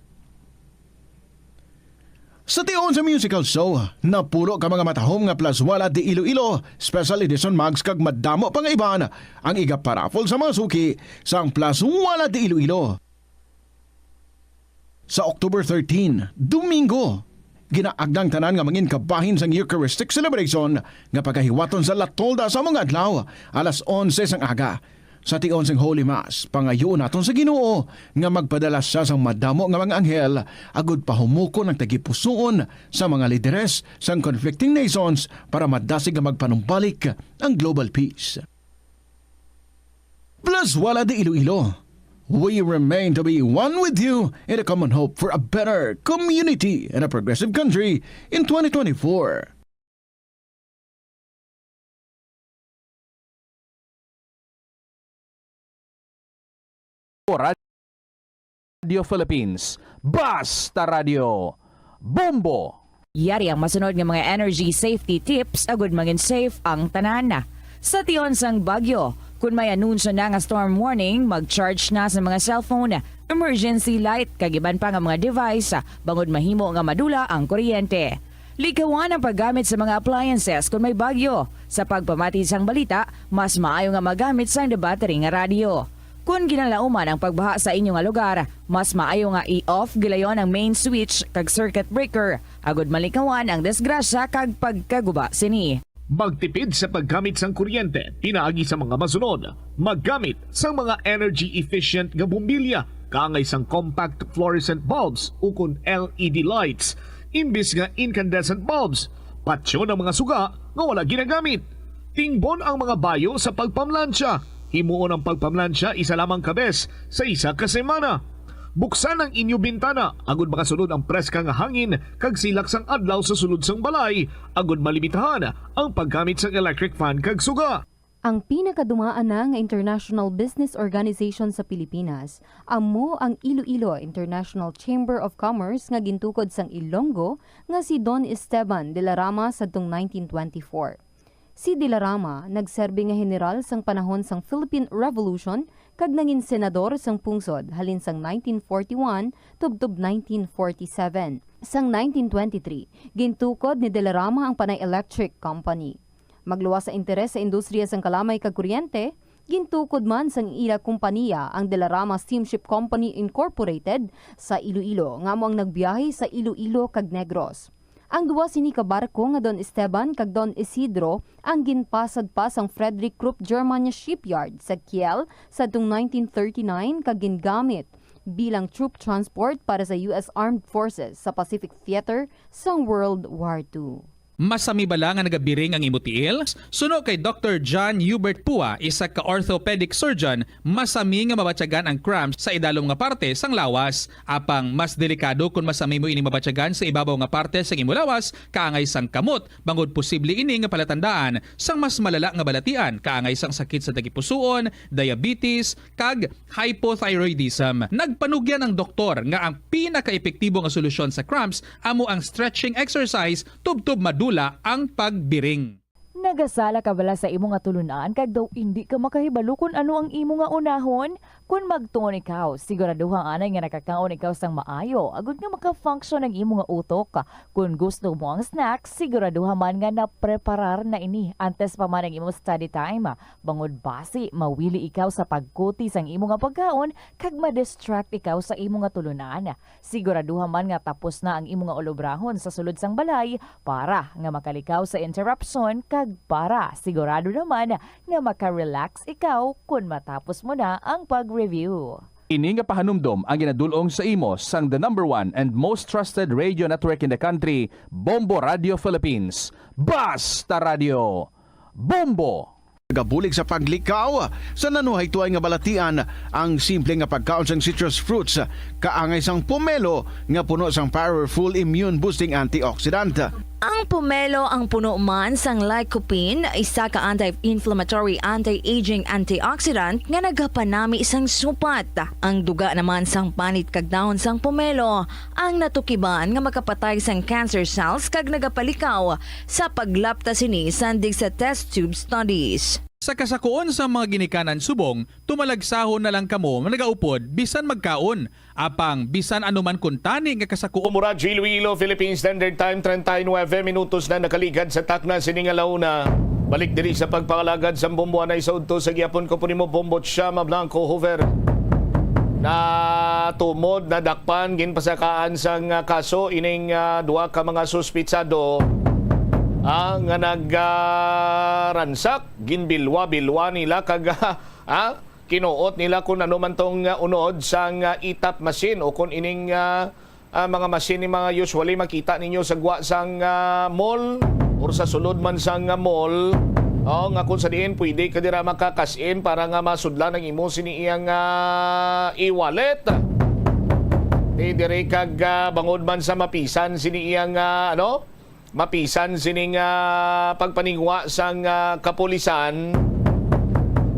Sa tion sa musical show, napulo ka mga matahom nga Plazuela de Iloilo Special Edition mugs kag madamo pa nga iban ang igaparaffle sa mga suki sang Plazuela de Iloilo. Sa October thirteen, Domingo, ginaagda ang tanan nga mangin kabahin sang Eucharistic celebration nga pagahiwaton sa La Tolda sa mga adlaw, alas onse sang aga. Sa tion sang Holy Mass, pangayuon naton sa Ginoo nga magpadala sia sang madamo nga mga anghel agud pahumukon ang tagipusoon sa mga lideres sang conflicting nations para madasig nga magpanumbalik ang global peace. Plazuela de Iloilo, we remain to be one with you in a common hope for a better community and a progressive country in twenty twenty-four. Radio Philippines, Basta Radio, Bombo! Yari ang masunod nga mga energy safety tips agud mangin safe ang tanan. Sa tion sang bagyo, kun may anunsyo na nga storm warning, mag-charge na sa mga cellphone, emergency light, kag iban pa nga mga device, bangod mahimo nga madula ang kuryente. Likawan ang paggamit sa mga appliances kon may bagyo. Sa pagpamati sang balita, mas maayo nga magamit sang battery nga radyo. Kon ginalauman ang pagbaha sa inyo nga lugar, mas maayo nga i-off gilayon ang main switch kag circuit breaker, agud malikawan ang disgrasya kag pagkaguba sini. Magtipid sa paggamit sang kuryente pinaagi sa mga masunod. Maggamit sang mga energy-efficient nga bombilya, kaangay sang compact fluorescent bulbs ukon L E D lights, imbis nga incandescent bulbs. Patyon ang mga suga nga wala ginagamit. Tingbon ang mga bayo sa pagpamlansya. Himuon ang pagpamlansya isa lamang ka bes sa isa ka semana. Buksan ang inyo bintana agud makasulod ang preska nga hangin kag silak sang adlaw sa sulod sang balay, agud malimitahan ang paggamit sang electric fan kag suga. Ang pinakadumaan na nga international business organization sa Pilipinas amo ang Iloilo International Chamber of Commerce nga gintukod sang Ilonggo nga si Don Esteban de la Rama sadtong nineteen twenty-four. Si de la Rama nagserbi nga heneral sang panahon sang Philippine Revolution kag nangin senador sang pungsod halin sang nineteen forty-one tubtob nineteen forty-seven. Sang nineteen twenty-three, gintukod ni de la Rama ang Panay Electric Company. Magluwas sa interes sa industriya sang kalamay kag kuryente, gintukod man sang ila kompaniya ang De La Rama Steamship Company Incorporated sa Iloilo, nga amo ang nagbiyahe sa Iloilo kag Negros. Ang duha sini ka barko nga Don Esteban kag Don Isidro ang ginpasad pa sang Frederick Krupp German Shipyard sa Kiel sadtong nineteen thirty-nine kag gingamit bilang troop transport para sa U S Armed Forces sa Pacific Theater sang World War Two. Masami bala nga nagabiring ang imo tiil? Suno kay Doktor John Hubert Pua, isa ka orthopedic surgeon, masami nga mabatyagan ang cramps sa idalom nga parte sang lawas. Apang mas delikado kon masami mo ini mabatyagan sa ibabaw nga parte sang imo lawas, kaangay sang kamot, bangod posible ini nga palatandaan sang mas malala nga balatian, kaangay sang sakit sa tagipusoon, diabetes, kag hypothyroidism. Nagpanugyan ang doktor nga ang pinakaepektibo nga solusyon sa cramps amo ang stretching exercise tubtob madula ang pagbiring. Nagasala ka bala sa imo nga tulunan kag daw indi ka makahibalo kon ano ang imo nga unahon? Kon magtuon ikaw, siguraduha anay nga nakakaon ikaw sang maayo agod nga maka-function ang imo nga utok. Kon gusto mo ang snack, siguraduha man nga napreparar na ini antes pa man ang imo study time. Bangod basi mawili ikaw sa pagkuti sang imo nga pagkaon kag ma-distract ikaw sa imo nga tulunan. Siguraduha man nga tapos na ang imo nga ulobrahon sa sulod sang balay para nga makalikaw sa interruption kag para sigurado naman nga maka-relax ikaw kon matapos mo na ang pag-review. Ini nga pahanumdom ang ginadul-ong sa imo sang the number one and most trusted radio network in the country, Bombo Radio Philippines. Basta Radio, Bombo! Nagabulig sa paglikaw sa nanuhaytoy nga balatian ang simple nga pagkaon sang citrus fruits, kaangay sang pomelo nga puno sang powerful immune boosting antioxidant. Ang pomelo ang puno man sang lycopene, isa ka anti-inflammatory, anti-aging antioxidant nga nagapanami sang supat. Ang duga naman sang panit kag dahon sang pomelo ang natukiban nga makapatay sang cancer cells kag nagapalikaw sa paglapta sini sandig sa test tube studies. Sa kasakuon sang mga ginikanan subong, tumalagsahon na lang kamo nga nagaupod bisan magkaon. Apang bisan ano man kuntani nga kasakuon. Mura, Iloilo, Philippine Standard Time, treinta y nueve minutos na nakaligad sa takna sini nga launa. Balik diri sa pagpangalagad sa bombo anay sa udto sa gihapon ko po nimo, Bombo Chama Blanco Hoover. Natumod, nadakpan, ginpasakaan sang, ah, kaso ining, ah, duha ka mga suspitsado, ah, nga nag, ah, ransak, ginbilwa-bilwa nila kag, ah, kinuot nila kung ano man tong, ah, unod sang, ah, E-top machine o kung ining, ah, ah, mga machine ni mga usually makita ninyo sa gwa sang, ah, mall or sa sulod man sang, ah, mall. Oh, nga kung sa diin pwede ka dira maka-cash in para nga masudlan ang imo sini iyang, ah, e-wallet. Di diri kag, ah, bangod man sa mapisan sini iyang, ah, ano, mapisan sining, ah, pagpaningwa sang, ah, kapulisan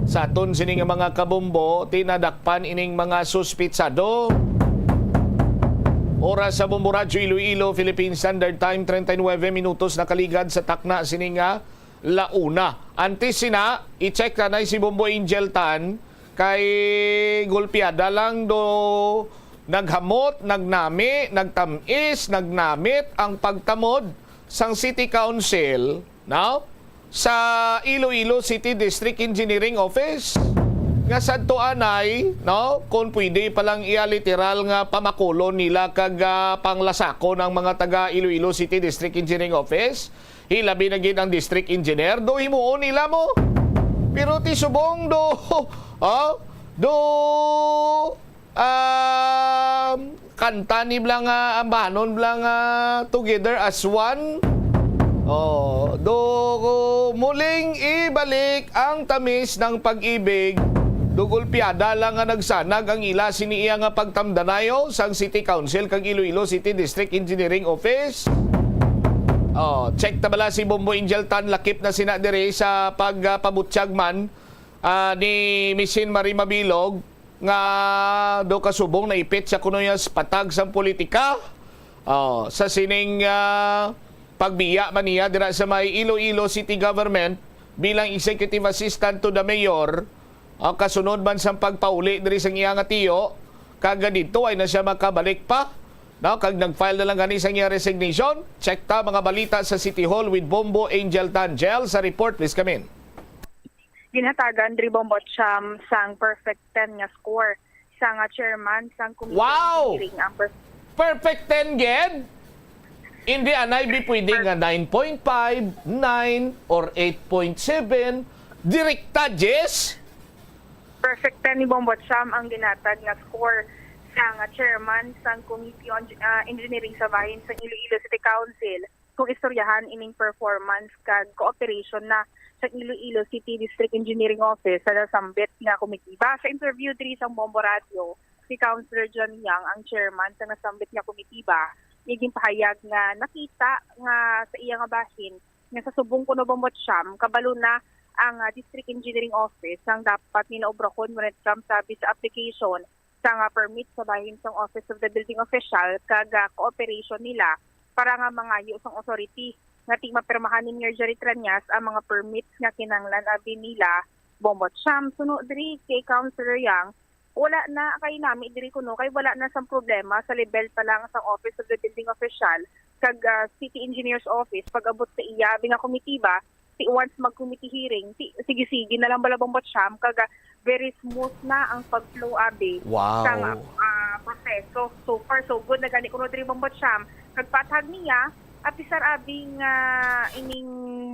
sa aton sini nga mga kabombo, tinadakpan ining mga suspitsado. Oras sa Bombo Radyo Iloilo, Philippine Standard Time, treinta y nueve minutos nakaligad sa takna sini nga launa. Antes sina, i-check tanay si Bombo Angel Tan, kay gulpiada lang do naghamot, nagnami, nagtam-is, nagnamit ang pagtamod sang City Council, no? Sa Iloilo City District Engineering Office. Nga sadto anay, no? Kung pwede palang iya literal nga pamakulon nila kag, ah, panglasakon ang mga taga Iloilo City District Engineering Office, hilabi na gid ang district engineer, do himuon nila mo. Pero ti subong do, oh, do, um, kanta ni bla nga ambahanon bla nga Together as One. Oh, do muling ibalik ang tamis ng pag-ibig. Dugol piyada lang nga nagsanag ang ila sini iya nga pagtamdanayo sang City Council kag Iloilo City District Engineering Office. Oh, check ta bala si Bombo Angel Tan, lakip na sina diri sa pagpabutyag man, ah, ni Misin Marie Mabilog nga do kasubong naipit siya kuno niya sa patag sang politika. Oh, sa sining, ah, pagbiya man niya dira sa may Iloilo City Government bilang Executive Assistant to the Mayor, ah, kasunod man sang pagpauli diri sang iya nga tiyo, kag didto ay na siya makabalik pa, no? Kag nag-file na lang gani sang iya resignation. Check ta mga balita sa City Hall with Bombo Angel Tan. Jel, sa report, please come in. Ginhatagan diri, Bombo Cham, sang perfect ten nga score sang, ah, chairman sang Committee on Wow! Engineering, ang per- Perfect ten gid? Hindi anay bi pwede nga nine point five, nine, or eight point seven, direkta diyes? Perfect ten ni, Bombo Cham, ang ginhatag nga score sang, ah, chairman sang Committee on, ah, Engineering sa bahin sang Iloilo City Council kung istoryahan ining performance kag cooperation na sa Iloilo City District Engineering Office sa nasambit nga komitiba. Sa interview diri sa Bombo Radio, si Councilor John Young ang chairman sa nasambit nga komitiba. Niya ginpahayag nga nakita nga sa iya nga bahin nga sa subong kuno, Bombo Cham, kabalo na ang, ah, District Engineering Office sang dapat nila obrahon when it comes sa, sa application sang, ah, permit sa bahin sang Office of the Building Official kag, ah, cooperation nila para nga mangayo sang authority nga ti mapirmahan ni Mayor Jerry Treñas ang mga permits nga kinahanglan abi nila, Bombo Cham. Suno diri kay Councilor Young, wala na kay nami diri kuno kay wala na sang problema sa level pa lang sang Office of the Building Official kag, ah, City Engineer's Office pag-abot sa iya abi nga komitiba. Ti once mag-committee hearing, ti sige-sige na lang bala, Bombo Cham, kag, ah, very smooth na ang pag-flow abi Wow. sang, ah, proseso. So far so good na gani kuno diri, Bombo Cham. Kag paathag niya, apisar abi nga ining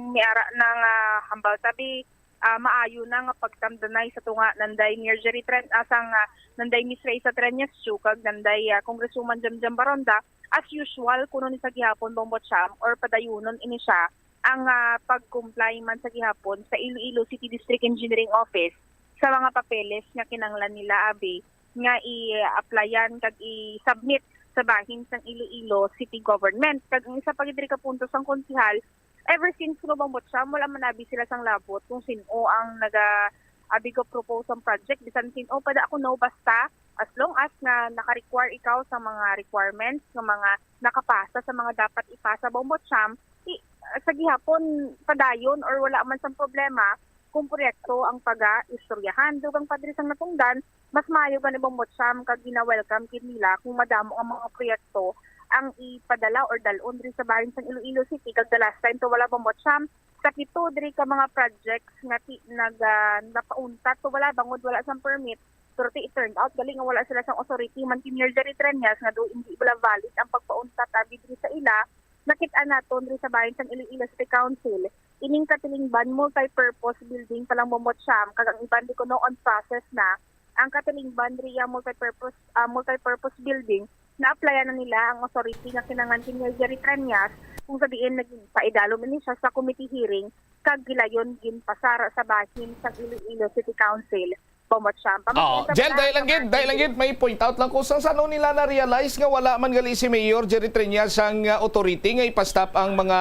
may ara na nga hambal tabi, ah, maayo na nga pagtamdanay sa tunga nanday Mayor Jerry Tren, ah, sang, ah, nanday Miss Raisa Treñas Chu kag nanday, ah, Congresswoman Jam Jam Baronda. As usual kuno ni sa gihapon, Bombo Cham, or padayunon ini siya ang, ah, pag-comply man sa gihapon sa Iloilo City District Engineering Office sa mga papeles nga kinahanglan nila abi nga i-applyan kag i-submit sa bahin sang Iloilo City Government. Kag ang isa pa gid diri ka punto sang konsehal, ever since kuno, Bombo Cham, wala man abi sila sang labot kung sin-o ang naga abi go propose ang project, bisan sin-o pa da kuno, basta as long as nga naka-require ikaw sa mga requirements nga mga nakapasa sa mga dapat ipasa, Bombo Cham, i-, sa gihapon padayon or wala man sang problema kung proyekto ang paga-istoryahan. Dugang pa diri sang natungdan, mas maayo gani, Bombo Cham, kag gina-welcome gid nila kung madamo ang mga proyekto ang ipadala or dal-on diri sa bahin sang Iloilo City. Kag the last time to wala, Bombo Cham, sa pito diri ka mga projects nga ti-, nag, ah, napauntat to wala bangod wala sang permit, pero ti, it turned out gali nga wala sila sang authority man kay Mayor Jerry Treñas nga do hindi wala valid ang pagpauntat abi diri sa ila. Nakit-an naton diri sa bahin sang Iloilo City Council, ining katilingban multi-purpose building pa lang, Bombo Cham, kag ang iban di kuno on process na. Ang katilingban diri ang multi-purpose, ah, multi-purpose building, na-applyan na nila ang authority nga kinahanglan kay Mayor Jerry Treñas, kung sa diin naging paidalom ini siya sa committee hearing kag gilayon ginpasara sa bahin sang Iloilo City Council. Bombo Cham. Oh, Jel, dahil lang gid, dahil lang gid, may point out lang ko sang sano nila na-realize nga wala man gali si Mayor Jerry Treñas sang, ah, authority nga ipa-stop ang mga,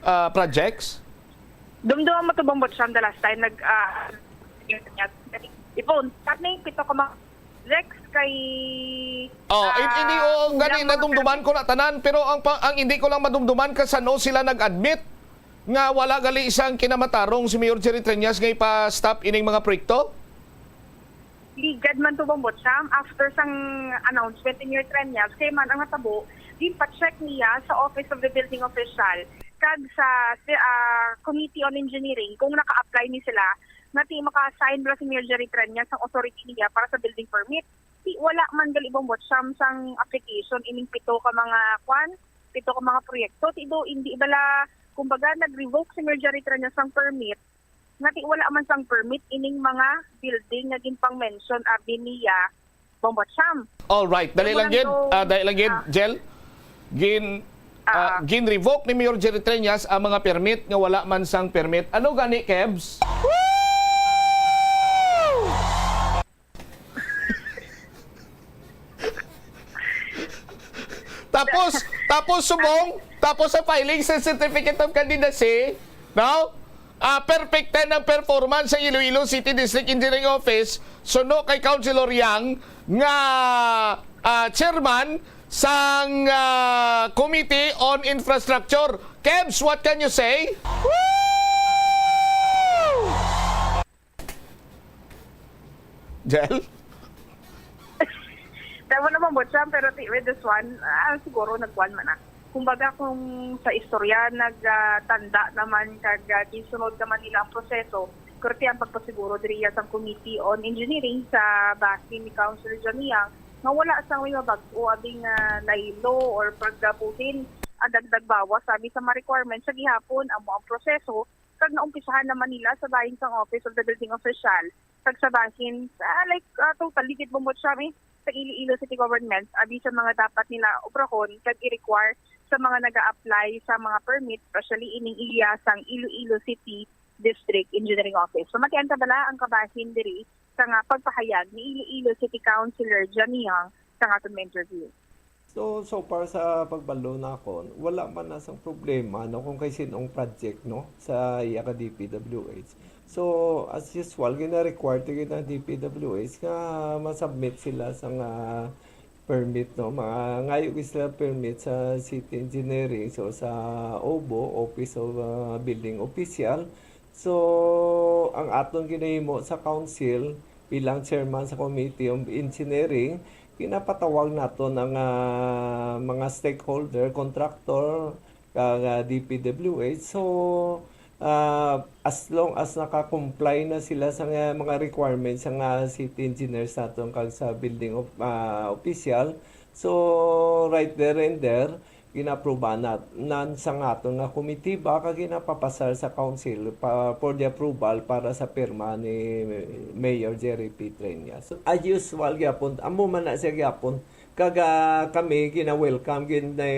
ah, projects. Dumdum mo to, Bombo Cham, the last time nag, ah, ipon. Kami pito ka mga projects kay, Oh, in, ah, hindi, oo, gani, ilang mga nadumduman ko na tanan, pero ang pa, ang hindi ko lang madumduman ka sano sila nag-admit nga wala gali sang kinamatarong si Mayor Jerry Treñas nga ipa-stop ining mga proyekto. Ligad man to, Bombo Cham, after sang announcement ni Mayor Treñas, kay man ang natabo, ginpa-check niya sa Office of the Building Official kag sa, ah, Committee on Engineering kung naka-apply ni sila nga ti maka-assign bala si Mayor Jerry Treñas sang authority niya para sa building permit. Ti wala man gali, Bombo Cham, sang application ining pito ka mga kwan, pito ka mga proyekto. Ti do, hindi bala, kumbaga, nag-revoke si Mayor Jerry Treñas sang permit, nga ti wala man sang permit ining mga building nga ginpang-mention abi niya, Bombo Cham. All right, dali lang gid, ah, dali lang gid, Jel. Gin Ah, ah, gin-revoke ni Mayor Jerry Treñas ang mga permit nga wala man sang permit. Ano gani, Kebs? Tapos, tapos subong, tapos sa filing sa Certificate of Candidacy, no? Ah, perfect ten ang performance sa Iloilo City District Engineering Office, suno kay Councilor Yang nga, ah, chairman sang, ah, Committee on Infrastructure. Kebs, what can you say? Jel? Tama naman, Butcham, pero ti- with this one, ah, siguro nagkuhan man na. Kumbaga, kung sa istorya, nagtanda naman kag ah, gisunod naman nila ang proseso, pero ti ang pagpasiguro diriya sang Committee on Engineering sa bahin ni Councilor Janiang nga wala sang may mabag-o abi nga laylo or paggabuhin ang dagdag bawas sabi sa mga requirements sa gihapon amo ang proseso kag naumpisahan naman nila sa bahin sang Office of the Building Official kag sa bahin ah, like ah, totally gid mo mo siya eh, sa Iloilo City Government abi sa mga dapat nila obrahon kag i-require sa mga naga-apply sa mga permit, especially ining iya sang Iloilo City District Engineering Office. Pamatian ta bala ang kabahin diri sa nga pagpahayag ni Iloilo City Councilor Johnny Young sa aton nga interview. So, so far sa pagbalo nakon, wala man na sang problema no kung kay sin-ong project no sa iya ka D P W H. So, as usual, gina-require ta gid ang D P W H nga ma-submit sila sa nga permit no, mga ngayo gid sila permit sa city engineering, so sa OBO, Office of ah, Building Official. So, ang aton ginahimo sa council bilang chairman sa Committee on Engineering, ginapatawag naton ang ah, mga stakeholder, contractor, kag ah, D P W H. So, ah, as long as naka-comply na sila sa nga mga requirements sa nga city engineers naton kag sa building of, ah, official, so right there and there, ginaprobahan nat- nan sa nga aton nga komitiba kag ginapapasar sa council pa, for the approval para sa pirma ni Mayor Jerry P. Treñas. So, as usual gyapon, amo man na siya gyapon. Kag ah, kami gina-welcome gid ni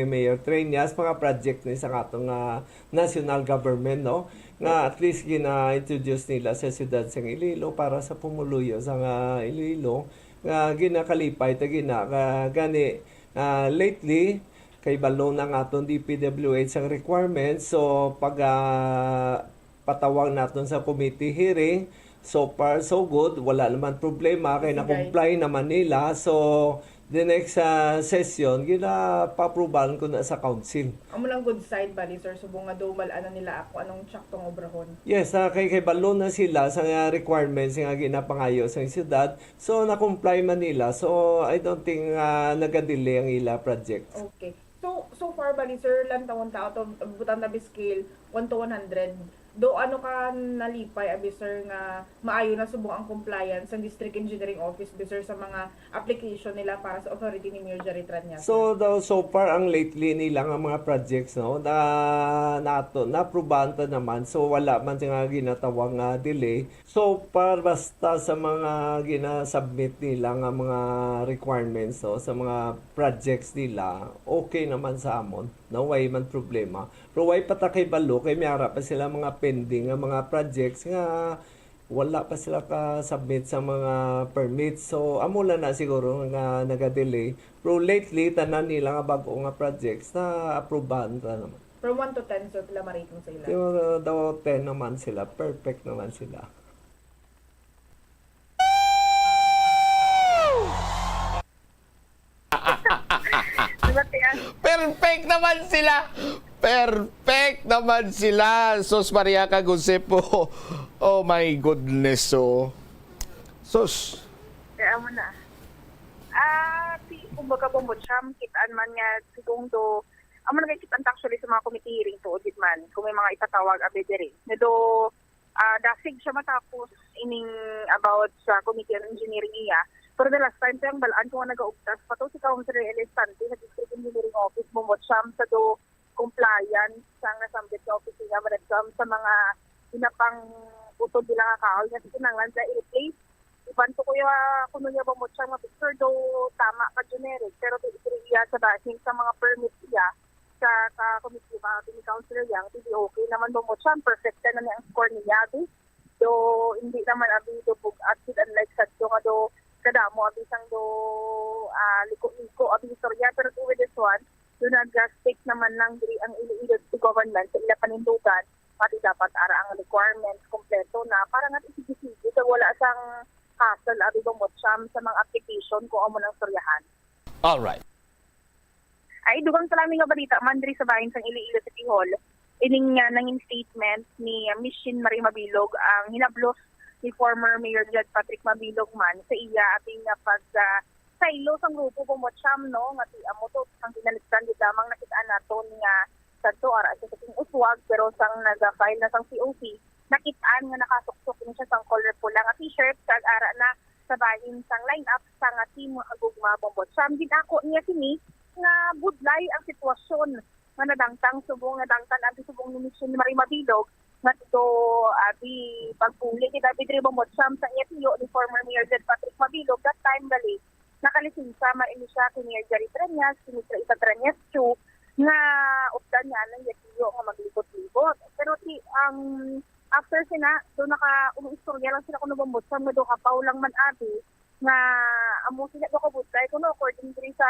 Mayor Treñas mga project ni sa aton nga national government, no, nga at least gina-introduce nila sa siyudad sang Iloilo para sa pumuluyo sang ah, Iloilo nga ginakalipay ta gina ka, gani ah, lately kay balo na nga aton D P W H ang requirements, so pag ah, patawag naton sa committee hearing. So far, so good. Wala naman problema kay Sige. Na-comply naman nila. So, the next ah, session, gina-approbahan ko na sa council. Amo lang good side bali, sir, subong nga do mal-an na nila ako anong tsaktong obrahon. Yes, ah, kay kay balo na sila sa nga requirements nga ginapangayo sa syudad. So, na-comply man nila. So, I don't think ah, nagadelay ang ila project. Okay. So, so far bali, sir, lantawon ta out of, butang tabi scale, one to one hundred. Do ano ka nalipay, abi, sir, nga maayo na subong ang compliance sang District Engineering Office, abi, sir, sa mga application nila para sa authority ni Mayor Jerry Treñas? So, daw, so far, ang lately nila nga mga projects, no, na, nato, na-approbahan ta naman. So, wala man siya nga ginatawag nga delay. So far, basta sa mga gina-submit nila nga mga requirements, no, sa mga projects nila, okay naman sa amon. No, way man problema. Pero way pa ta kay balo, kay may ara pa sila mga pending nga mga projects nga wala pa sila ka-submit sa mga permits. So, amo lang na siguro nga nagadelay. Pero lately, tanan nila nga bag-o nga projects na aprubahan ta naman. From one to ten, sir, pila ma-rate mo sa ila? Pero daw ten naman sila, perfect naman sila. Diba, Tian? Perfect naman sila! Perfect naman sila! Sus Maria kag Jose po. Oh my goodness, oh. Sus. Kaya mo na. Ah, ti, kumbaga po mo, Cham, kitaan man nga, sigong do, amo na kitaan ta actually sa mga committee hearing to, di man, kung may mga ipatawag, abi diri. Na do, ah, dasig siya matapos ining about sa committee on engineering iya. Pero the last time, kaya ang balaan ko nga nagaugtas pa to, si Councilor Elistante sa District Engineering Office, mo, mo, Cham, sa do, compliance sang nasambit nga opisina, Madam Cham, sa mga ginapang utod nila nga kahoy nga kinahanglan sila i-replace. Iban to kuya kuno niya ba mo siya nga picture do tama ka generic, pero di diri iya sa bahin sa mga permit iya. sa, sa committee, mga ni Councilor Yang, di okay naman, Bombo Cham, perfect na ni ang score niya, abi. Do, hindi naman, abi, do bug-at gid, unlike sa do nga do kadamo, abi, sang do, ah, liko-liko, abi, istorya. Pero with this one, do nag-stick naman lang diri ang Iloilo City Government sa ila panindugan, pati dapat ara ang requirements kompleto na para nga sige-sige sa wala sang hassle, abi, Bombo Cham, sa mga application kung amo nang istoryahan. Alright. Ay, dugang sa lamin nga balita man diri sa bahin sang Iloilo City Hall, ining nga nangin statement ni, ah, Miss Shin Marie Mabilog ang hinablos ni former Mayor Jed Patrick Mabilog man sa iya, abi, nga pag, ah, saylo sang grupo, Bombo Cham, no, nga ti amo to, ang ginalikdan gid lamang nakit-an naton nga sadto ara siya sa king uswag, pero sang naga-file na sang C O C, nakit-an nga nakasuksok ni siya sang color pula nga t-shirt, kag ara na sa bahin sang lineup sang, ah, Team Gugma, Bombo Cham. Gin-ako niya sini nga budlay ang sitwasyon nga nadangtang subong, nadangtan ang subong ni Miss Shin Marie Mabilog nga to, abi, pagpuli kay David Ribo Motsam sa iya tiyo ni former Mayor Jed Patrick Mabilog that time, gali. Nakalisensa man ini siya kay Mayor Jerry Treñas, kay Mister Isa Treñas Chu, nga updan niya ang iya tiyo nga maglibot-libot. Pero ti ang after sina, do naka, umistorya lang sila kuno ba Motsam nga do kapaw lang man, abi, nga amo sila do kabudlay kuno, according diri sa,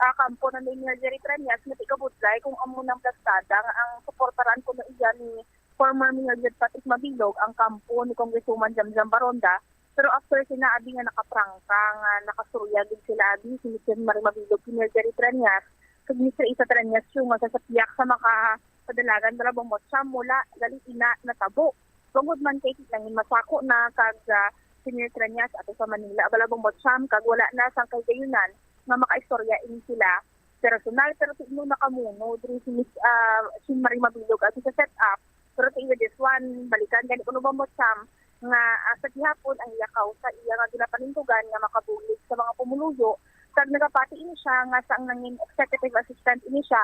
ah, kampo na ni Mayor Jerry Treñas, nga ti kabudlay kung amo nang plastada nga ang suportaran kuno iya ni former Mayor Jed Patrick Mabilog ang kampo ni Congresswoman Jamjam Baronda. Pero after sina, abi, nga nakaprangka nga nakasurya gid sila, abi, si Mister Marie Mabilog, si Mayor Jerry Treñas, kag Mister Isa Treñas, yung nga sa sapiyak sa maka padalagan bala ba Motsam, wala gali ina natabo. Tungod man kay nangin masako na kag, ah, si Mayor Treñas ato sa Manila bala ba Motsam, kag wala na sang kahigayunan nga makaistorya ini sila personal, pero ti amo nakamuno diri si Miss, ah, Shin Marie Mabilog ato sa setup. Pero ti with this one, balikan gani kuno ba Motsam nga, ah, sa gihapon ang iya kausa, iya nga ginapanindugan nga makabulig sa mga pumuluyo, kag nagapati ini siya nga sang nangin executive assistant ini siya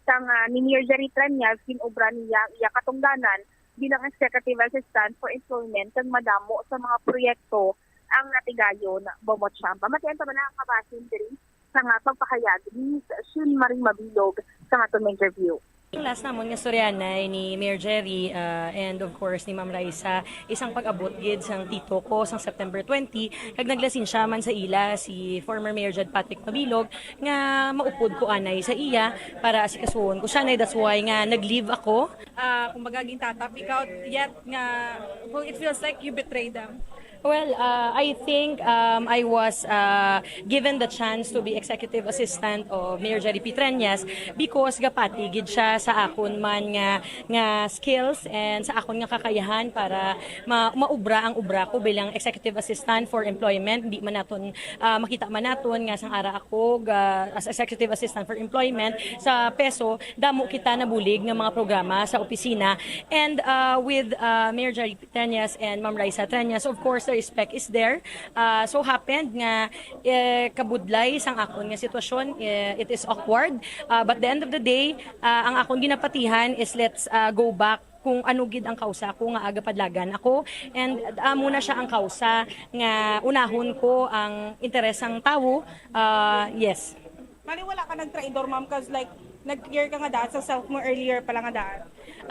sang, ah, ni Mayor Jerry Treñas, gin-obra niya ang iya katungdanan bilang executive assistant for employment kag madamo sa mga proyekto ang natigayon, Bombo Cham. Pamatian ta man ang kabasin diri sa nga pagpahayag ni Shin Marie Mabilog sa aton interview. Ang last namon nga storyanay ni Mayor Jerry, ah, and of course ni Ma'am Raisa, isang pag-abot gid sang tito ko sang September twenty, kag naglasensya man sa ila si former Mayor Jed Patrick Mabilog nga maupod ko anay sa iya para asikasuhon ko siya, nay. That's why nga nag-leave ako. Ah, kumbaga, gintata-pick out yet nga, well, it feels like you betrayed them. Well, uh, I think, um, I was, uh, given the chance to be executive assistant of Mayor Jerry P. Treñas because gapati gid siya sa akon man nga, nga skills and sa akon nga kakayahan para ma-, maubra ang ubra ko bilang executive assistant for employment. Di man naton, uh, makita man naton nga sang ara ako ga-, as executive assistant for employment sa PESO, damo kita nabulig nga mga programa sa opisina. And, uh, with, uh, Mayor Jerry Treñas and Ma'am Raisa Treñas, of course, the respect is there. Ah, so happened nga, eh, kabudlay sang akon nga sitwasyon, eh, it is awkward. Ah, but the end of the day, ah, ang akon ginapatihan is let's, ah, go back kung ano gid ang kausa ko nga aga padlagan ako. And amo na siya ang kausa nga unahon ko ang interes sang tawo. Ah, yes. Mali, wala ka nagtraidor, ma'am, cause like, nag-clear ka nga daan sa self mo earlier pala nga daan.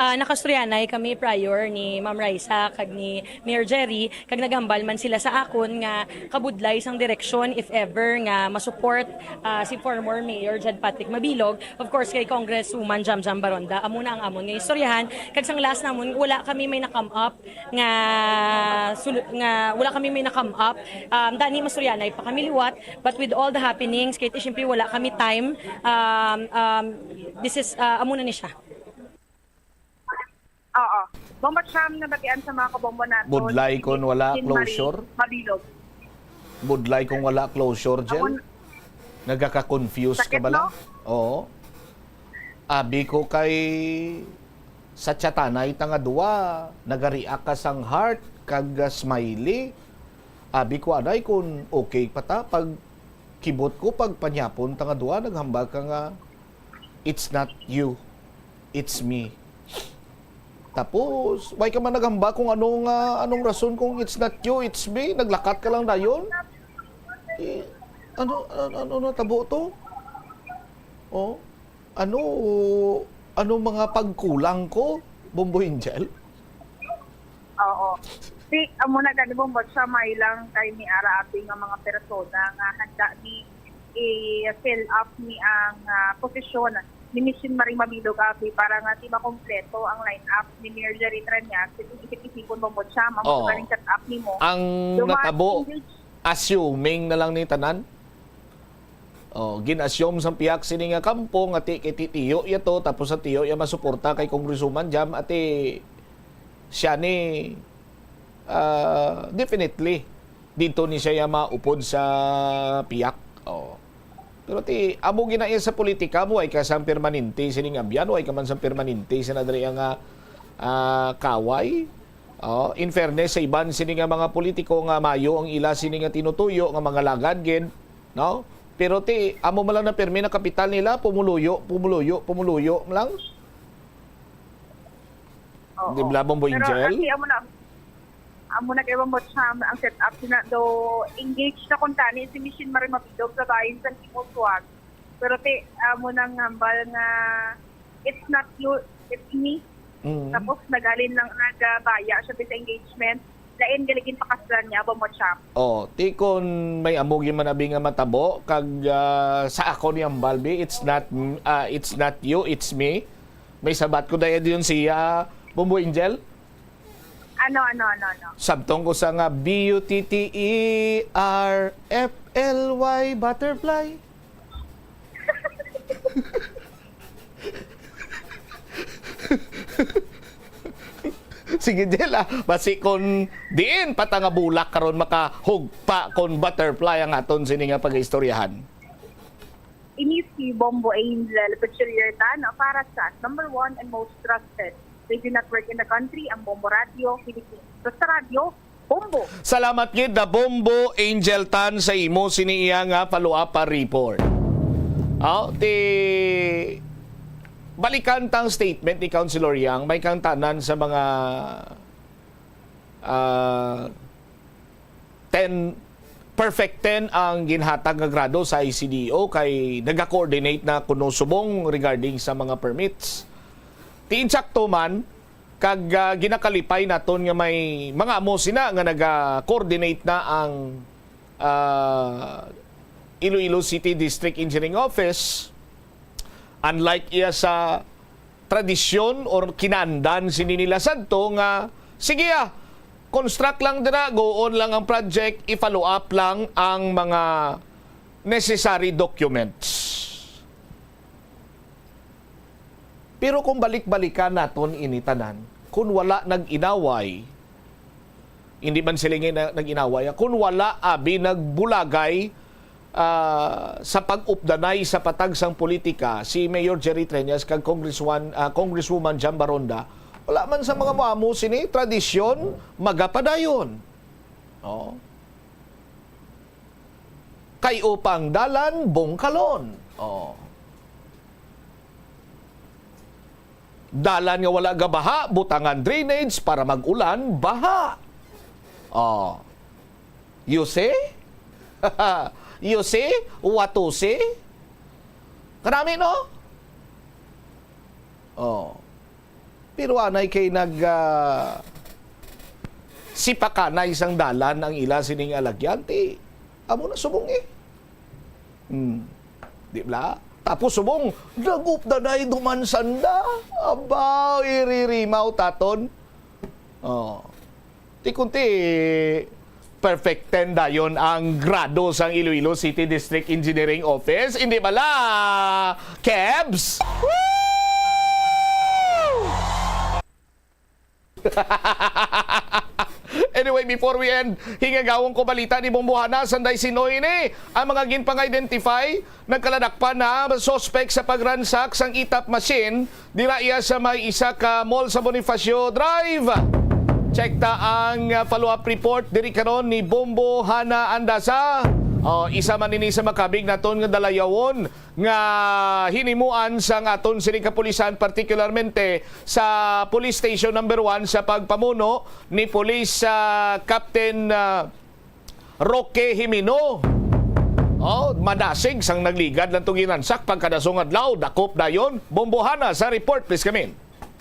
Ah, nakastoryanay kami prior ni Ma'am Raisa kag ni Mayor Jerry, kag naghambal man sila sa akon nga kabudlay sang direksyon if ever nga masupport, ah, si former Mayor Jed Patrick Mabilog. Of course, kay Congresswoman Jamjam Baronda, amo na ang amon nga istoryahan. Kag sang last namon, wala kami may na-come up nga sulu-, nga wala kami may na-come up. Um, dani mastoryanay pa kami liwat, but with all the happenings, kay ti, siyempre, wala kami time. Um, um, this is, uh, amo na ni siya. Oo. Bombo Cham, nabatian sa mga kabombo nato. Budlay kon wala Jean Marie closure? Mabilog. Budlay kung wala closure, Jel? Amon- Nagaka-confuse ka Sakit, bala? No? Oo. Abi ko kay sa chatanay ta nga duwa, nagariak ka sang heart kag, ah, smiley. Abi ko anay kung okay pa ta, pag kibot ko, pag panyapon ta nga duwa, naghambal ka nga, "It's not you, it's me." Tapos, why ka man naghambal kung ano nga, anong rason kung it's not you, it's me? Naglakat ka lang dayon? Eh, ano, ano, ano natabo to? Oh? Ano, ano mga pagkulang ko, Bombo Angel? Oo. Si, amo na gani, Bombo, siya may lang kay ni ara abi nga mga persona nga handa ni i-fill up ni ang ah, posisyon ni Miss Jean Marie Mabilog abi para nga di makompleto ang lineup ni Mayor Jerry Treñas. Kung isip-isipon, Bombo, siya, amo Oo. sa set up nimo. Ang Duma- natabo, engage- assuming na lang ni tanan. Oh, gin-assume sang pihak sini nga kampo nga ti kay titiyo iya to, tapos sa tiyo iya masuporta kay Congresswoman Jam, ati siya ni ah, definitely dito ni siya iya maupod sa pihak. Oh. Pero ti amo gina iya sa politika, buhay ka sang permanente sining abyan, buhay ka man sang permanente sa nadri nga ah, kaway. Oh, in fairness sa iban sini nga mga politiko nga mayo ang ila sini nga tinutuyo nga mga lagad gid, no? Pero ti amo man lang na pirmi na kapital nila, pumuluyo, pumuluyo, pumuluyo lang. Oo. Di ba, Bombo Pero Angel? Kasi amo na, amo na kay Bombo Cham, ang setup sina do engage na kung tani si Miss Jean Marie Mabilog sa bahin sa Timoswag. Pero ti, amo nang hambal nga it's not you, it's me. Mm. Tapos nagalin lang, nagabaya siya sa engagement. Lain galigin pakaslan niya, Bombo Cham. Oh, ti kon may amo gyud man abi nga matabo kag ah, sa ako ni Ambalbi, it's not ah, it's not you, it's me. May sabat ko daya diyon siya, Bombo Angel. Ano, ano, ano, ano? Sabtong ko sa nga B U T T E R F L Y butterfly. Sige, Jel, ah. Basi kon diin pa ta nga bulak karon makahugpa kon butterfly ang aton sini nga pag-istoryahan. Ini si Bombo Angel Peculiar Tan para sa number one and most trusted radio network in the country, ang Bombo Radio Philippines. Basta radyo, Bombo! Salamat gid na Bombo Angel Tan sa imo sini iya nga follow-up pa report. Aw, ti balikan tang statement ni Councilor Yang, may kang tanan sa mga ah, ten, perfect ten ang ginhatag nga grado sa I C D O kay naga-coordinate na kuno subong regarding sa mga permits. Ti insakto man, kag ah, ginakalipay naton nga may mga amo sina nga naga-coordinate na ang ah, Iloilo City District Engineering Office. Unlike iya sa tradisyon or kinaandan sini nila sadto nga, sige ah, construct lang dira, go on lang ang project, i-follow up lang ang mga necessary documents. Pero kung balik-balikan naton ini tanan, kung wala nag-inaway, hindi man sila nga na- nag-inaway, ah, kung wala abi nagbulagay ah, sa pag-updanay sa patag sang politika si Mayor Jerry Treñas kag Congresswoman, ah, Congresswoman Jam Baronda, wala man sa mga muamo sini tradisyon magapadayon. Oh. Kay upang dalan bungkalon. Oh. Dalan nga wala gabaha, butangan drainage para mag-ulan, baha. Oh. You see? You see? What to see? Kanami, no? Oh. Pero anay kay nag ah, sipakanay sang dalan ang ila sining alagyan, ti amo na subong eh. Hmm. Di bala? Tapos subong, nag-updanay duman sanda. Aba, iririmaw taton. Oh. Ti kunti, perfect ten dayon ang grado sang Iloilo City District Engineering Office. Hindi bala, Kebs? Woo! Anyway, before we end, hingagawon ko balita ni Bombo Hana, sanday sino ini ang mga ginpang-identify, nagkaladakpan na suspek sa pagransak sang itap machine dira iya sa may isa ka mall sa Bonifacio Drive. Check ta ang uh, follow-up report diri karon ni Bombo Hana Andasa. Oh, isa man ini sa makabig naton nga dalayawon nga hinimuan sang aton sini kapulisan, partikularmente sa Police Station Number One sa pagpamuno ni Police ah, Captain ah, Roque Jimeno. Oh, madasig sang nagligad lang tong ginransak pagkadasong adlaw, dakop dayon. Bombohana sa report, please, Kamin.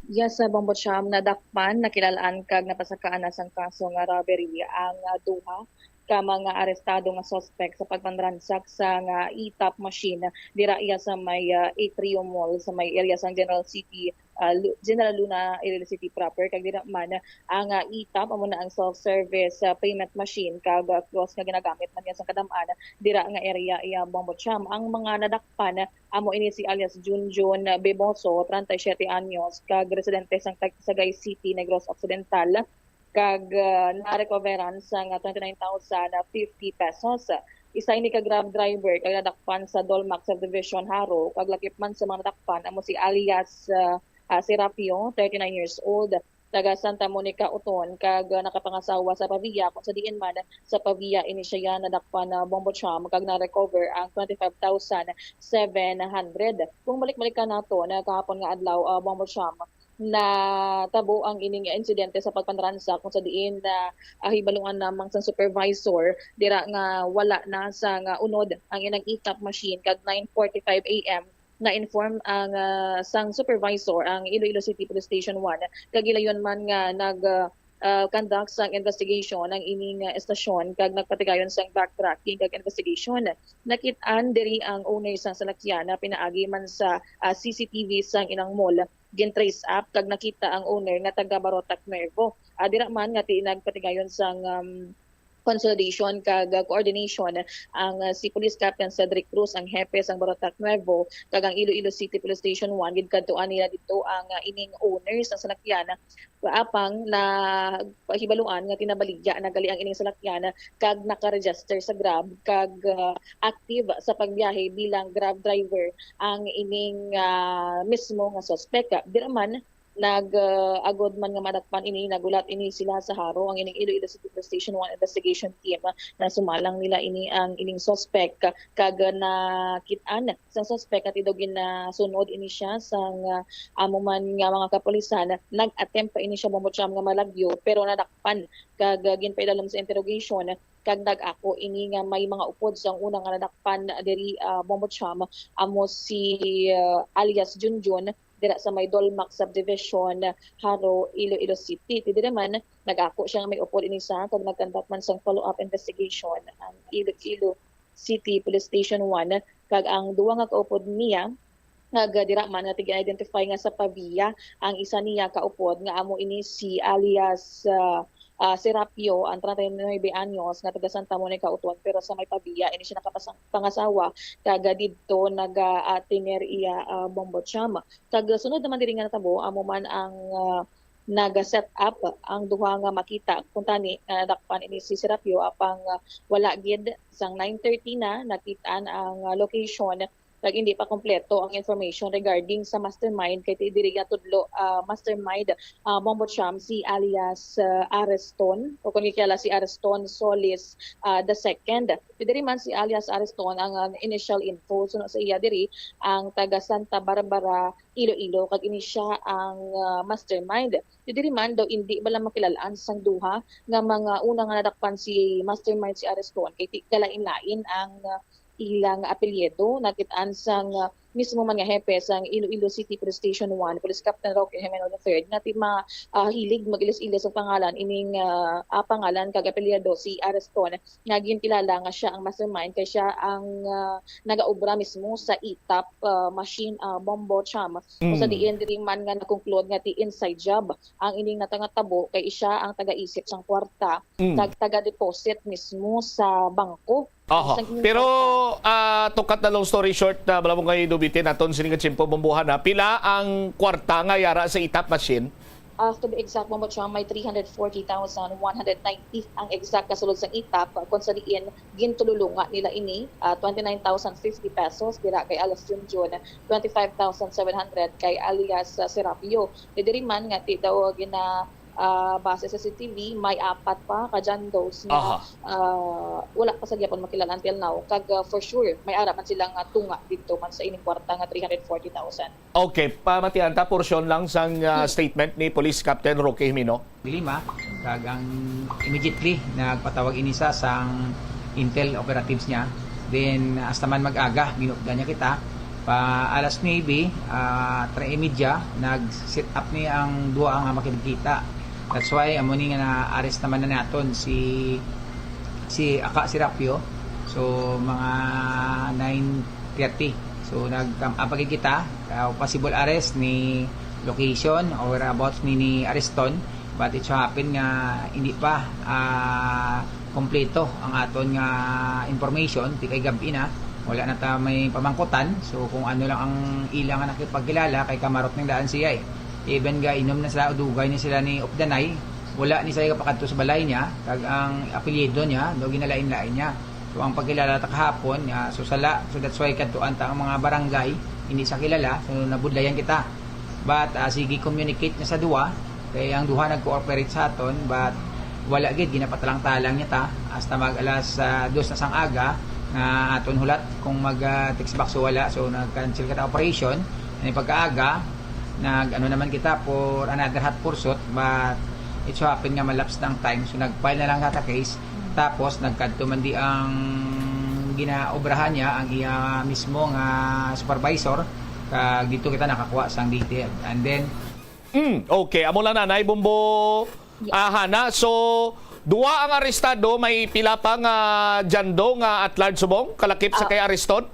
Yes, sa Bombo Cham, nadakpan, nakilalaan kag napasakaan na sang kaso nga robbery ang, ah, duha ka mga arestado nga suspect sa pagpanransak sa nga E-top machine dira iya sa may, ah, Atrium Mall sa may area sang General City, ah, Lu-, General Luna, Iloilo City proper. Kag dira man ang, ah, E-top, amo na ang self-service, ah, payment machine kag, ah, kiosk nga ginagamit man niya sa kadam-an dira nga area iya Bombo Cham. Ang mga nadakpan amo ini si alias Junjun Beboso, treinta y siete anyos, kag residente sang Tag-, Sagay City, Negros Occidental, kag, ah, narecoveran sang twenty-nine thousand fifty pesos. Isa ini ka Grab driver kag nadakpan sa Dolmac Subdivision, Jaro, kag lakip man sa mga nadakpan amo si alias, ah, ah, Serapio, thirty-nine years old, taga Santa Monica, Oton, kag, ah, nakapangasawa sa Pavia, kung sa diin man sa Pavia ini siya nadakpan na Bombo Cham kag na-recover ang twenty-five thousand seven hundred. Kung balik-balikan nato na kahapon nga adlaw, ah, Bombo Cham, natabo ang ining insidente sa pagpanransak kung sa diin na, ah, hibaluan lamang sang supervisor dira nga wala na sa nga unod ang ilang E-top machine kag nine forty-five A M na-inform ang, ah, sang supervisor ang Iloilo City Police Station one kag gilayon man nga nag, ah, ah, conduct sang investigation ang ining, ah, estasyon kag nagpatigayon sang backtracking kag investigation. Nakit-an diri ang owner sang salakyan na pinaagi man sa, ah, C C T V sang ilang mall. Gin-trace up kag nakita ang owner nga taga Barotac Nuevo. Ah, dira man nga ti-, nagpatigayon sang, um, consolidation kag, ah, coordination ang, ah, si Police Captain Cedric Cruz, ang hepe sang Barotac Nuevo, kag ang Iloilo City Police Station one, ginkadtuan nila didto ang, ah, ining owner sang salakyan. Apang napahibaluan nga tinabaligya na gali ang ining salakyan kag naka-register sa Grab kag, ah, active sa pagbiyahe bilang Grab driver ang ining, ah, mismo nga suspek. Dira man, nag, ah, agod man nga madakpan ini, nagulat ini sila sa Jaro, ang ining Iloilo City Police Station one Investigation Team, na sumalang nila ini ang ining suspek kag nakit-an sang suspek nga ti daw ginasunod ini siya sang, ah, amo man nga mga kapulisan. Nag-attempt pa ini siya, Bombo Cham, nga malagyo pero nadakpan kag, ah, ginpailalom sa interrogation kag nag-ako ini nga may mga upod sang una nga nadakpan diri, ah, Bombo Cham, amo si, ah, alias Junjun, dira sa may Dolmac Subdivision, Jaro, Iloilo City. Ti diri man, nag-ako siya nga may upod ini sa kag nag-conduct man sang follow-up investigation ang Iloilo City Police Station one kag ang duha nga kaupod niya, kag dira man nga tig-identify nga sa Pavia ang isa niya kaupod nga amo ini si alias, ah, ah, Serapio, ang treinta y nuebe anyos nga taga Santa Monica, Oton, pero sa may Pavia ini siya nakapasang-, pangasawa kag didto naga-, ah, tener iya, ah, Bombo Cham. Kag sunod naman diri nga natabo, amo man ang, ah, naga-set up ang duha nga makita. Kuntani, nadakpan ini si Serapio, apang, ah, wala gid. Sang nine thirty na, nakit-an ang, ah, location, kag hindi pa kompleto ang information regarding sa mastermind, kay ti diri nga tudlo, ah, mastermind, ah, Bombo Cham, si alias, ah, Ariston, o kung kilala si Ariston Solis, ah, the second. Ti diri man si alias Ariston ang, ah, initial info. Suno sa iya diri, ang taga Santa Barbara, Iloilo, kag ini siya ang, ah, mastermind. Ti diri man daw indi bala makilalaan sang duha nga mga una nga nadakpan si mastermind si Ariston, kay ti-, kalain-lain ang, ah, ilang apelyido. Nakit-an sang, ah, mismo man nga hepe sang Iloilo City Police Station one, Police Captain Roque Jimeno the third, nga ti ma-, ah, hilig mag-ilis-ilis ang pangalan ining, ah, ah, pangalan kag apelyido si Ariston, nga ginkilala nga siya ang mastermind kay siya ang, ah, nagaobra mismo sa E-top, ah, machine, ah, Bombo Cham. Kung sa Mm. diin diri man nga nag-conclude nga ti inside job ang ining natangatabo kay siya ang taga-isip sang kwarta Mm. kag taga-deposit mismo sa bangko. Aha. Sang ining Pero, kwarta. ah, to cut the long story short, ah, Balabong kay Dubitin, aton sini nga tiyempo, Bombohana, pila ang kwarta nga yara sa E-top machine? Ah, to be exact, Bombo Cham, may three hundred forty thousand one hundred ninety ang exact kasulod sang E-top, kung sa diin gintululunga nila ini, ah, twenty-nine thousand fifty pesos dira kay alias Junjun, twenty-five thousand seven hundred kay alias, ah, Serapio. Ti diri man nga ti daw gina-, ah, base sa C C T V, may apat pa ka John Does nga, Aha. ah, wala pa sa gyapon makilala until now. Kag, ah, for sure, may ara man sila nga tunga didto man sa ining kwarta nga three hundred forty thousand. Okay, pamatian ta, porsyon lang sang, ah, Hmm. statement ni Police Captain Roque Jimeno. Lima, kag ang immediately nagpatawag ini sa sang intel operatives niya, Then, hasta man mag-aga, ginupdan niya kita. Pa alas nuebe, ah, tres y media, nag-set up ni ang duha nga makigkita. That's why, amo ni nga na-arrest naman na naton si, si Aka Serapio. So, mga nine thirty. So, nag-, ah, pagkikita, ah, possible arrest ni location or whereabouts ni, ni Ariston. But it so happen nga hindi pa, ah, kompleto ang aton nga information, di kay gab-i na, wala na ta may pamangkutan. So, kung ano lang ang ila nga nakipagkilala, kay kamarot ng daan siya eh. Even ga inom na sila o dugay na sila ni Updanay, wala ni siya kapakadto sa balay niya, kag ang apelyido niya, do ginalain-lain niya. So, ang pagkilala ta kahapon, ah, so sala, so that's why kadtuan ta ang mga barangay, hindi sa kilala, so nabudlayan kita. But, ah, sige, communicate na sa duha, kay ang duha nag-cooperate sa aton, but wala gid, ginapatalang-talang niya ta, hasta mag alas, ah, dos na sang aga, nga aton hulat kung mag, ah, text box o wala, so nag-cancel kita operation, ani pagkaaga, nag, ano naman kita for another hot pursuit, but it so happen nga malapse na ang time, so nag-file na lang kita case, tapos nagkadto man di ang ginaobrahan niya, ang iya mismo nga supervisor, kag dito kita nakakuha sang detail. And then, Mm, okay, amo lang na, Nay Bombo. Yes. Ah, Hana, so, duwa ang arestado, may pila pa nga John Doe nga at large subong, kalakip sa Ah. kay Ariston?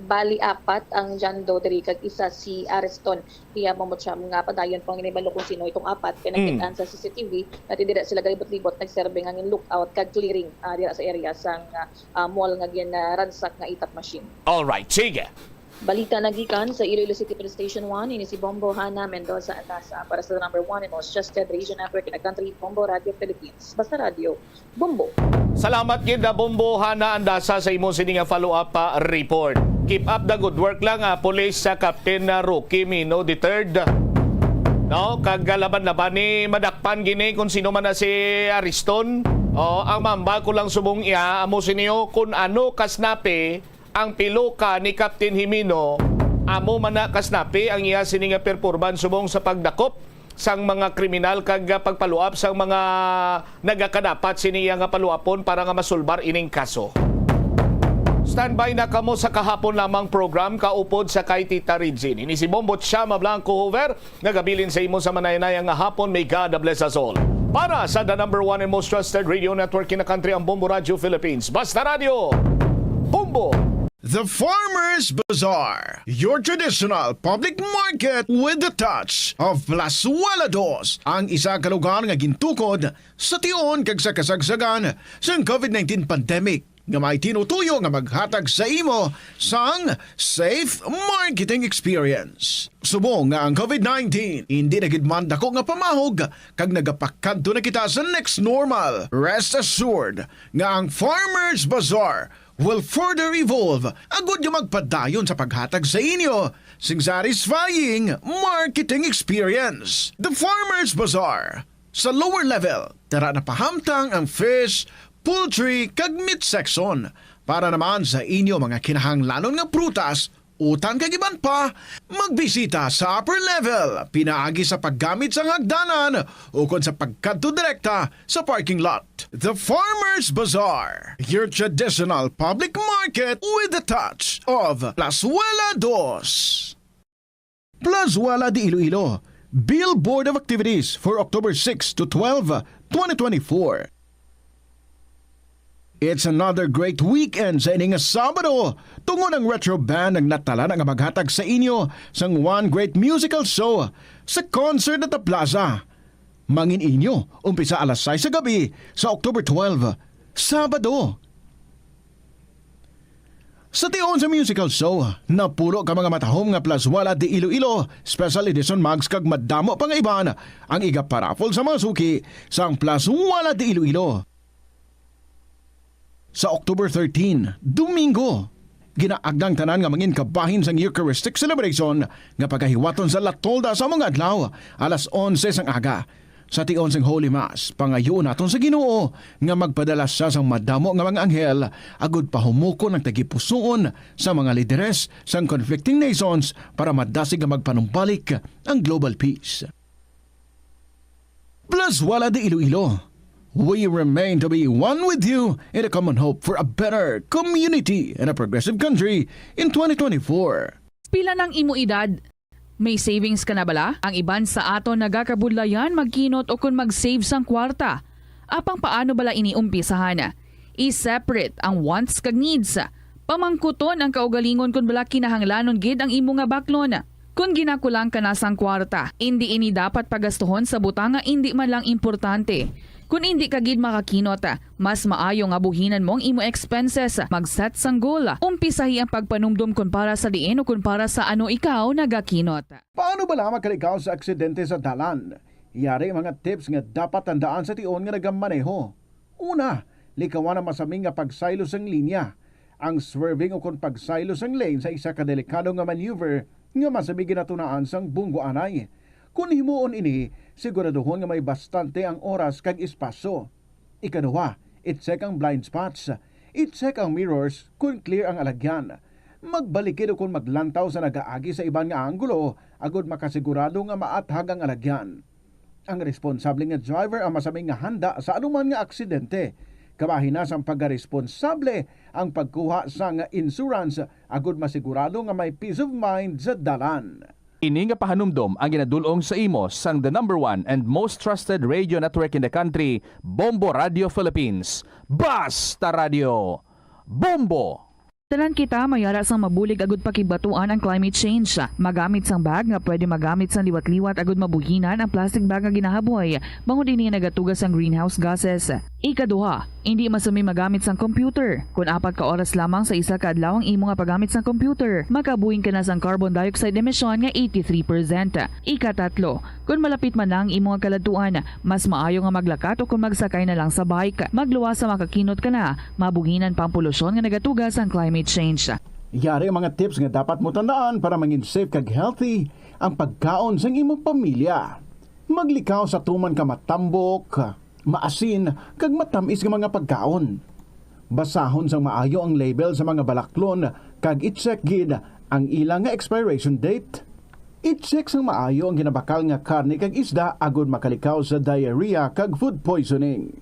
Bali, apat ang John Doe diri, kag isa si Ariston. Iya mo mo siya nga padayon pang ginibalo kung sino itong apat, kay Mm. nakita sa C C T V, nga dira sila galibot-libot nagserbe nga ngin lookout kag clearing, ah, dira sa area sang, ah, ah, mall nga gin, ah, ransak nga itap machine. Alright, sige. Balita nagikan sa Iloilo City Police Station one, ini si Bombo Hana Mendoza Andasa para sa number one and most trusted radio network in the country, Bombo Radio Philippines. Basta Radio, Bombo. Salamat gid na Bombo Hana Andasa sa imo sini nga follow-up pa report. Keep up the good work lang, ah, Police sa Captain, ah, Rocky Mino the third. No, kag, ah, laban-laban ni madakpan gini kung sino man na si Ariston. Oh, ang mambal ko lang subong iya, amo siniyo kung ano kasnapi ang piloka ni Captain Jimeno, amo man na kasnapi ang iya sini nga performance subong sa pagdakop sang mga kriminal kag pagpaluap sang mga nagakadapat sini iya nga paluapon para nga masulbar ining kaso. Standby na kamo sa kahapon lamang program kaupod sa kay Tita Regine. Ini si Bombo Chama Blanco Hoover, nagabilin sa imo sa manaynayan nga hapon. May God bless us all. Para sa the number one and most trusted radio network in the country, ang Bombo Radio Philippines. Basta Radio, Bombo! The Farmers Bazaar, your traditional public market with the touch of Plazuela Dos, ang isa ka lugar nga gintukod sa tion kag sa kasagsagan sang COVID nineteen pandemic, nga may tinutuyo nga maghatag sa imo sang safe marketing experience. Subong nga ang COVID nineteen hindi na gid man dako nga pamahog kag nagapakadto na kita sa next normal, rest assured nga ang Farmers Bazaar will further evolve agud nga magpadayon sa paghatag sa inyo sing satisfying marketing experience. The Farmers Bazaar, sa lower level, tara na pahamtang ang fish, poultry, kag meat section. Para naman sa inyo mga kinahanglanon nga prutas, utan kag iban pa, magbisita sa upper level pinaagi sa paggamit sang hagdanan ukon sa pagkadto direkta sa parking lot. The Farmers Bazaar, your traditional public market with the touch of Plazuela Dos. Plazuela de Iloilo, Billboard of Activities for October six to twelve, twenty twenty-four. It's another great weekend sa ini nga Sabado, tungod ang Retro Band ang natala na nga maghatag sa inyo sang one great musical show sa Concert at the Plaza. Mangin inyo, umpisa alas sais sa gabi sa October twelve, Sabado. Sa tion sa musical show, napulo ka mga matahom nga Plazuela de Iloilo Special Edition mugs kag madamo pa nga iban ang igaparaffle sa mga suki sang Plazuela de Iloilo. Sa October thirteen, Domingo, ginaagda ang tanan nga mangin kabahin sang Eucharistic celebration nga pagahiwaton sa La Tolda sa mga adlaw, alas onse sang aga. Sa tion sang Holy Mass, pangayuon naton sa Ginoo nga magpadala sia sang madamo nga mga anghel agud pahumukon ang tagipusoon sa mga lideres sang conflicting nations para madasig nga magpanumbalik ang global peace. Plazuela de Iloilo, We remain to be one with you in a common hope for a better community and a progressive country in twenty twenty-four. Pila nang imo edad? May savings ka na bala? Ang iban sa aton nagakabudlayan magkinot o kon mag-save sang kwarta. Apang paano bala ini umpisahan? I-separate ang wants kag needs. Pamangkuton ang kaugalingon kon bala kinahanglanon gid ang imo nga baklon. Kon ginakulang ka na sang kwarta, indi ini dapat pagastuhon sa butang nga indi man lang importante. Kon indi ka gid makakinot, mas maayo nga buhinan mo ang imo expenses. Mag-set sang goal. Umpisahi ang pagpanumdom kon para sa diin o kon para sa ano ikaw nagakinot. Paano bala makalikaw sa aksidente sa dalan? Yari mga tips nga dapat tandaan sa tion nga nagamaneho. Una, likawan ang masami nga pagsaylo sang linya. Ang swerving ukon pagsaylo sang lane sa isa ka delikado nga maneuver nga masami ginatunaan sang bunggo anay. Kon himuon ini, siguraduhon nga may bastante ang oras kag espasyo. Ikaduha, i-check ang blind spots. I-check ang mirrors kon clear ang alagyan. Magbalikid ukon maglantaw sa nagaagi sa iban nga anggulo agod makasigurado nga maathag ang alagyan. Ang responsable nga driver ang masami nga handa sa anuman nga aksidente. Kabahin na sang pagkaresponsable ang pagkuha sang insurance agod masigurado nga may peace of mind sa dalan. Ini nga pahanumdom ang ginadul-ong sa imo sang the number one and most trusted radio network in the country, Bombo Radio Philippines. Basta Radio! Bombo! Tanan kita may ara sang mabulig agud pakigbatuan ang climate change. Magamit sang bag nga pwede magamit sang liwat-liwat agud mabuhinan ang plastic bag nga ginahaboy, bangod ini nagatuga sang greenhouse gases. Ikaduha, indi masami magamit sang computer. Kon apat ka oras lamang sa isa ka adlaw ang imo nga paggamit sang computer, makabuhin ka na sang carbon dioxide emission nga eighty-three percent. Ikatatlo, kon malapit man na ang imo nga kaladtuan, mas maayo nga maglakat o kon magsakay na lang sa bike. Magluwas sa makakinot ka na, mabuhinan pa ang polusyon nga nagatuga sang climate change. Yari ang mga tips nga dapat mo tandaan para mangin safe kag healthy ang pagkaon sang imong pamilya. Maglikaw sa tuman ka matambok, maasin, kag matamis nga mga pagkaon. Basahon sang maayo ang label sa mga balaklon kag i-check gid ang ila nga expiration date. I-check sang maayo ang ginabakal nga karne kag isda agud makalikaw sa diarrhea kag food poisoning.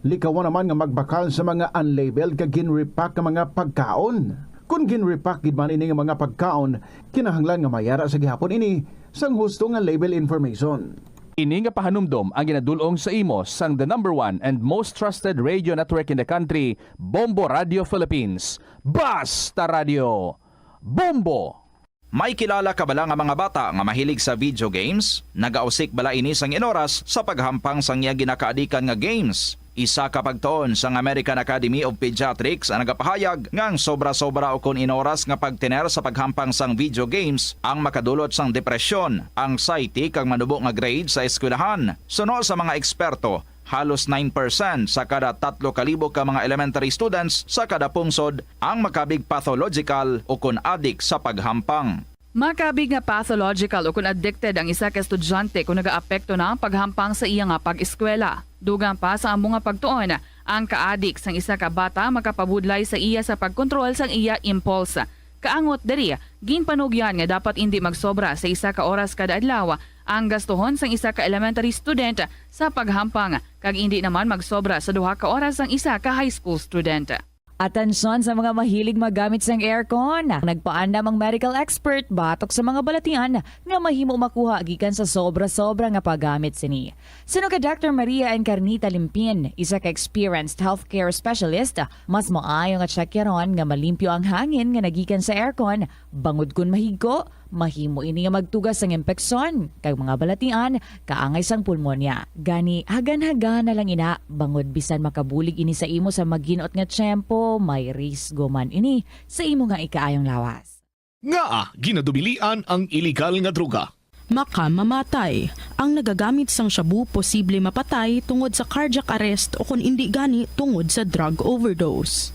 Likawan naman nga magbakal sa mga unlabeled kag gin-repack nga mga pagkaon. Kon gin-repack gid man ini nga mga pagkaon, kinahanglan nga mayara sa gihapon ini sang husto nga label information. Ini nga pahanumdom ang ginadul-ong sa imo sang the number one and most trusted radio network in the country, Bombo Radio Philippines. Basta Radio! Bombo! May kilala ka bala nga mga bata nga mahilig sa video games? Nagausik bala ini sang inoras sa paghampang sang iya ginakaadikan nga games? Isa ka pagtuon sang American Academy of Pediatrics ang nagapahayag nga ang sobra-sobra ukon inoras nga pagtener sa paghampang sang video games ang makadulot sang depresyon, anxiety, kag manubo nga grade sa eskwelahan. Suno sa mga eksperto, halos nine percent sa kada tatlo ka libo ka mga elementary students sa kada pungsod ang makabig pathological ukon adik sa paghampang. Makabig nga pathological ukon addicted ang isa ka estudyante kon nagaapekto na ang paghampang sa iya nga pag-eskwela. Dugang pa sa amo nga pagtuon, ang kaadik sang isa ka bata makapabudlay sa iya sa pagkontrol sang iya impulse. Kaangot diri, ginpanugyan nga dapat indi magsobra sa isa ka oras kada adlaw ang gastuhon sang isa ka elementary student sa paghampang, kag indi naman magsobra sa duha ka oras ang isa ka high school student. Atensyon sa mga mahilig maggamit sang aircon. Nagpaandam ang medical expert batok sa mga balatian nga mahimo makuha gikan sa sobra-sobra nga paggamit sini. Suno kay Doctor Maria Encarnita Limpin, isa ka experienced healthcare specialist, mas maayo nga tsakyaron nga malimpyo ang hangin nga nagikan sa aircon, bangod kon mahigko, mahimo ini nga magtuga sang impeksyon kag mga balatian kaangay sang pulmonya. Gani, hagan-hagan na lang ina, bangod bisan makabulig ini sa imo sa maginot nga tiyempo, may risgo man ini sa imo nga ikaayong lawas. Ngaa ginadubilian ang iligal nga droga? Makamamatay. Ang nagagamit sang shabu posible mapatay tungod sa cardiac arrest o kon indi gani tungod sa drug overdose.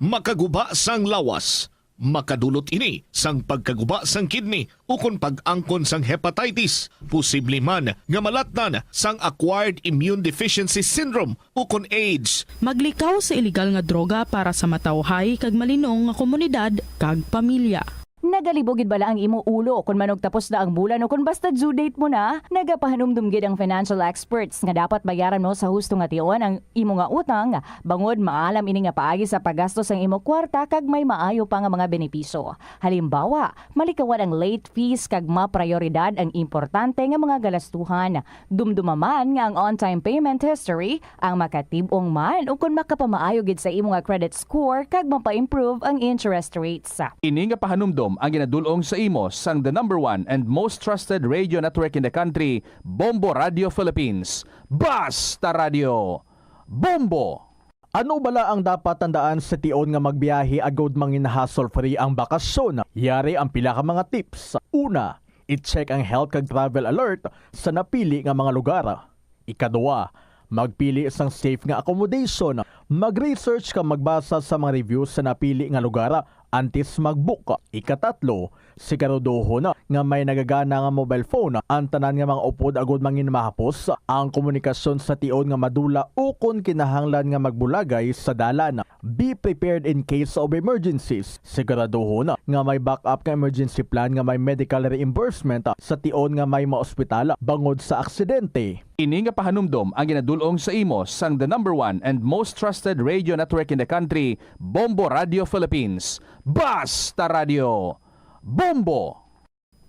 Makaguba sang lawas. Makadulot ini sang pagkaguba sang kidney ukon pag-angkon sang hepatitis. Posible man nga malatnan sang acquired immune deficiency syndrome ukon AIDS. Maglikaw sa iligal nga droga para sa matawhay kag malinong nga komunidad kag pamilya. Nagalibog gid bala ang imo ulo kon manugtapos na ang bulan o kon basta due date mo na? Nagapahanumdom gid ang financial experts nga dapat bayaran mo sa husto nga tion ang imo nga utang, bangod maalam ini nga paagi sa paggasto sang imo kwarta kag may maayo pa nga mga benepisyo. Halimbawa, malikawan ang late fees kag maprayoridad ang importante nga mga galastuhan. Dumduma man nga ang on-time payment history ang makatib-ong man ukon makapamaayo gid sa imo nga credit score kag mapa-improve ang interest rates. Ini nga pahanumdom ang ginadul-ong sa imo sang the number one and most trusted radio network in the country, Bombo Radio Philippines. Basta Radio, Bombo! Ano bala ang dapat tandaan sa tion nga magbiyahe agud mangin hassle-free ang bakasyon? Yari ang pila ka mga tips. Una, i-check ang health kag travel alert sa napili nga mga lugar. Ikadua, magpili sang safe nga accommodation. Mag-research kag magbasa sa mga reviews sa napili nga lugar antes mag-book. Ikatatlo, siguraduhon nga may nagagana nga mobile phone ang tanan nga mga upod agud mangin mahapos ang komunikasyon sa tion nga madula ukon kinahanglan nga magbulagay sa dalan. Be prepared in case of emergencies. Siguraduhon nga may backup nga emergency plan nga may medical reimbursement sa tion nga may maospital bangod sa aksidente. Ini nga pahanumdom ang ginadul-ong sa imo sang the number one and most trusted radio network in the country, Bombo Radio Philippines. Basta Radio, Bombo!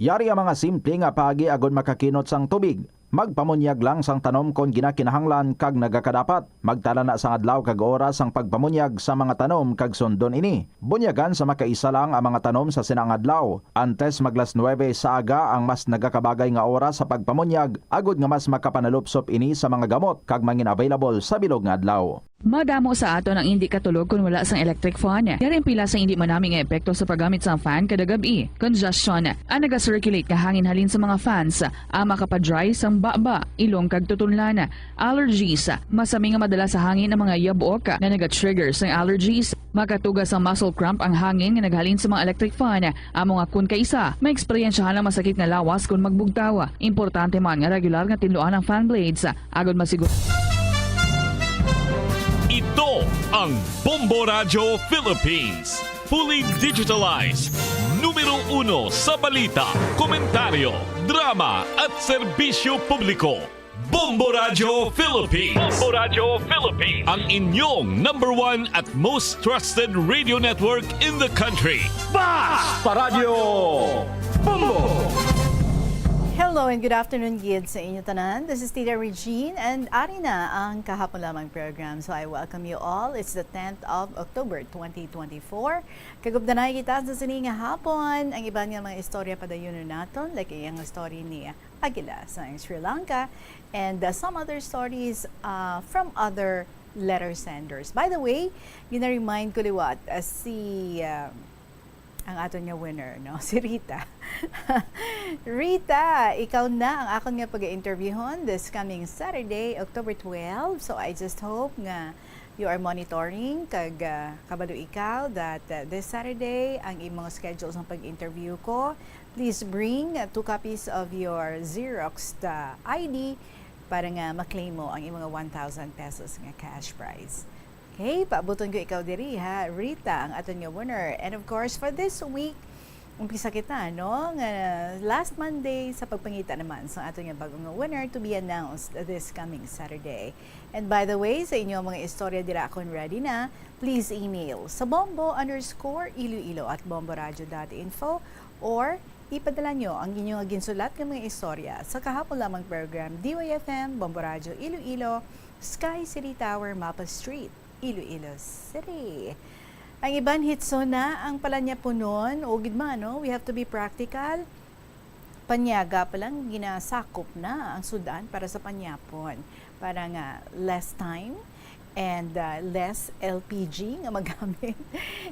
Yari ang mga simple nga paagi agud makakinot sang tubig. Magpamunyag lang sang tanom kon ginakinahanglan kag nagakadapat. Magtala na sang adlaw kag oras sang pagpamunyag sa mga tanom kag sundon ini. Bunyagan sa makaisa lang ang mga tanom sa sina nga adlaw. Antes mag las nuebe sa aga ang mas nagakabagay nga oras sa pagpamunyag, agud nga mas makapanalupsop ini sa mga gamot kag mangin-available sa bilog nga adlaw. Madamo sa aton ang indi katulog kon wala sang electric fan. Yari ang pila sang indi manami nga epekto sa paggamit sang fan kada gab-i. Congestion, ang naga-circulate nga hangin halin sa mga fans, ang makapadry sang baba, ilong kag tutunlan. Allergies, masami nga madala sa hangin ang mga yabok nga naga-trigger sang allergies. Makatuga sang muscle cramp ang hangin nga naghalin sa mga electric fan. Amo nga kon kaisa, maeksperiensyahan ang masakit nga lawas kon magbugtaw. Importante man nga regular nga tinluan ang fan blades, agud masigur- Ito ang Bombo Radyo Philippines. Fully digitalized. Numero uno sa balita, komentaryo, drama at serbisyo publiko. Bombo Radyo Philippines. Bombo Radyo Philippines. Ang inyong number one at most trusted radio network in the country. Basta Radyo Bombo! Hello and good afternoon gid sa inyo tanan. This is Tita Regine and ari na ang kahapon lamang program. So I welcome you all. It's the tenth of October, twenty twenty-four. Kagubdanay kita sa sini nga hapon. Ang iban nga mga istorya padayunon naton, like ang story ni Aguila sa Sri Lanka, and, uh, some other stories, uh, from other letter senders. By the way, gina-remind ko liwat, uh, si, uh, ang aton nga winner, no? Si Rita. Rita, ikaw na ang akon nga pag-interviewhon this coming Saturday, October twelve. So, I just hope nga you are monitoring, kag, ah, kabalo ikaw that, ah, this Saturday ang imong schedule sang pag-interview ko. Please bring, ah, two copies of your Xerox, ah, I D para nga ma-claim mo ang imong one thousand pesos nga cash prize. Okay, paabuton ko ikaw diri, ha, Rita, ang aton nga winner. And of course, for this week, umpisa kita, no, nga last Monday sa pagpangita naman sa aton nga bag-o nga winner to be announced this coming Saturday. And by the way, sa inyong mga istorya dira kon ready na, please email sa bombo underscore iloilo at bomboradio dot info or ipadala nyo ang inyong ginsulat nga mga istorya sa kahapon lamang program, D Y F M, Bombo Radyo Iloilo, Sky City Tower, Mapa Street, Iloilo City. Ang iban hitso na ang palanyaponon, o gid man, no? We have to be practical. Panyaga pa lang, ginasakop na ang sud-an para sa panyapon. Para nga less time and, uh, less L P G nga magamit.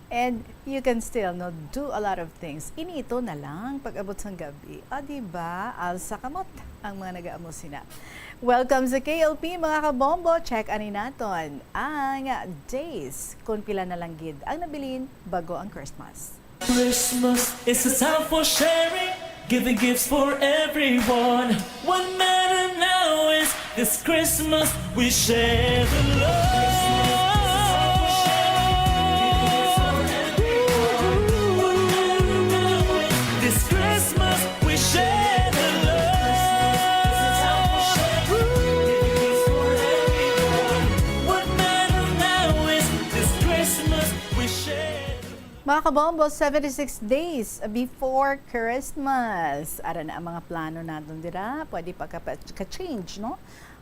And you can still, no, do a lot of things. Inito na lang pag-abot sang gabi. O, di ba? Alsa kamot ang mga nagaamo sina. Welcome sa K L P, mga kabombo. Check ani naton ang days kung pila na lang gid ang nabilin bago ang Christmas. Christmas is a time for sharing, giving gifts for everyone. What matter now is this Christmas we share the love. Mga kabombo, seventy-six days before Christmas. Ara na ang mga plano naton dira. Pwede pa ka, ka-change, no?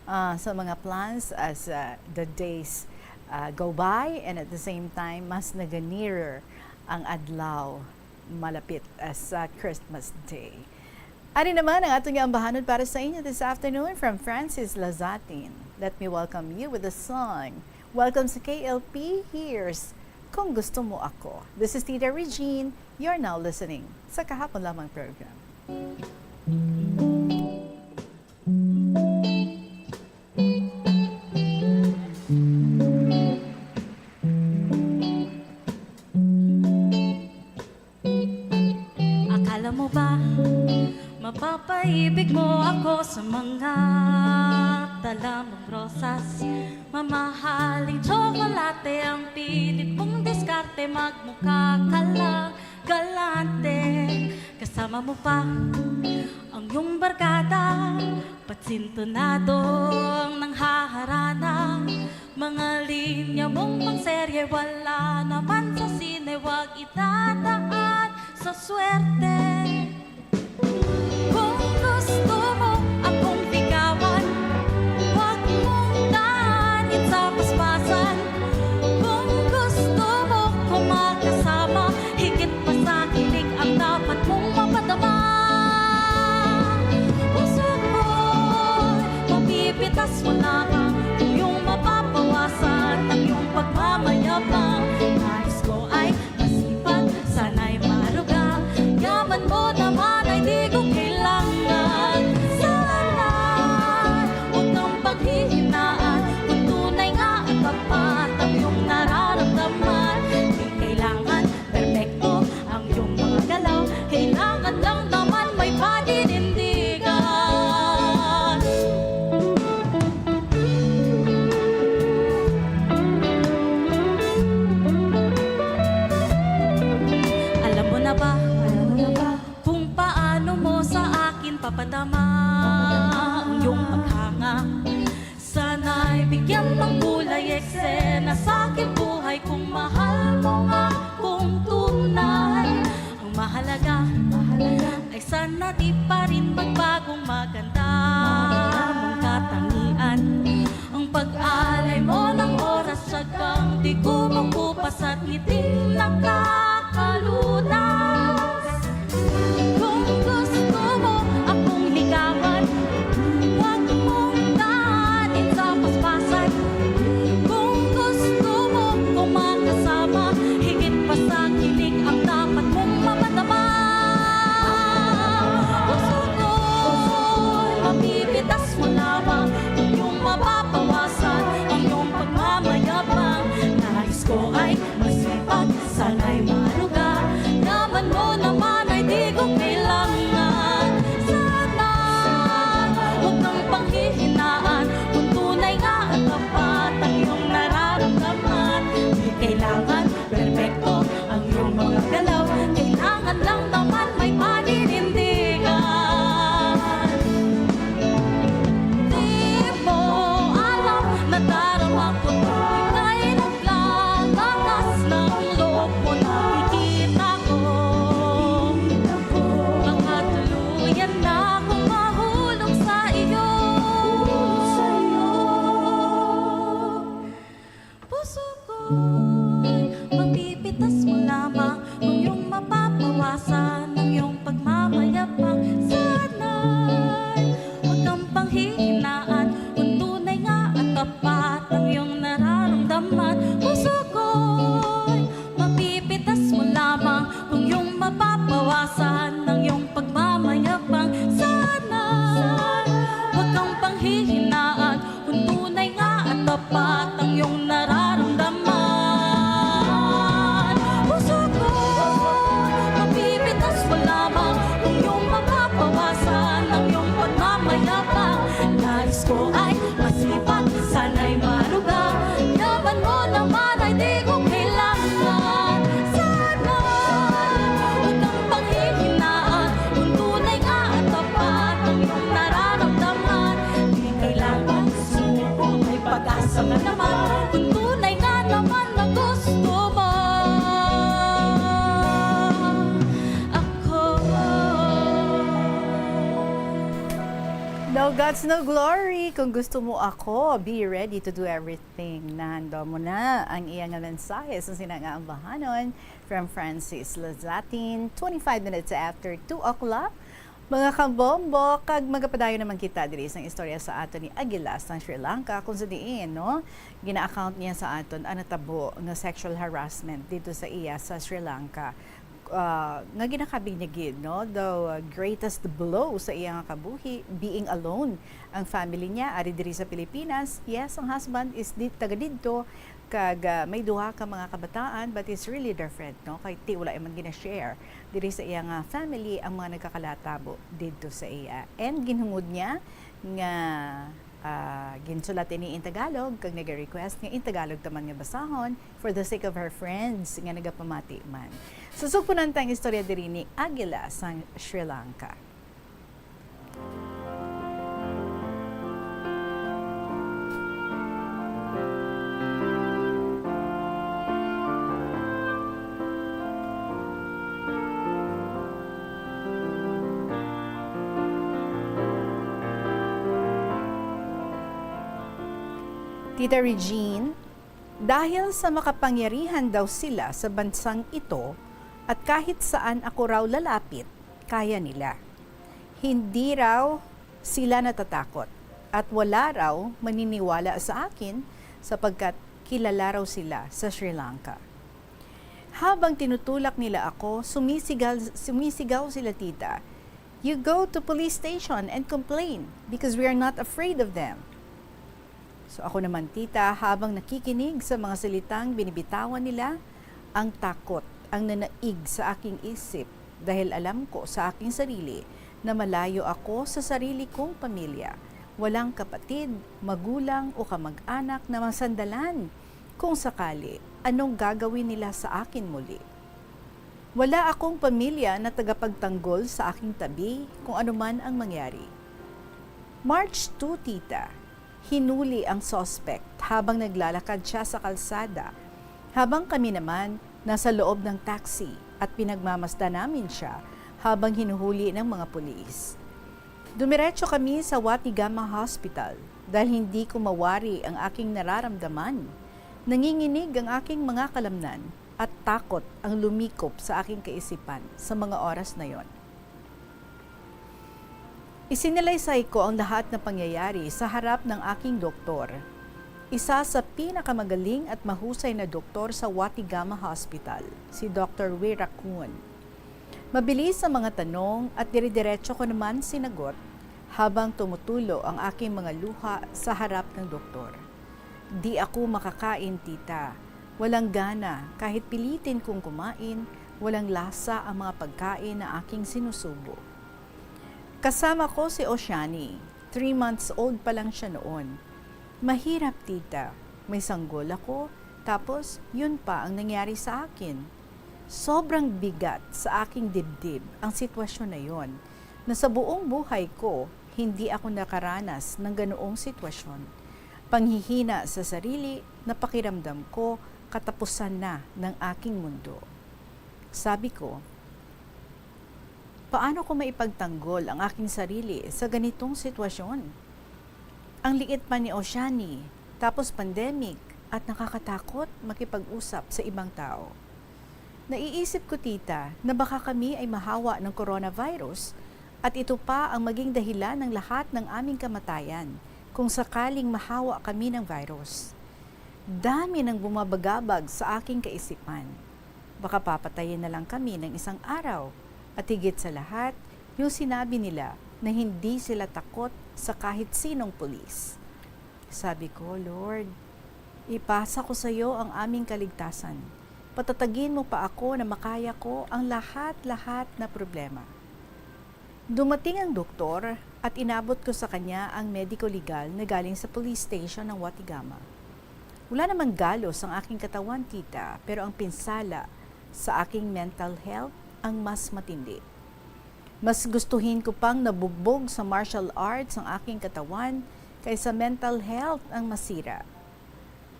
Ah, sa mga plans as, ah, the days, ah, go by, and at the same time, mas naga-nearer ang adlaw malapit, ah, sa Christmas Day. Ari naman ang aton nga ambahanon para sa inyo this afternoon from Francis Lazatin. Let me welcome you with a song. Welcome sa K L P, here's Kung Gusto Mo Ako. This is Tita Regine. You're now listening sa Kahapon Lamang program. Akala mo ba mapapaibig mo ako sa mga dala mong rosas? Mamahaling tsokolate ang pilit mong diskarte, magmukha ka lang galante. Kasama mo pa ang iyong barkada, patsintonado ang nanghaharana. Mga linya mong pangserye, wala naman sa sine, wag idadaan sa swerte. Kung gusto mo akong ligawan, wag mong daanin sa paspasan. Kung gusto mo ko makasama, higit pa sa kilig ang dapat mong mapadama. Puso ko, mapipitas mo lamang kung iyong mapapawasan ang iyong pagmamayabang. Nais ko ay masipag, sana'y maruga. Yaman mo naman ay di ko kailangan. Sana huwag kang paghihinaan kung tunay nga at tapat ang iyong nararamdaman. Di kailangan perpekto ang iyong mga galaw. Kailangan lang naman may paninindigan. Alam mo na ba? Alam mo na ba? Kung paano mo sa akin papadama ang iyong paghanga. Sana'y bigyan ng kulay eksena sa aking buhay kung mahal mo nga kung tunay. Ang mahalaga, mahalaga ay sana di pa rin magbagong maganda mong katangian. Ang pag-alay mo ng oras, siyang di kumukupas at ngiting nakakalunas. Kung gusto mo akong ligawan, wag mong daanin sa paspasan. Kung gusto mo ko makasama, higit pa sa kilig ang dapat mong mapadama. Puso ko'y mapipitas mo lamang, kung iyong mapapawasan ang iyong pagmamayabang. Nais ko ay masipag, sana'y maruga. Yaman mo naman ay di ko kailangan. Sana huwag kang panghihinaan kung tunay nga at tapat ang iyong nararamdaman. Di kailangan perpekto ang iyong mga galaw. Kailangan lang naman may paninindigan. Di mo alam, nadarama ko, ika'y naglalakas ng loob mo, nakikita ko. Baka tuluyan na akong mahulog sa iyo. Puso ko'y mapipitas mo lamang kung iyong mapapawasan ang iyong pagmamayabang. Sana'y huwag kang panghihinaan kung tunay nga at tapat ang iyong nararamdaman. Puso ko'y mapipitas mo lamang kung iyong mapapawasan ang iyong pagmamayabang. Sana'y huwag kang panghihinaan kung tunay nga at tapat ang iyong nararamdaman. Puso ko, mapipitas mo lamang kung iyong mapapawasan ang iyong pagmamayabang. Nais ko ay masipag, sana'y maruga. Yaman mo naman ay di ko kailangan. Sana huwag kang panghihinaan kung tunay nga at tapat ang iyong nararamdaman. Di kailangan sumuko, may pag-asa ka naman kung tunay nga naman na gusto mo. God's no glory. Kung gusto mo ako, be ready to do everything. Nahando mo na ang iya nga mensahe sa sina nga ambahanon from Francis Lazatin, twenty-five minutes after two o'clock. Mga kabombo, kag magapadayon naman kita diri sa istorya sa ato ni Aguila sa Sri Lanka, kung sa diin, no? Gina-account niya sa aton ang natabo nga sexual harassment dito sa iya sa Sri Lanka. Ah, nga ginakabig niya gid, no? The greatest blow sa iya nga kabuhi, being alone. Ang family niya ari diri sa Pilipinas. Yes, ang husband is di, taga didto, kag, ah, may duha ka mga kabataan, but it's really different, no? Kay ti wala man gina-share diri sa iya nga family ang mga nagkakalatabo didto sa iya. And ginhungod niya nga, ah, ginsulat ini in Tagalog, kag nag-request nga in Tagalog taman nga basahon for the sake of her friends nga nagapamati man. Susugpunan ta ang istorya diri ni Aguila sang Sri Lanka. Tita Regine, dahil sa makapangyarihan daw sila sa bansang ito, at kahit saan ako raw lalapit, kaya nila. Hindi raw sila natatakot, at wala raw maniniwala sa akin, sapagkat kilala raw sila sa Sri Lanka. Habang tinutulak nila ako, sumisigal, sumisigaw sila, "Tita, you go to police station and complain because we are not afraid of them." So ako naman, tita, habang nakikinig sa mga salitang binibitawan nila, ang takot ang nanaig sa aking isip, dahil alam ko sa aking sarili na malayo ako sa sarili kong pamilya. Walang kapatid, magulang o kamag-anak na masandalan. Kung sakali, anong gagawin nila sa akin muli? Wala akong pamilya na tagapagtanggol sa aking tabi kung ano man ang mangyari. March two, tita, hinuli ang suspect habang naglalakad siya sa kalsada, habang kami naman nasa loob ng taxi, at pinagmamasdan namin siya habang hinuhuli ng mga pulis. Dumiretso kami sa Watigama Hospital dahil hindi ko mawari ang aking nararamdaman. Nanginginig ang aking mga kalamnan at takot ang lumikop sa aking kaisipan sa mga oras na yon. Isinalaysay ko ang lahat ng pangyayari sa harap ng aking doktor, isa sa pinakamagaling at mahusay na doktor sa Watigama Hospital, si Doktor Wira Kun. Mabilis ang mga tanong at dire-diretso ko naman sinagot habang tumutulo ang aking mga luha sa harap ng doktor. "Di ako makakain, tita. Walang gana, kahit pilitin kong kumain, walang lasa ang mga pagkain na aking sinusubo." Kasama ko si Oshani. Three months old pa lang siya noon. "Mahirap, tita. May sanggol ako, tapos yun pa ang nangyari sa akin." Sobrang bigat sa aking dibdib ang sitwasyon na yon, na sa buong buhay ko, hindi ako nakaranas ng ganoong sitwasyon. Panghihina sa sarili na pakiramdam ko katapusan na ng aking mundo. Sabi ko, "Paano ko maipagtanggol ang aking sarili sa ganitong sitwasyon? Ang liit pa ni Oshani, tapos pandemic, at nakakatakot makipag-usap sa ibang tao." Naiisip ko, tita, na baka kami ay mahawa ng coronavirus at ito pa ang maging dahilan ng lahat ng aming kamatayan kung sakaling mahawa kami ng virus. Dami nang bumabagabag sa aking kaisipan. Baka papatayin na lang kami ng isang araw. At higit sa lahat, yung sinabi nila na hindi sila takot sa kahit sinong pulis. Sabi ko, "Lord, ipasa ko sa iyo ang aming kaligtasan. Patatagin mo pa ako na makaya ko ang lahat-lahat na problema." Dumating ang doktor at inabot ko sa kanya ang mediko legal na galing sa police station ng Watigama. Wala namang galos ang aking katawan, tita, pero ang pinsala sa aking mental health ang mas matindi. Mas gustuhin ko pang nabugbog sa martial arts ang aking katawan kaysa mental health ang masira.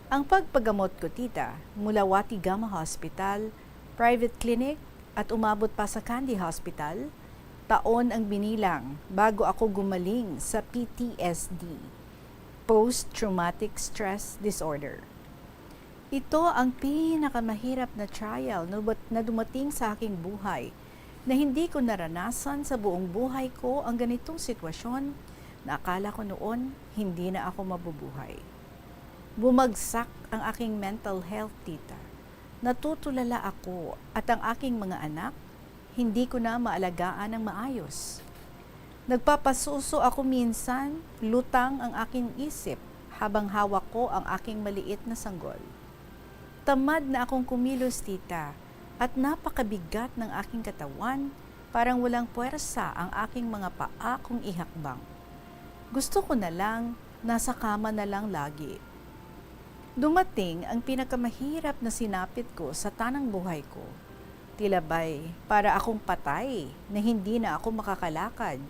Ang pagpagamot ko, tita, mula Watigama Hospital, private clinic, at umabot pa sa Kandy Hospital, Taon ang binilang bago ako gumaling sa P T S D, Post-Traumatic Stress Disorder. Ito ang pinakamahirap na trial na dumat-, na dumating sa aking buhay, na hindi ko naranasan sa buong buhay ko ang ganitong sitwasyon na akala ko noon hindi na ako mabubuhay. Bumagsak ang aking mental health, tita. Natutulala ako at ang aking mga anak, hindi ko na maalagaan ang maayos. Nagpapasuso ako minsan, lutang ang aking isip habang hawak ko ang aking maliit na sanggol. Tamad na akong kumilos, tita, at napakabigat ng aking katawan, parang walang puwersa ang aking mga paa kung ihakbang. Gusto ko na lang nasa kama na lang lagi. Dumating ang pinakamahirap na sinapit ko sa tanang buhay ko. Tila ba'y para akong patay na hindi na ako makakalakad,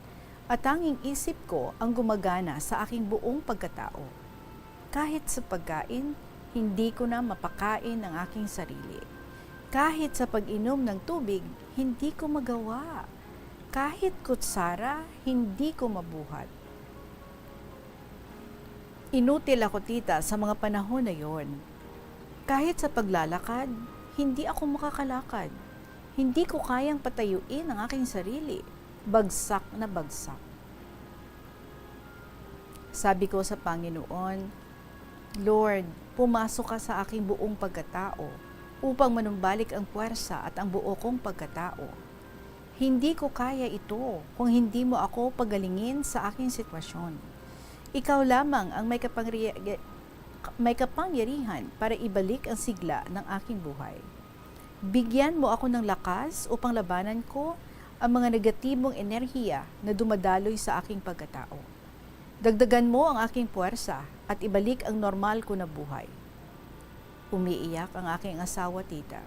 at tanging isip ko ang gumagana sa aking buong pagkatao. Kahit sa pagkain, hindi ko na mapakain ang aking sarili. Kahit sa pag-inom ng tubig, hindi ko magawa. Kahit kutsara, hindi ko mabuhat. Inutil ako, tita, sa mga panahon na yon. Kahit sa paglalakad, hindi ako makakalakad. Hindi ko kayang patayuin ang aking sarili. Bagsak na bagsak. Sabi ko sa Panginoon, "Lord, pumasok ka sa aking buong pagkatao upang manumbalik ang puwersa at ang buo kong pagkatao. Hindi ko kaya ito kung hindi mo ako pagalingin sa aking sitwasyon. Ikaw lamang ang may kapangri-, may kapangyarihan para ibalik ang sigla ng aking buhay. Bigyan mo ako ng lakas upang labanan ko ang mga negatibong enerhiya na dumadaloy sa aking pagkatao. Dagdagan mo ang aking puwersa at ibalik ang normal ko na buhay." Umiiyak ang aking asawa, tita.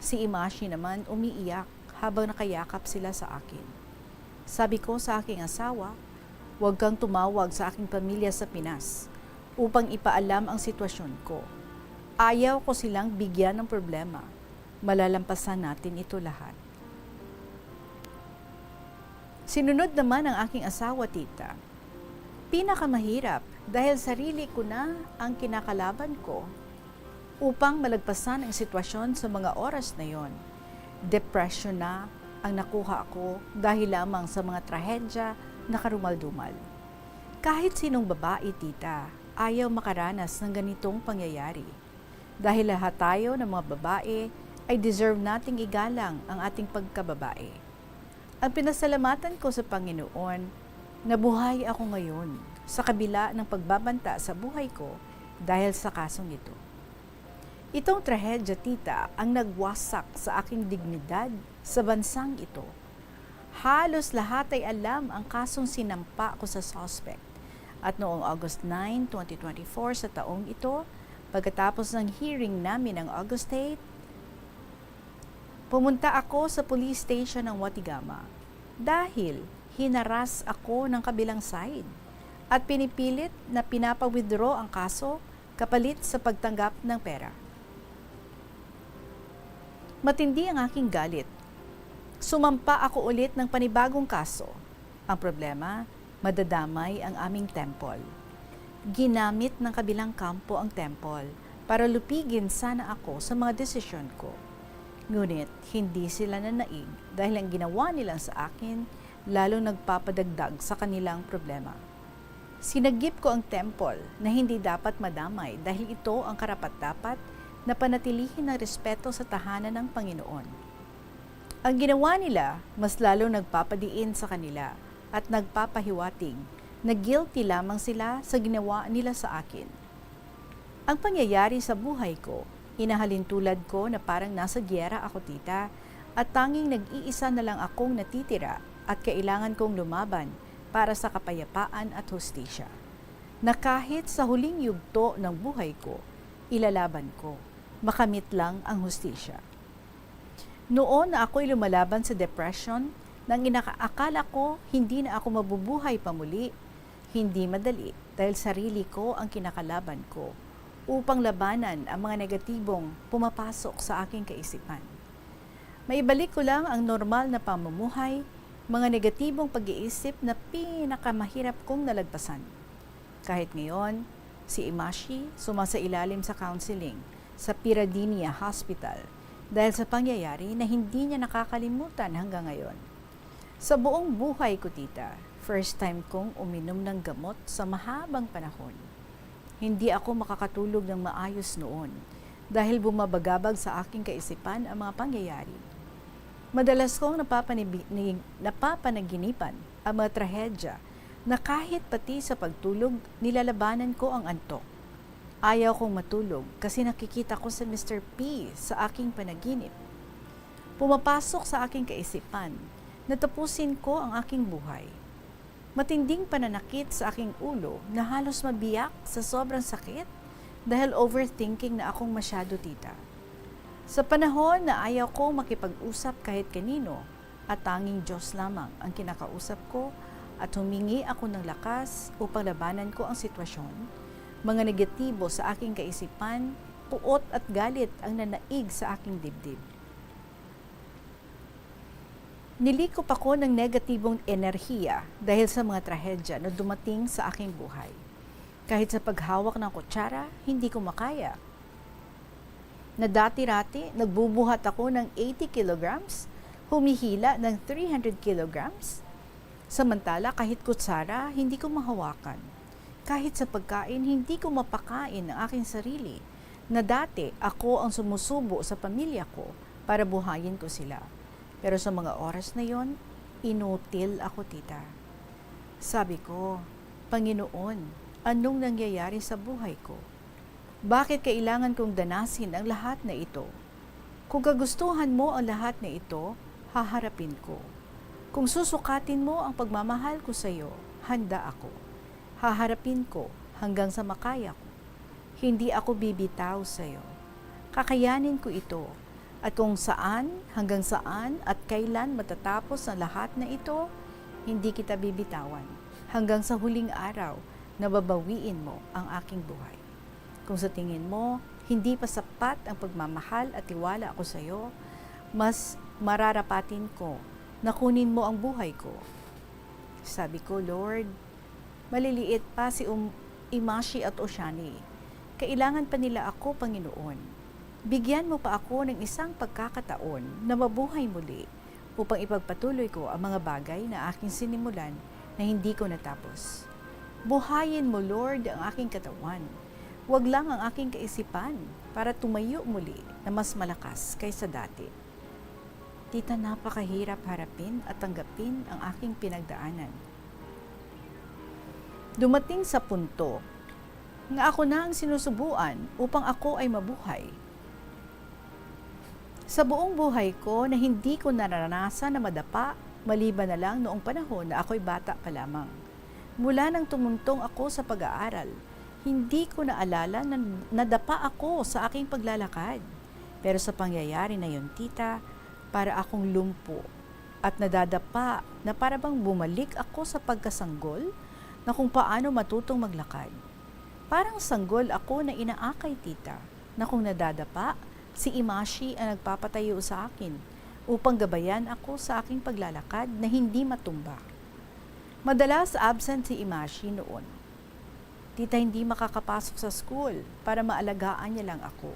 Si Imashi naman umiiyak habang nakayakap sila sa akin. Sabi ko sa aking asawa, "Huwag kang tumawag sa aking pamilya sa Pinas upang ipaalam ang sitwasyon ko. Ayaw ko silang bigyan ng problema. Malalampasan natin ito lahat." Sinunod naman ang aking asawa, tita. Pinakamahirap dahil sarili ko na ang kinakalaban ko. Upang malagpasan ang sitwasyon sa mga oras na yon, depresyon na ang nakuha ko dahil lamang sa mga trahedya na karumal-dumal. Kahit sinong babae, tita, ayaw makaranas ng ganitong pangyayari. Dahil lahat tayo ng mga babae ay deserve nating igalang ang ating pagkababae. Ang pinasalamatan ko sa Panginoon, nabuhay ako ngayon sa kabila ng pagbabanta sa buhay ko dahil sa kasong ito. Itong trahedya, tita, ang nagwasak sa aking dignidad sa bansang ito. Halos lahat ay alam ang kasong sinampa ko sa suspect. At noong August nine, twenty twenty-four, sa taong ito, pagkatapos ng hearing namin ng August eight, pumunta ako sa police station ng Watigama dahil hinaras ako ng kabilang side at pinipilit na pinapa-withdraw ang kaso kapalit sa pagtanggap ng pera. Matindi ang aking galit. Sumampa ako ulit ng panibagong kaso. Ang problema, madadamay ang aming temple. Ginamit ng kabilang kampo ang temple para lupigin sana ako sa mga desisyon ko. Ngunit hindi sila nanaig dahil ang ginawa nila sa akin lalong nagpapadagdag sa kanilang problema. Sinagip ko ang temple na hindi dapat madamay dahil ito ang karapat-dapat na panatilihin ng respeto sa tahanan ng Panginoon. Ang ginawa nila mas lalo nagpapadiin sa kanila at nagpapahiwatig na guilty lamang sila sa ginawa nila sa akin. Ang pangyayari sa buhay ko, inahalintulad ko na parang nasa giyera ako, tita, at tanging nag-iisa na lang akong natitira at kailangan kong lumaban para sa kapayapaan at hustisya. Na kahit sa huling yugto ng buhay ko, ilalaban ko. Makamit lang ang hustisya. Noon na ako'y lumalaban sa depression, nang inakaakala ko hindi na ako mabubuhay pa muli, hindi madali dahil sarili ko ang kinakalaban ko upang labanan ang mga negatibong pumapasok sa aking kaisipan. Maibalik ko lang ang normal na pamumuhay, Mga negatibong pag-iisip na pinakamahirap kong nalagpasan. Kahit ngayon, si Imashi sumasailalim sa counseling sa Piradinia Hospital dahil sa pangyayari na hindi niya nakakalimutan hanggang ngayon. Sa buong buhay ko, tita, first time kong uminom ng gamot sa mahabang panahon. Hindi ako makakatulog ng maayos noon dahil bumabagabag sa aking kaisipan ang mga pangyayari. Madalas kong napapanibi-, ni-, napapanaginipan ang mga trahedya na kahit pati sa pagtulog, nilalabanan ko ang antok. Ayaw kong matulog kasi nakikita ko si Mister P sa aking panaginip. Pumapasok sa aking kaisipan na tapusin ko ang aking buhay. Matinding pananakit sa aking ulo na halos mabiyak sa sobrang sakit dahil overthinking na akong masyado, tita. Sa panahon na ayaw ko makipag-usap kahit kanino, at tanging Diyos lamang ang kinakausap ko at humingi ako ng lakas upang labanan ko ang sitwasyon, mga negatibo sa aking kaisipan, puot at galit ang nanaig sa aking dibdib. Nilikop ako ng negatibong enerhiya dahil sa mga trahedya na dumating sa aking buhay. Kahit sa paghawak ng kutsara, hindi ko makaya. Na dati-rati, nagbubuhat ako ng eighty kilograms, humihila ng three hundred kilograms. Samantala, kahit kutsara, hindi ko mahawakan. Kahit sa pagkain, hindi ko mapakain ang aking sarili. Na dati, ako ang sumusubo sa pamilya ko para buhayin ko sila. Pero sa mga oras na yon, inutil ako, tita. Sabi ko, "Panginoon, anong nangyayari sa buhay ko? Bakit kailangan kong danasin ang lahat na ito? Kung kagustuhan mo ang lahat na ito, haharapin ko. Kung susukatin mo ang pagmamahal ko sa iyo, handa ako. Haharapin ko hanggang sa makaya ko. Hindi ako bibitaw sa iyo. Kakayanin ko ito. At kung saan, hanggang saan, at kailan matatapos ang lahat na ito, hindi kita bibitawan. Hanggang sa huling araw na babawiin mo ang aking buhay. Kung sa tingin mo, hindi pa sapat ang pagmamahal at tiwala ko sa iyo, mas mararapatin ko na kunin mo ang buhay ko." Sabi ko, "Lord, maliliit pa si um, Imashi at Oshani. Kailangan pa nila ako, Panginoon. Bigyan mo pa ako ng isang pagkakataon na mabuhay muli upang ipagpatuloy ko ang mga bagay na aking sinimulan na hindi ko natapos. Buhayin mo, Lord, ang aking katawan. Wag lang ang aking kaisipan para tumayo muli na mas malakas kaysa dati." Tita, napakahirap harapin at tanggapin ang aking pinagdaanan. Dumating sa punto nga ako na ang sinusubuan upang ako ay mabuhay. Sa buong buhay ko na hindi ko naranasan na madapa, maliban na lang noong panahon na ako'y bata pa lamang. Mula nang tumuntong ako sa pag-aaral, hindi ko naalala na nadapa ako sa aking paglalakad. Pero sa pangyayari na yon, tita, para akong lumpo at nadadapa na para bang bumalik ako sa pagkasanggol na kung paano matutong maglakad. Parang sanggol ako na inaakay, tita, na kung nadadapa, si Imashi ang nagpapatayo sa akin upang gabayan ako sa aking paglalakad na hindi matumba. Madalas absent si Imashi noon. Tita, hindi makakapasok sa school para maalagaan niya lang ako.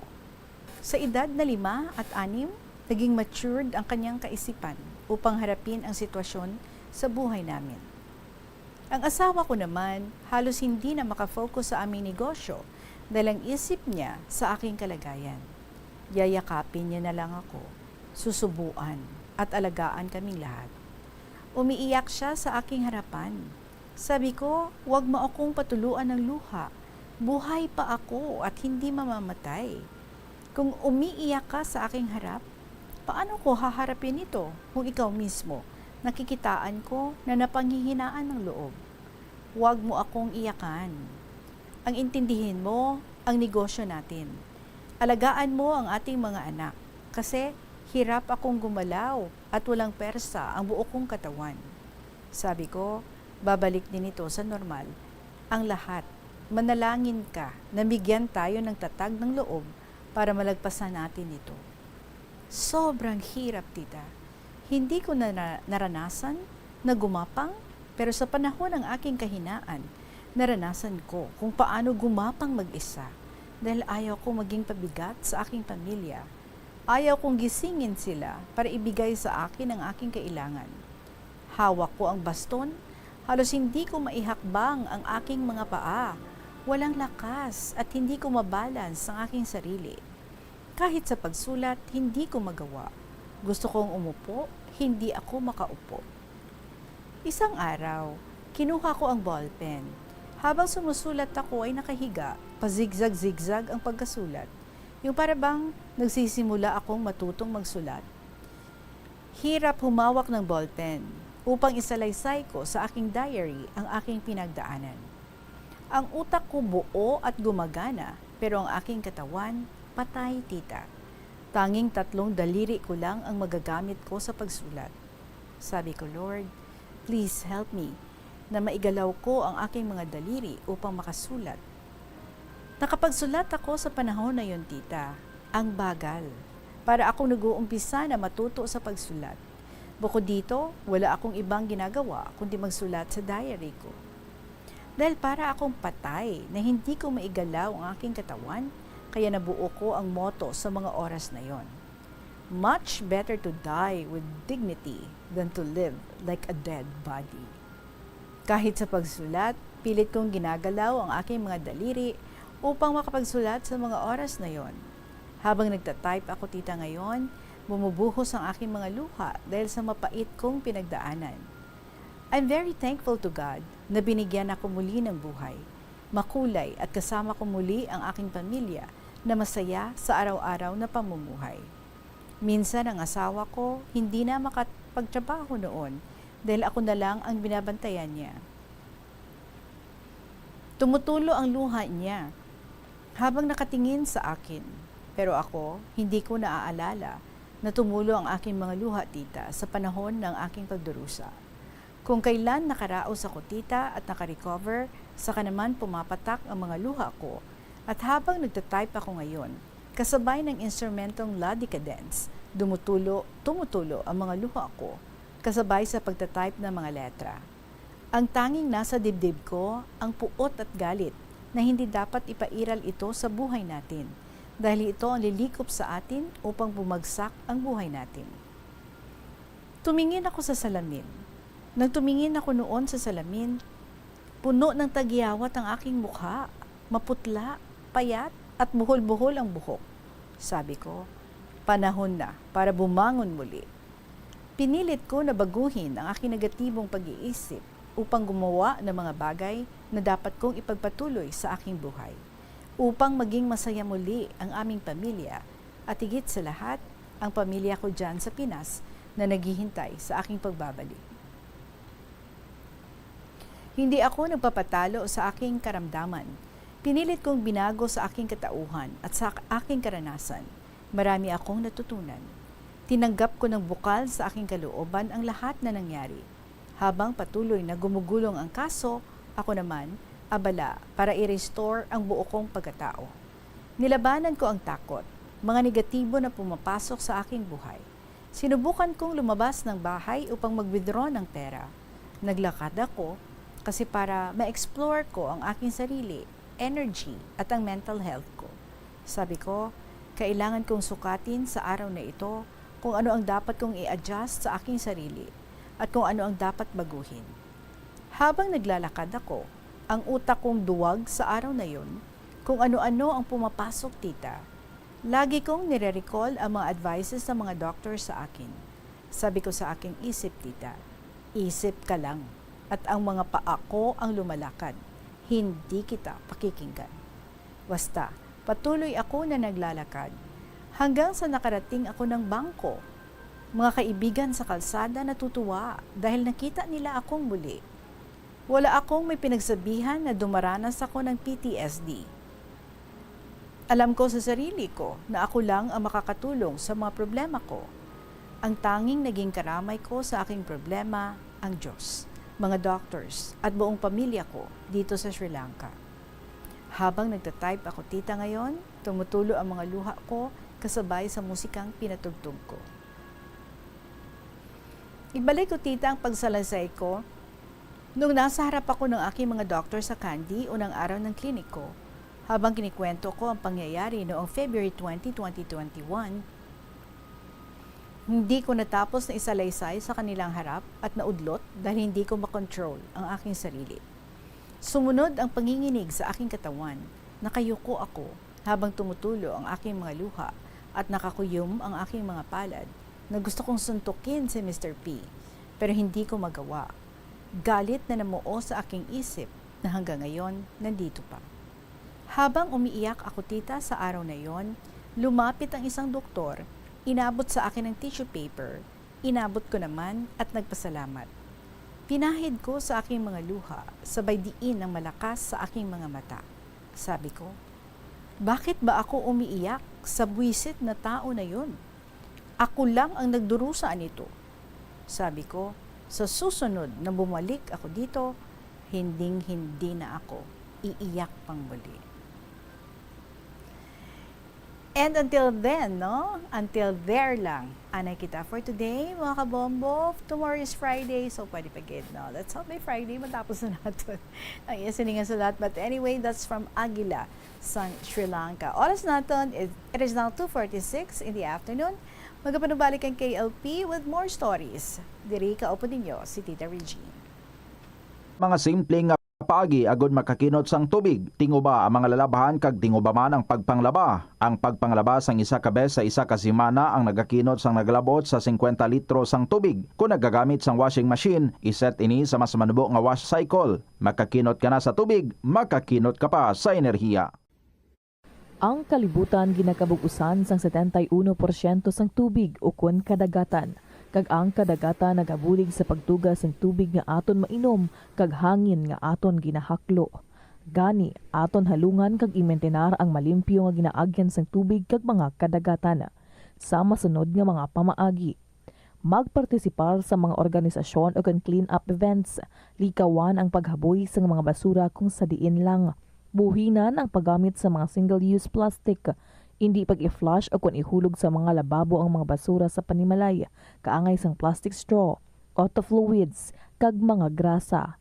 Sa edad na lima at anim, naging matured ang kanyang kaisipan upang harapin ang sitwasyon sa buhay namin. Ang asawa ko naman, halos hindi na makafocus sa aming negosyo dahil ang isip niya sa aking kalagayan. Yayakapin niya na lang ako, susubuan, at alagaan kaming lahat. Umiiyak siya sa aking harapan. Sabi ko, "Wag mo akong patuluan ng luha. Buhay pa ako at hindi mamamatay. Kung umiiyak ka sa aking harap, paano ko haharapin ito kung ikaw mismo nakikitaan ko na napanghihinaan ng loob? Wag mo akong iyakan. Ang intindihin mo ang negosyo natin. Alagaan mo ang ating mga anak kasi hirap akong gumalaw at walang persa ang buo kong katawan." Sabi ko, "Babalik din ito sa normal. Ang lahat, manalangin ka na bigyan tayo ng tatag ng loob para malagpasan natin ito." Sobrang hirap, tita. Hindi ko na naranasan na gumapang, pero sa panahon ng aking kahinaan, naranasan ko kung paano gumapang mag-isa dahil ayaw ko maging pabigat sa aking pamilya. Ayaw kong gisingin sila para ibigay sa akin ang aking kailangan. Hawak ko ang baston, halos hindi ko maihakbang ang aking mga paa. Walang lakas at hindi ko mabalance ang aking sarili. Kahit sa pagsulat, hindi ko magawa. Gusto kong umupo, hindi ako makaupo. Isang araw, kinuha ko ang ballpen. Habang sumusulat ako ay nakahiga, pazigzag-zigzag ang pagkasulat. Yung para bang nagsisimula akong matutong magsulat. Hirap humawak ng ballpen upang isalaysay ko sa aking diary ang aking pinagdaanan. Ang utak ko buo at gumagana, pero ang aking katawan patay, tita. Tanging tatlong daliri ko lang ang magagamit ko sa pagsulat. Sabi ko, "Lord, please help me na maigalaw ko ang aking mga daliri upang makasulat." Nakapagsulat ako sa panahon na yon, tita. Ang bagal. Para akong nag-uumpisa na matuto sa pagsulat. Bukod dito, wala akong ibang ginagawa kundi magsulat sa diary ko. Dahil para akong patay na hindi ko maigalaw ang aking katawan, kaya nabuo ko ang motto sa mga oras na yon. "Much better to die with dignity than to live like a dead body." Kahit sa pagsulat, pilit kong ginagalaw ang aking mga daliri upang makapagsulat sa mga oras na yon. Habang nagta-type ako, tita, ngayon, bumubuhos ang aking mga luha dahil sa mapait kong pinagdaanan. I'm very thankful to God na binigyan ako muli ng buhay, makulay at kasama ko muli ang aking pamilya na masaya sa araw-araw na pamumuhay. Minsan ang asawa ko hindi na makapagtrabaho noon dahil ako na lang ang binabantayan niya. Tumutulo ang luha niya habang nakatingin sa akin. Pero ako, hindi ko naaalala na tumulo ang aking mga luha, tita, sa panahon ng aking pagdurusa. Kung kailan nakaraos ako, tita, at nakarecover, saka naman pumapatak ang mga luha ko. At habang nagta-type ako ngayon, kasabay ng instrumentong La Decadence, dumutulo, tumutulo ang mga luha ko, kasabay sa pagta-type ng mga letra. Ang tanging nasa dibdib ko, ang puot at galit na hindi dapat ipairal ito sa buhay natin, dahil ito ang lilikop sa atin upang bumagsak ang buhay natin. Tumingin ako sa salamin. Nang tumingin ako noon sa salamin, puno ng tagyawat ang aking mukha, maputla, payat, at buhol-buhol ang buhok. Sabi ko, "Panahon na para bumangon muli." Pinilit ko na baguhin ang aking negatibong pag-iisip upang gumawa ng mga bagay na dapat kong ipagpatuloy sa aking buhay, upang maging masaya muli ang aming pamilya, at higit sa lahat, ang pamilya ko diyan sa Pinas na naghihintay sa aking pagbabalik. Hindi ako nagpapatalo sa aking karamdaman. Pinilit kong binago sa aking katauhan at sa aking karanasan. Marami akong natutunan. Tinanggap ko ng bukal sa aking kalooban ang lahat na nangyari. Habang patuloy na gumugulong ang kaso, ako naman, abala para i-restore ang buo kong pagkatao. Nilabanan ko ang takot, mga negatibo na pumapasok sa aking buhay. Sinubukan kong lumabas ng bahay upang mag-withdraw ng pera. Naglakad ako kasi para ma-explore ko ang aking sarili, energy, at ang mental health ko. Sabi ko, "Kailangan kong sukatin sa araw na ito kung ano ang dapat kong i-adjust sa aking sarili at kung ano ang dapat baguhin." Habang naglalakad ako, ang utak kong duwag sa araw na yon kung ano-ano ang pumapasok, tita. Lagi kong nire-recall ang mga advices ng mga doktor sa akin. Sabi ko sa aking isip, tita, "Isip ka lang, at ang mga paa ko ang lumalakad, hindi kita pakikinggan." Basta, patuloy ako na naglalakad hanggang sa nakarating ako ng bangko. Mga kaibigan sa kalsada natutuwa dahil nakita nila akong muli. Wala akong may pinagsabihan na dumaranas ako ng P T S D. Alam ko sa sarili ko na ako lang ang makakatulong sa mga problema ko. Ang tanging naging karamay ko sa aking problema, ang Diyos, mga doctors, at buong pamilya ko dito sa Sri Lanka. Habang nagta-type ako, tita, ngayon, tumutulo ang mga luha ko kasabay sa musikang pinatugtog ko. Ibalik ko, tita, ang pagsalaysay ko nung nasa harap ako ng aking mga doktor sa Kandy, unang araw ng klinik ko, habang kinikwento ko ang pangyayari noong February twenty, twenty twenty-one. Hindi ko natapos na isalaysay sa kanilang harap at naudlot dahil hindi ko makontrol ang aking sarili. Sumunod ang panginginig sa aking katawan. Nakayuko ako habang tumutulo ang aking mga luha at nakakuyom ang aking mga palad na gusto kong suntukin si Mister P, pero hindi ko magawa. Galit na namuo sa aking isip na hanggang ngayon nandito pa. Habang umiiyak ako, tita, sa araw na yon, lumapit ang isang doktor, inabot sa akin ang tissue paper, inabot ko naman at nagpasalamat. Pinahid ko sa aking mga luha, sabay diin ang malakas sa aking mga mata. Sabi ko, "Bakit ba ako umiiyak sa buwisit na tao na yon? Ako lang ang nagdurusa nito." Sabi ko, "Sa susunod na bumalik ako dito, hinding-hindi na ako iiyak pang muli." And until then, no? Until there lang. Anay kita for today, mga kabombo. Tomorrow is Friday, so pwede pa gid, no? Let's hope may Friday, matapos na natin ang iya sini nga sulat. But anyway, that's from Aguila, sa Sri Lanka. Oras naton, it, it is now two forty-six in the afternoon. Magapanubalik ang K L P with more stories. Diri kaupod ninyo si Tita Regine. Mga simple nga paagi agud makakinot sang tubig. Tinguba ang mga lalabhan kag tinguba man ang pagpanglaba. Ang pagpanglaba sang isa ka bes sa isa ka semana ang nagakinot sang naglabot sa singkwenta litro sang tubig. Kon nagagamit sang washing machine, iset ini sa mas manubo nga wash cycle. Makakinot ka na sa tubig, makakinot ka pa sa enerhiya. Ang kalibutan ginakabug-usan sang setenta y uno porsyento sang tubig ukon kadagatan, kag ang kadagatan nagabulig sa pagtuga sang tubig nga aton mainom kag hangin nga aton ginahaklo. Gani, aton halungan kag imintinar ang malimpyo nga ginaagyan sang tubig kag mga kadagatan. Sa masunod nga mga pamaagi, magpartisipar sa mga organisasyon ukon clean-up events. Likawan ang paghaboy sang mga basura kung sa diin lang. Buhinan ang paggamit sa mga single-use plastic. Indi pag-i-flush ukon ihulog sa mga lababo ang mga basura sa panimalay, kaangay sang plastic straw, auto fluids, kag mga grasa.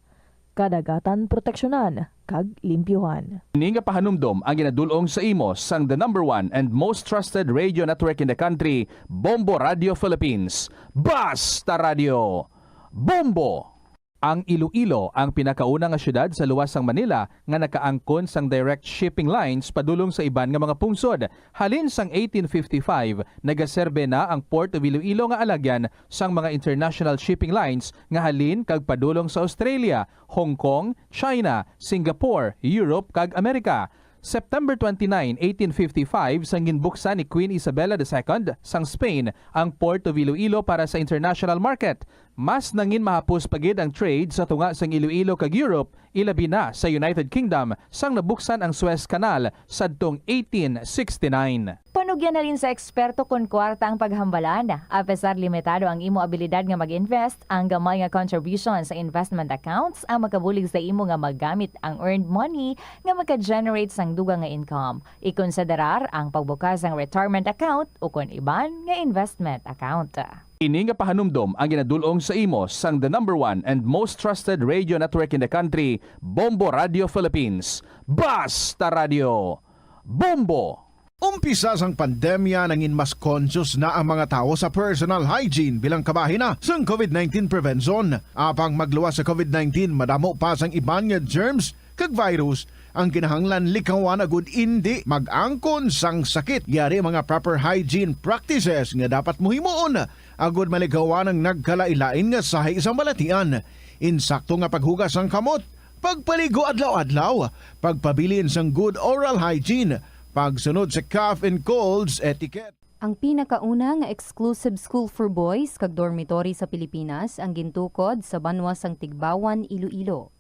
Kadagatan proteksyonan kag limpyuhan. Ini nga pahanumdom ang ginadul-ong sa imo sang the number one and most trusted radio network in the country, Bombo Radio Philippines. Basta Radio! Bombo! Ang Iloilo ang pinakauna nga siyudad sa luwas sang Manila nga nakaangkon sang direct shipping lines padulong sa iban nga mga pungsod. Halin sang eighteen fifty-five, nagaserbe na ang Port of Iloilo nga alagyan sang mga international shipping lines nga halin kag padulong sa Australia, Hong Kong, China, Singapore, Europe, kag Amerika. September twenty-nine, eighteen fifty-five, sang ginbuksan ni Queen Isabella the Second sang Spain ang Port of Iloilo para sa international market, mas nangin mahapos pa gid ang trade sa tunga sang Iloilo kag Europe, ilabi na sa United Kingdom, sang nabuksan ang Suez Canal sadtong eighteen sixty-nine. Panugyan halin sa eksperto kon kwarta ang paghambalan. Apesar limitado ang imo abilidad nga mag-invest, ang gamay nga contribution sa investment accounts ang makabulig sa imo nga magamit ang earned money nga maka-generate sang dugang nga income. Ikonsiderar ang pagbukas sang retirement account ukon iban nga investment account. Ini nga pahanumdom ang ginadul-ong sa imo sang the number one and most trusted radio network in the country, Bombo Radio Philippines. Basta Radio! Bombo! Umpisa sang pandemya, nangin mas conscious na ang mga tawo sa personal hygiene bilang kabahin na sang COVID nineteen prevention. Apang magluwas sa COVID nineteen, madamo pa sang iban nga germs kag virus ang kinahanglan likawan agud indi mag-angkon sang sakit. Yari mga proper hygiene practices nga dapat mo himuon agud malikawan ang nagkalain-lain nga sahi sa balatian. Insakto nga paghugas sang kamot, pagpaligo adlaw-adlaw, pagpabilin sang good oral hygiene, pagsunod sa cough and colds etiquette. Ang pinakauna nga exclusive school for boys kag dormitory sa Pilipinas ang gintukod sa banwa sang Tigbawan, Iloilo.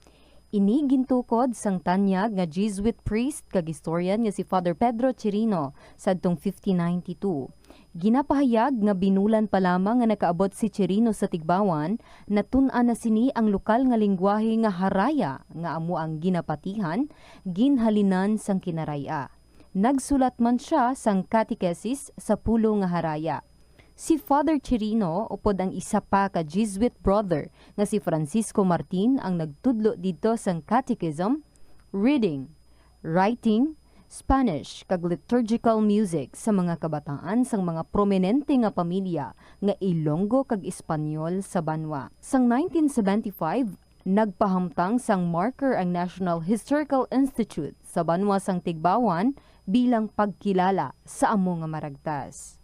Ini gintukod sang tanyag nga Jesuit priest kag historian nga si Father Pedro Chirino sadtong fifteen ninety-two. Ginapahayag nga binulan pa lamang nga nakaabot si Chirino sa Tigbawan, natun-an na sini ang lokal nga linggwahe nga Haraya, nga amo ang ginapatihan, ginhalinan sang Kinaray-a. Nagsulat man sia sang katekesis sa pulo nga Haraya. Si Father Chirino upod ang isa pa ka Jesuit brother nga si Francisco Martin ang nagtudlo didto sang catechism, reading, writing, Spanish, kag liturgical music sa mga kabataan sang mga prominente nga pamilya nga Ilonggo kag Espanyol sa banwa. Sang nineteen seventy-five, nagpahamtang sang marker ang National Historical Institute sa banwa sang Tigbauan bilang pagkilala sa amo nga maragtas.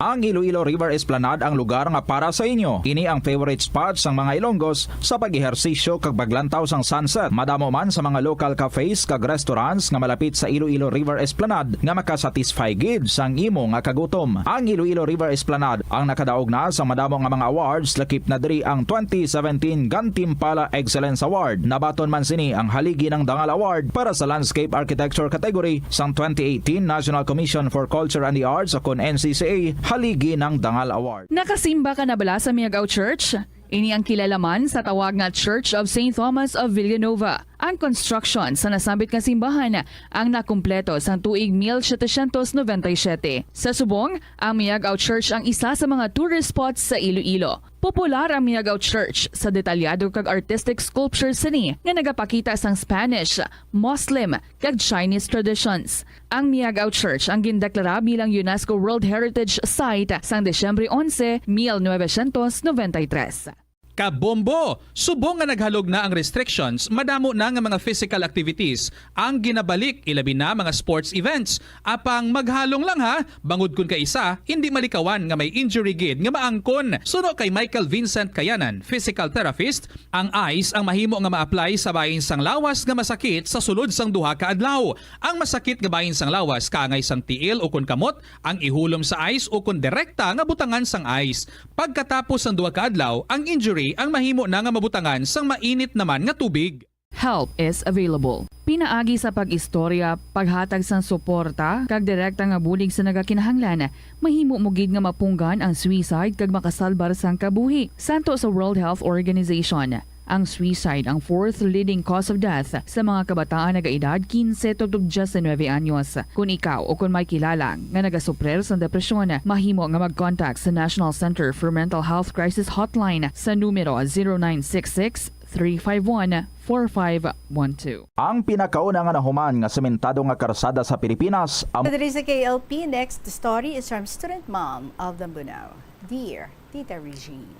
Ang Iloilo River Esplanade ang lugar nga para sa inyo. Ini ang favorite spot sang mga Ilonggos sa pag-ehersisyo kag paglantaw sang sunset. Madamo man sa mga local cafes kag restaurants nga malapit sa Iloilo River Esplanade nga makasatisfy gid sang imo nga kagutom. Ang Iloilo River Esplanade ang nakadaog na sa madamo nga mga awards, lakip na diri ang twenty seventeen Gantimpala Excellence Award. Nabaton man sini ang Haligi ng Dangal Award para sa Landscape Architecture category sang twenty eighteen National Commission for Culture and the Arts, o kon N C C A, Haligi ng Dangal Award. Nakasimba ka na bala sa Miagao Church? Ini ang kilala man sa tawag nga Church of Saint Thomas of Villanova. Ang construction sa nasambit nga simbahan ang nakumpleto sang tuig mil setecientos noventa y siete. Sa subong, ang Miagao Church ang isa sa mga tourist spots sa Iloilo. Popular ang Miagao Church sa detalyado kag artistic sculptures sini nga nagapakita sang Spanish, Muslim, kag Chinese traditions. Ang Miagao Church ang gindeklara bilang UNESCO World Heritage Site sang Disyembre onse, mil novecientos noventa y tres. Kabombo! Subong nga naghalog na ang restrictions, madamo na nga mga physical activities ang ginabalik, ilabi na mga sports events. Apang maghalong lang ha, bangod kun kaisa, hindi malikawan nga may injury gid nga maangkon. Suno kay Michael Vincent Kayanan, physical therapist, ang ice ang mahimo nga ma-apply sa bahin sang lawas nga masakit sa sulod sang duha ka adlaw. Ang masakit nga bahin sang lawas kaangay sang tiil ukon kamot ang ihulom sa ice ukon direkta nga butangan sang ice. Pagkatapos sang duha ka adlaw, ang injury ang mahimo na nga mabutangan sang mainit naman nga tubig. Help is available. Pinaagi sa pag-istorya, paghatag sang suporta, kag direkta nga bulig sa nagakinahanglan, mahimo mo gid nga mapunggan ang suicide kag makasalbar sang kabuhi. Santo sa World Health Organization, ang suicide ang fourth leading cause of death sa mga kabataan nagaedad quince tubtob diecinuebe anyos. Kon ikaw o kon may kilala nga nagasuprir sang depresyon, mahimo nga mag-contact sa National Center for Mental Health Crisis Hotline sa numero zero nine six six, three five one, four five one two. Ang pinakauna nga nahuman nga sementado nga karsada sa Pilipinas, am- Diri sa K L P, next story is from student mom of Lambunao. Dear Tita Regine.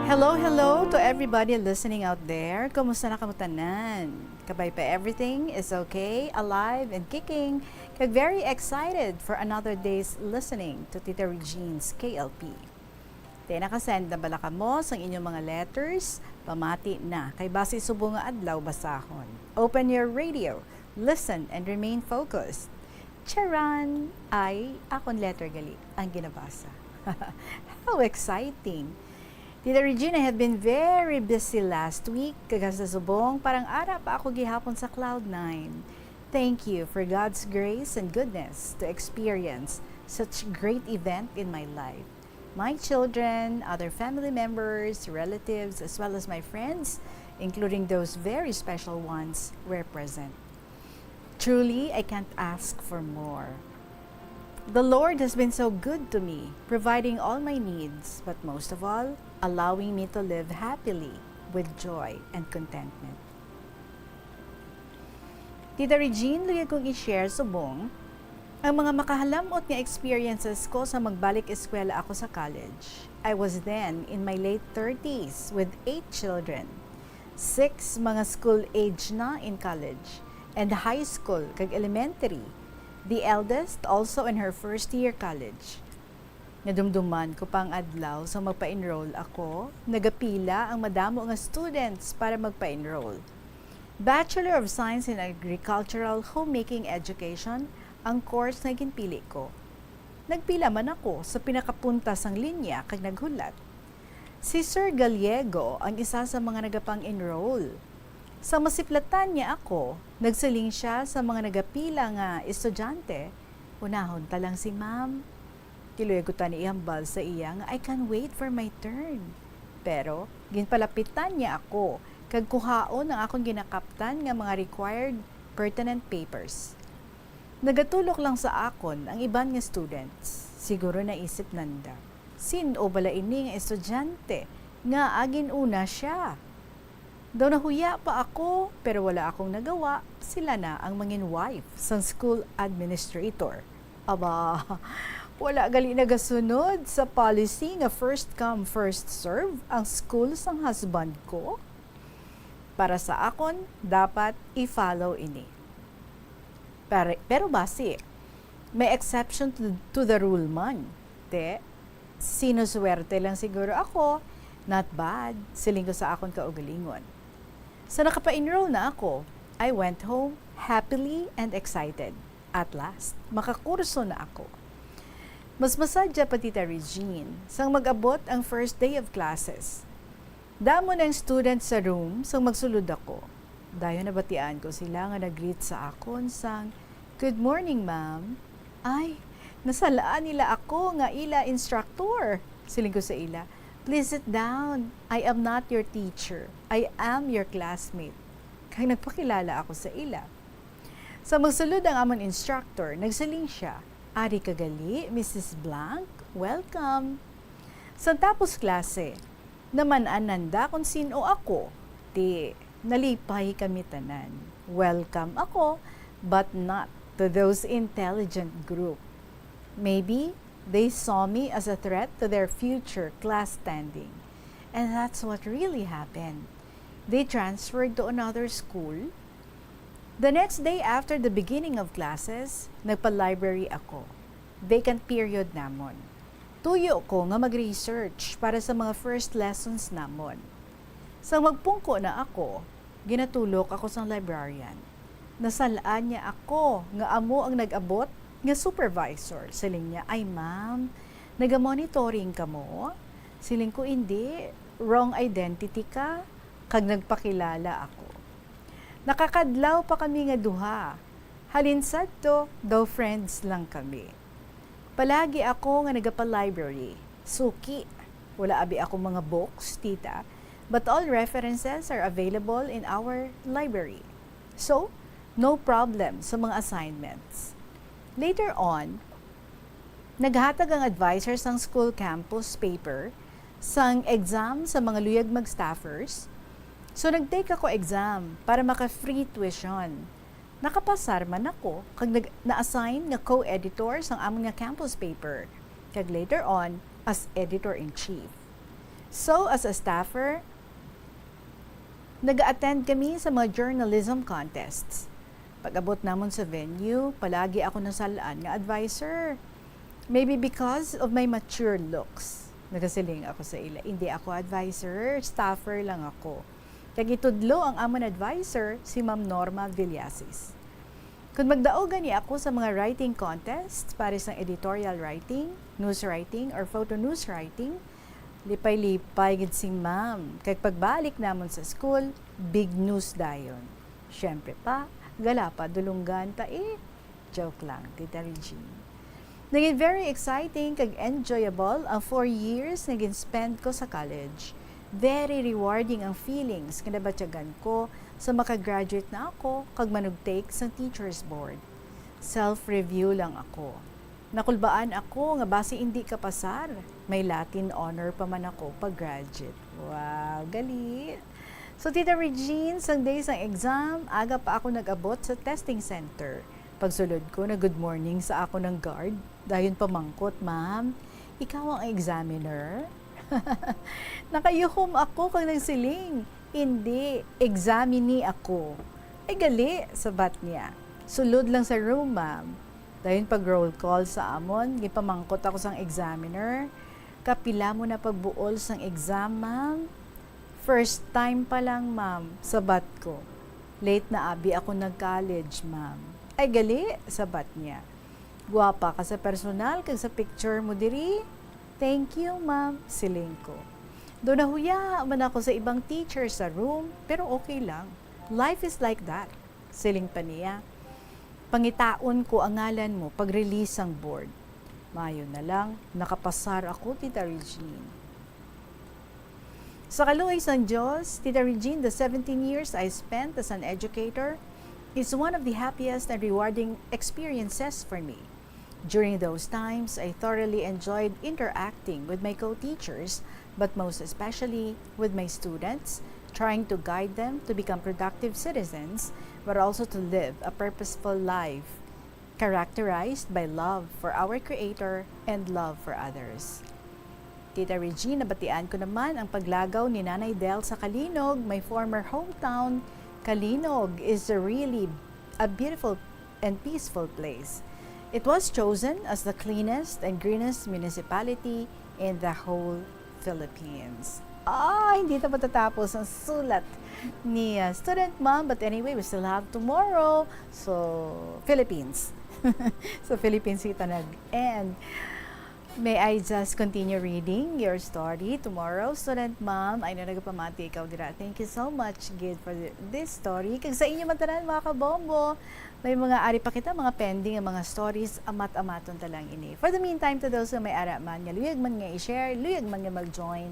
Hello, hello to everybody listening out there. Kumusta na kamo tanan? Kabay pa, everything is okay, alive and kicking, kag very excited for another day's listening to Tita Regine's K L P. Te, nakasend na bala kamo sang inyong mga letters? Pamati na, kay basi subong nga adlaw basahon. Open your radio, listen, and remain focused. Charan! Ay, akon letter gali ang ginabasa. How exciting! Tita Regina, I have been very busy last week, kag sa subong, parang ara pa ako gihapon sa cloud nine. Thank you for God's grace and goodness to experience such great event in my life. My children, other family members, relatives, as well as my friends, including those very special ones, were present. Truly, I can't ask for more. The Lord has been so good to me, providing all my needs, but most of all, allowing me to live happily with joy and contentment. Tita Regine, luyag kong i-share subong ang mga makahalam-ot nga experiences ko sa magbalik eskwela ako sa college. I was then in my late thirties with eight children. Six mga school age na in college and high school kag elementary. The eldest also in her first year college. Nadumduman ko pa ang adlaw sa magpa-enroll ako, nagapila ang madamo nga students para magpa-enroll. Bachelor of Science in Agricultural Homemaking Education ang course nga ginpili ko. Nagpila man ako sa pinakapunta sang linya kag naghulat. Si Sir Gallego ang isa sa mga nagapang-enroll. Sa masiplatan niya ako, nagsiling siya sa mga nagapila nga estudyante, "Unahon ta lang si Ma'am." Kiluy ko tani ihambal sa iya nga I can wait for my turn. Pero ginpalapitan niya ako kag kuhaon ang akon ginakaptan nga mga required pertinent papers. Nagatulok lang sa akon ang iban nga students. Siguro naisip nanda, "Sin-o bala ini nga estudyante nga agin-una siya?" Daw nahuya pa ako, pero wala akong nagawa, sila na ang mangin wife sang school administrator. Aba, wala gali nagasunod sa policy nga first come, first serve ang school sang husband ko. Para sa akon, dapat i-follow ini. Pero, pero basi, may exception to, to the rule man. Te, sinuswerte lang siguro ako, not bad, siling ko sa akon kaugalingon. Sa nakapa-enroll na ako, I went home happily and excited. At last, makakurso na ako. Mas masadya pa, Tita Regine, sang mag-abot ang first day of classes. Damo na ang students sa room sang magsulod ako. Dayon nabatian ko sila nga nag-greet sa akon sang, "Good morning, ma'am." "Ay, nasalaan nila ako nga ila instructor," siling ko sa ila. "Please sit down. I am not your teacher. I am your classmate." Kag nagpakilala ako sa ila. Sa magsulod ang amon instructor, nagsiling sia, "Ari ka gali, Missus Blank, welcome." Sang tapos klase, naman-an nanda kon sin-o ako. Ti, nalipay kami tanan. Welcome ako, but not to those intelligent group. Maybe they saw me as a threat to their future class standing. And that's what really happened. They transferred to another school. The next day after the beginning of classes, nagpa-library ako. Vacant period namon. Tuyo ko nga mag-research para sa mga first lessons namon. Sang magpungko na ako, ginatulok ako sang librarian. Nasalaan niya ako nga amo ang nag-abot nga supervisor. Siling niya, "Ay, ma'am, naga-monitoring kamo?" Siling ko, "Indi, wrong identity ka." Kag nagpakilala ako. Nakakadlaw pa kami nga duha. Halin sadto, daw friends lang kami. Palagi ako nga nagapa-library. Suki, wala abi ako mga books, tita, but all references are available in our library. So, no problem sa mga assignments. Later on, naghatag ang advisor sang school campus paper sang exam sa mga luyag mag-staffers. So, nag-take ako exam para maka-free tuition. Nakapasar man ako kag nag-, na-assign nga co-editor sang amon nga campus paper, kag later on, as editor-in-chief. So, as a staffer, nag-attend kami sa mga journalism contests. Pag-abot namon sa venue, palagi ako nasal-an nga adviser. Maybe because of my mature looks. Nagasiling ako sa ila, "Hindi ako adviser, staffer lang ako." Kag itudlo ang amon adviser, si Ma'am Norma Villasis. Kung magdaog gani ako sa mga writing contest, pares sang editorial writing, news writing, or photo news writing, lipay-lipay gid si Ma'am. Kag pagbalik namon sa school, big news dayon. Siyempre pa, Galapa, Dulunggan ta eh. Joke lang, Tita Regine. Naging very exciting kag enjoyable ang four years nga gin-spend ko sa college. Very rewarding ang feelings nga nabatyagan ko sa makagraduate na ako kag manugtake sa teacher's board. Self-review lang ako. Nakulbaan ako nga basi indi kapasar, may Latin honor pa man ako pag-graduate. Wow, gali! So, Tita Regine, sang day sang exam, aga pa ako nag-abot sa testing center. Pagsulod ko, nag-good morning sa ako ng guard. Dayon pamangkot, "Ma'am, ikaw ang examiner?" Nakayuhom ako kag nagsiling, "Indi, examinee ako." "Ay, gali," sabat niya. "Sulod lang sa room, ma'am." Dayon pag-roll call sa amon, gipamangkot ako sang examiner, "Kapila mo na pagbuol sang exam, ma'am?" "First time pa lang, ma'am," sabat ko. "Late na abi ako nag-college, ma'am." "Ay, gali," sabat niya. "Gwapa ka sa personal kag sa picture mo diri." "Thank you, ma'am," siling ko. Daw nahuya man ako sa ibang teacher sa room, pero okay lang. Life is like that, siling pa niya. "Pangitaon ko ang ngalan mo pag-release sang board." Maayo na lang, nakapasar ako, Tita Regine. Sa kaluoy sang Dios, Tita Regine, the seventeen years I spent as an educator is one of the happiest and rewarding experiences for me. During those times, I thoroughly enjoyed interacting with my co-teachers, but most especially with my students, trying to guide them to become productive citizens, but also to live a purposeful life characterized by love for our Creator and love for others. Tita Regine, nabatian ko naman ang paglagaw ni Nanay Del sa Calinog, my former hometown. Calinog is really a beautiful and peaceful place. It was chosen as the cleanest and greenest municipality in the whole Philippines. Ah, hindi na matatapos ang sulat ni uh, student mom. But anyway, we still have tomorrow. So, Philippines. So, Philippines kita nag-end. May I just continue reading your story tomorrow? Student mom, I know nagapamati ikaw dira. Thank you so much, Gid, for the- this story. Kag sa inyo man tanan, mga kabombo, may mga ari pa kita, mga pending ang mga stories, amat-amaton ta lang ini. For the meantime, to those who may ara man, nga luyag man nga i-share, luyag man nga mag-join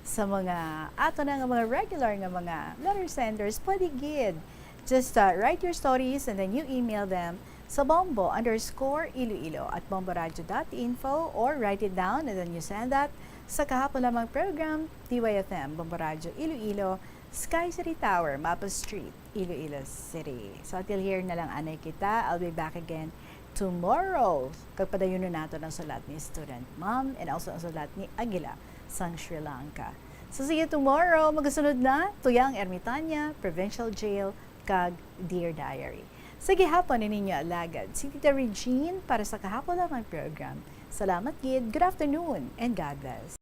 sa mga ato na nga mga regular nga mga letter senders, pwede gid. Just uh, write your stories and then you email them sa bombo underscore iloilo at bomboradio dot info, or write it down and then you send that sa kahapon lamang program, D Y F M, Bombo Radio Iloilo, Sky City Tower, Mapa Street, Iloilo City. So until here na lang anay kita. I'll be back again tomorrow. Kag padayunon nato ang sulat ni student mom and also ang sulat ni Aguila sang Sri Lanka. So see you tomorrow. Magasunod na Tuyang Ermitania, Provincial Jail, kag Dear Diary. Sa gihapon ni ninyo alagad, si Tita Regine para sa kahapon lamang program. Salamat gid. Good afternoon and God bless.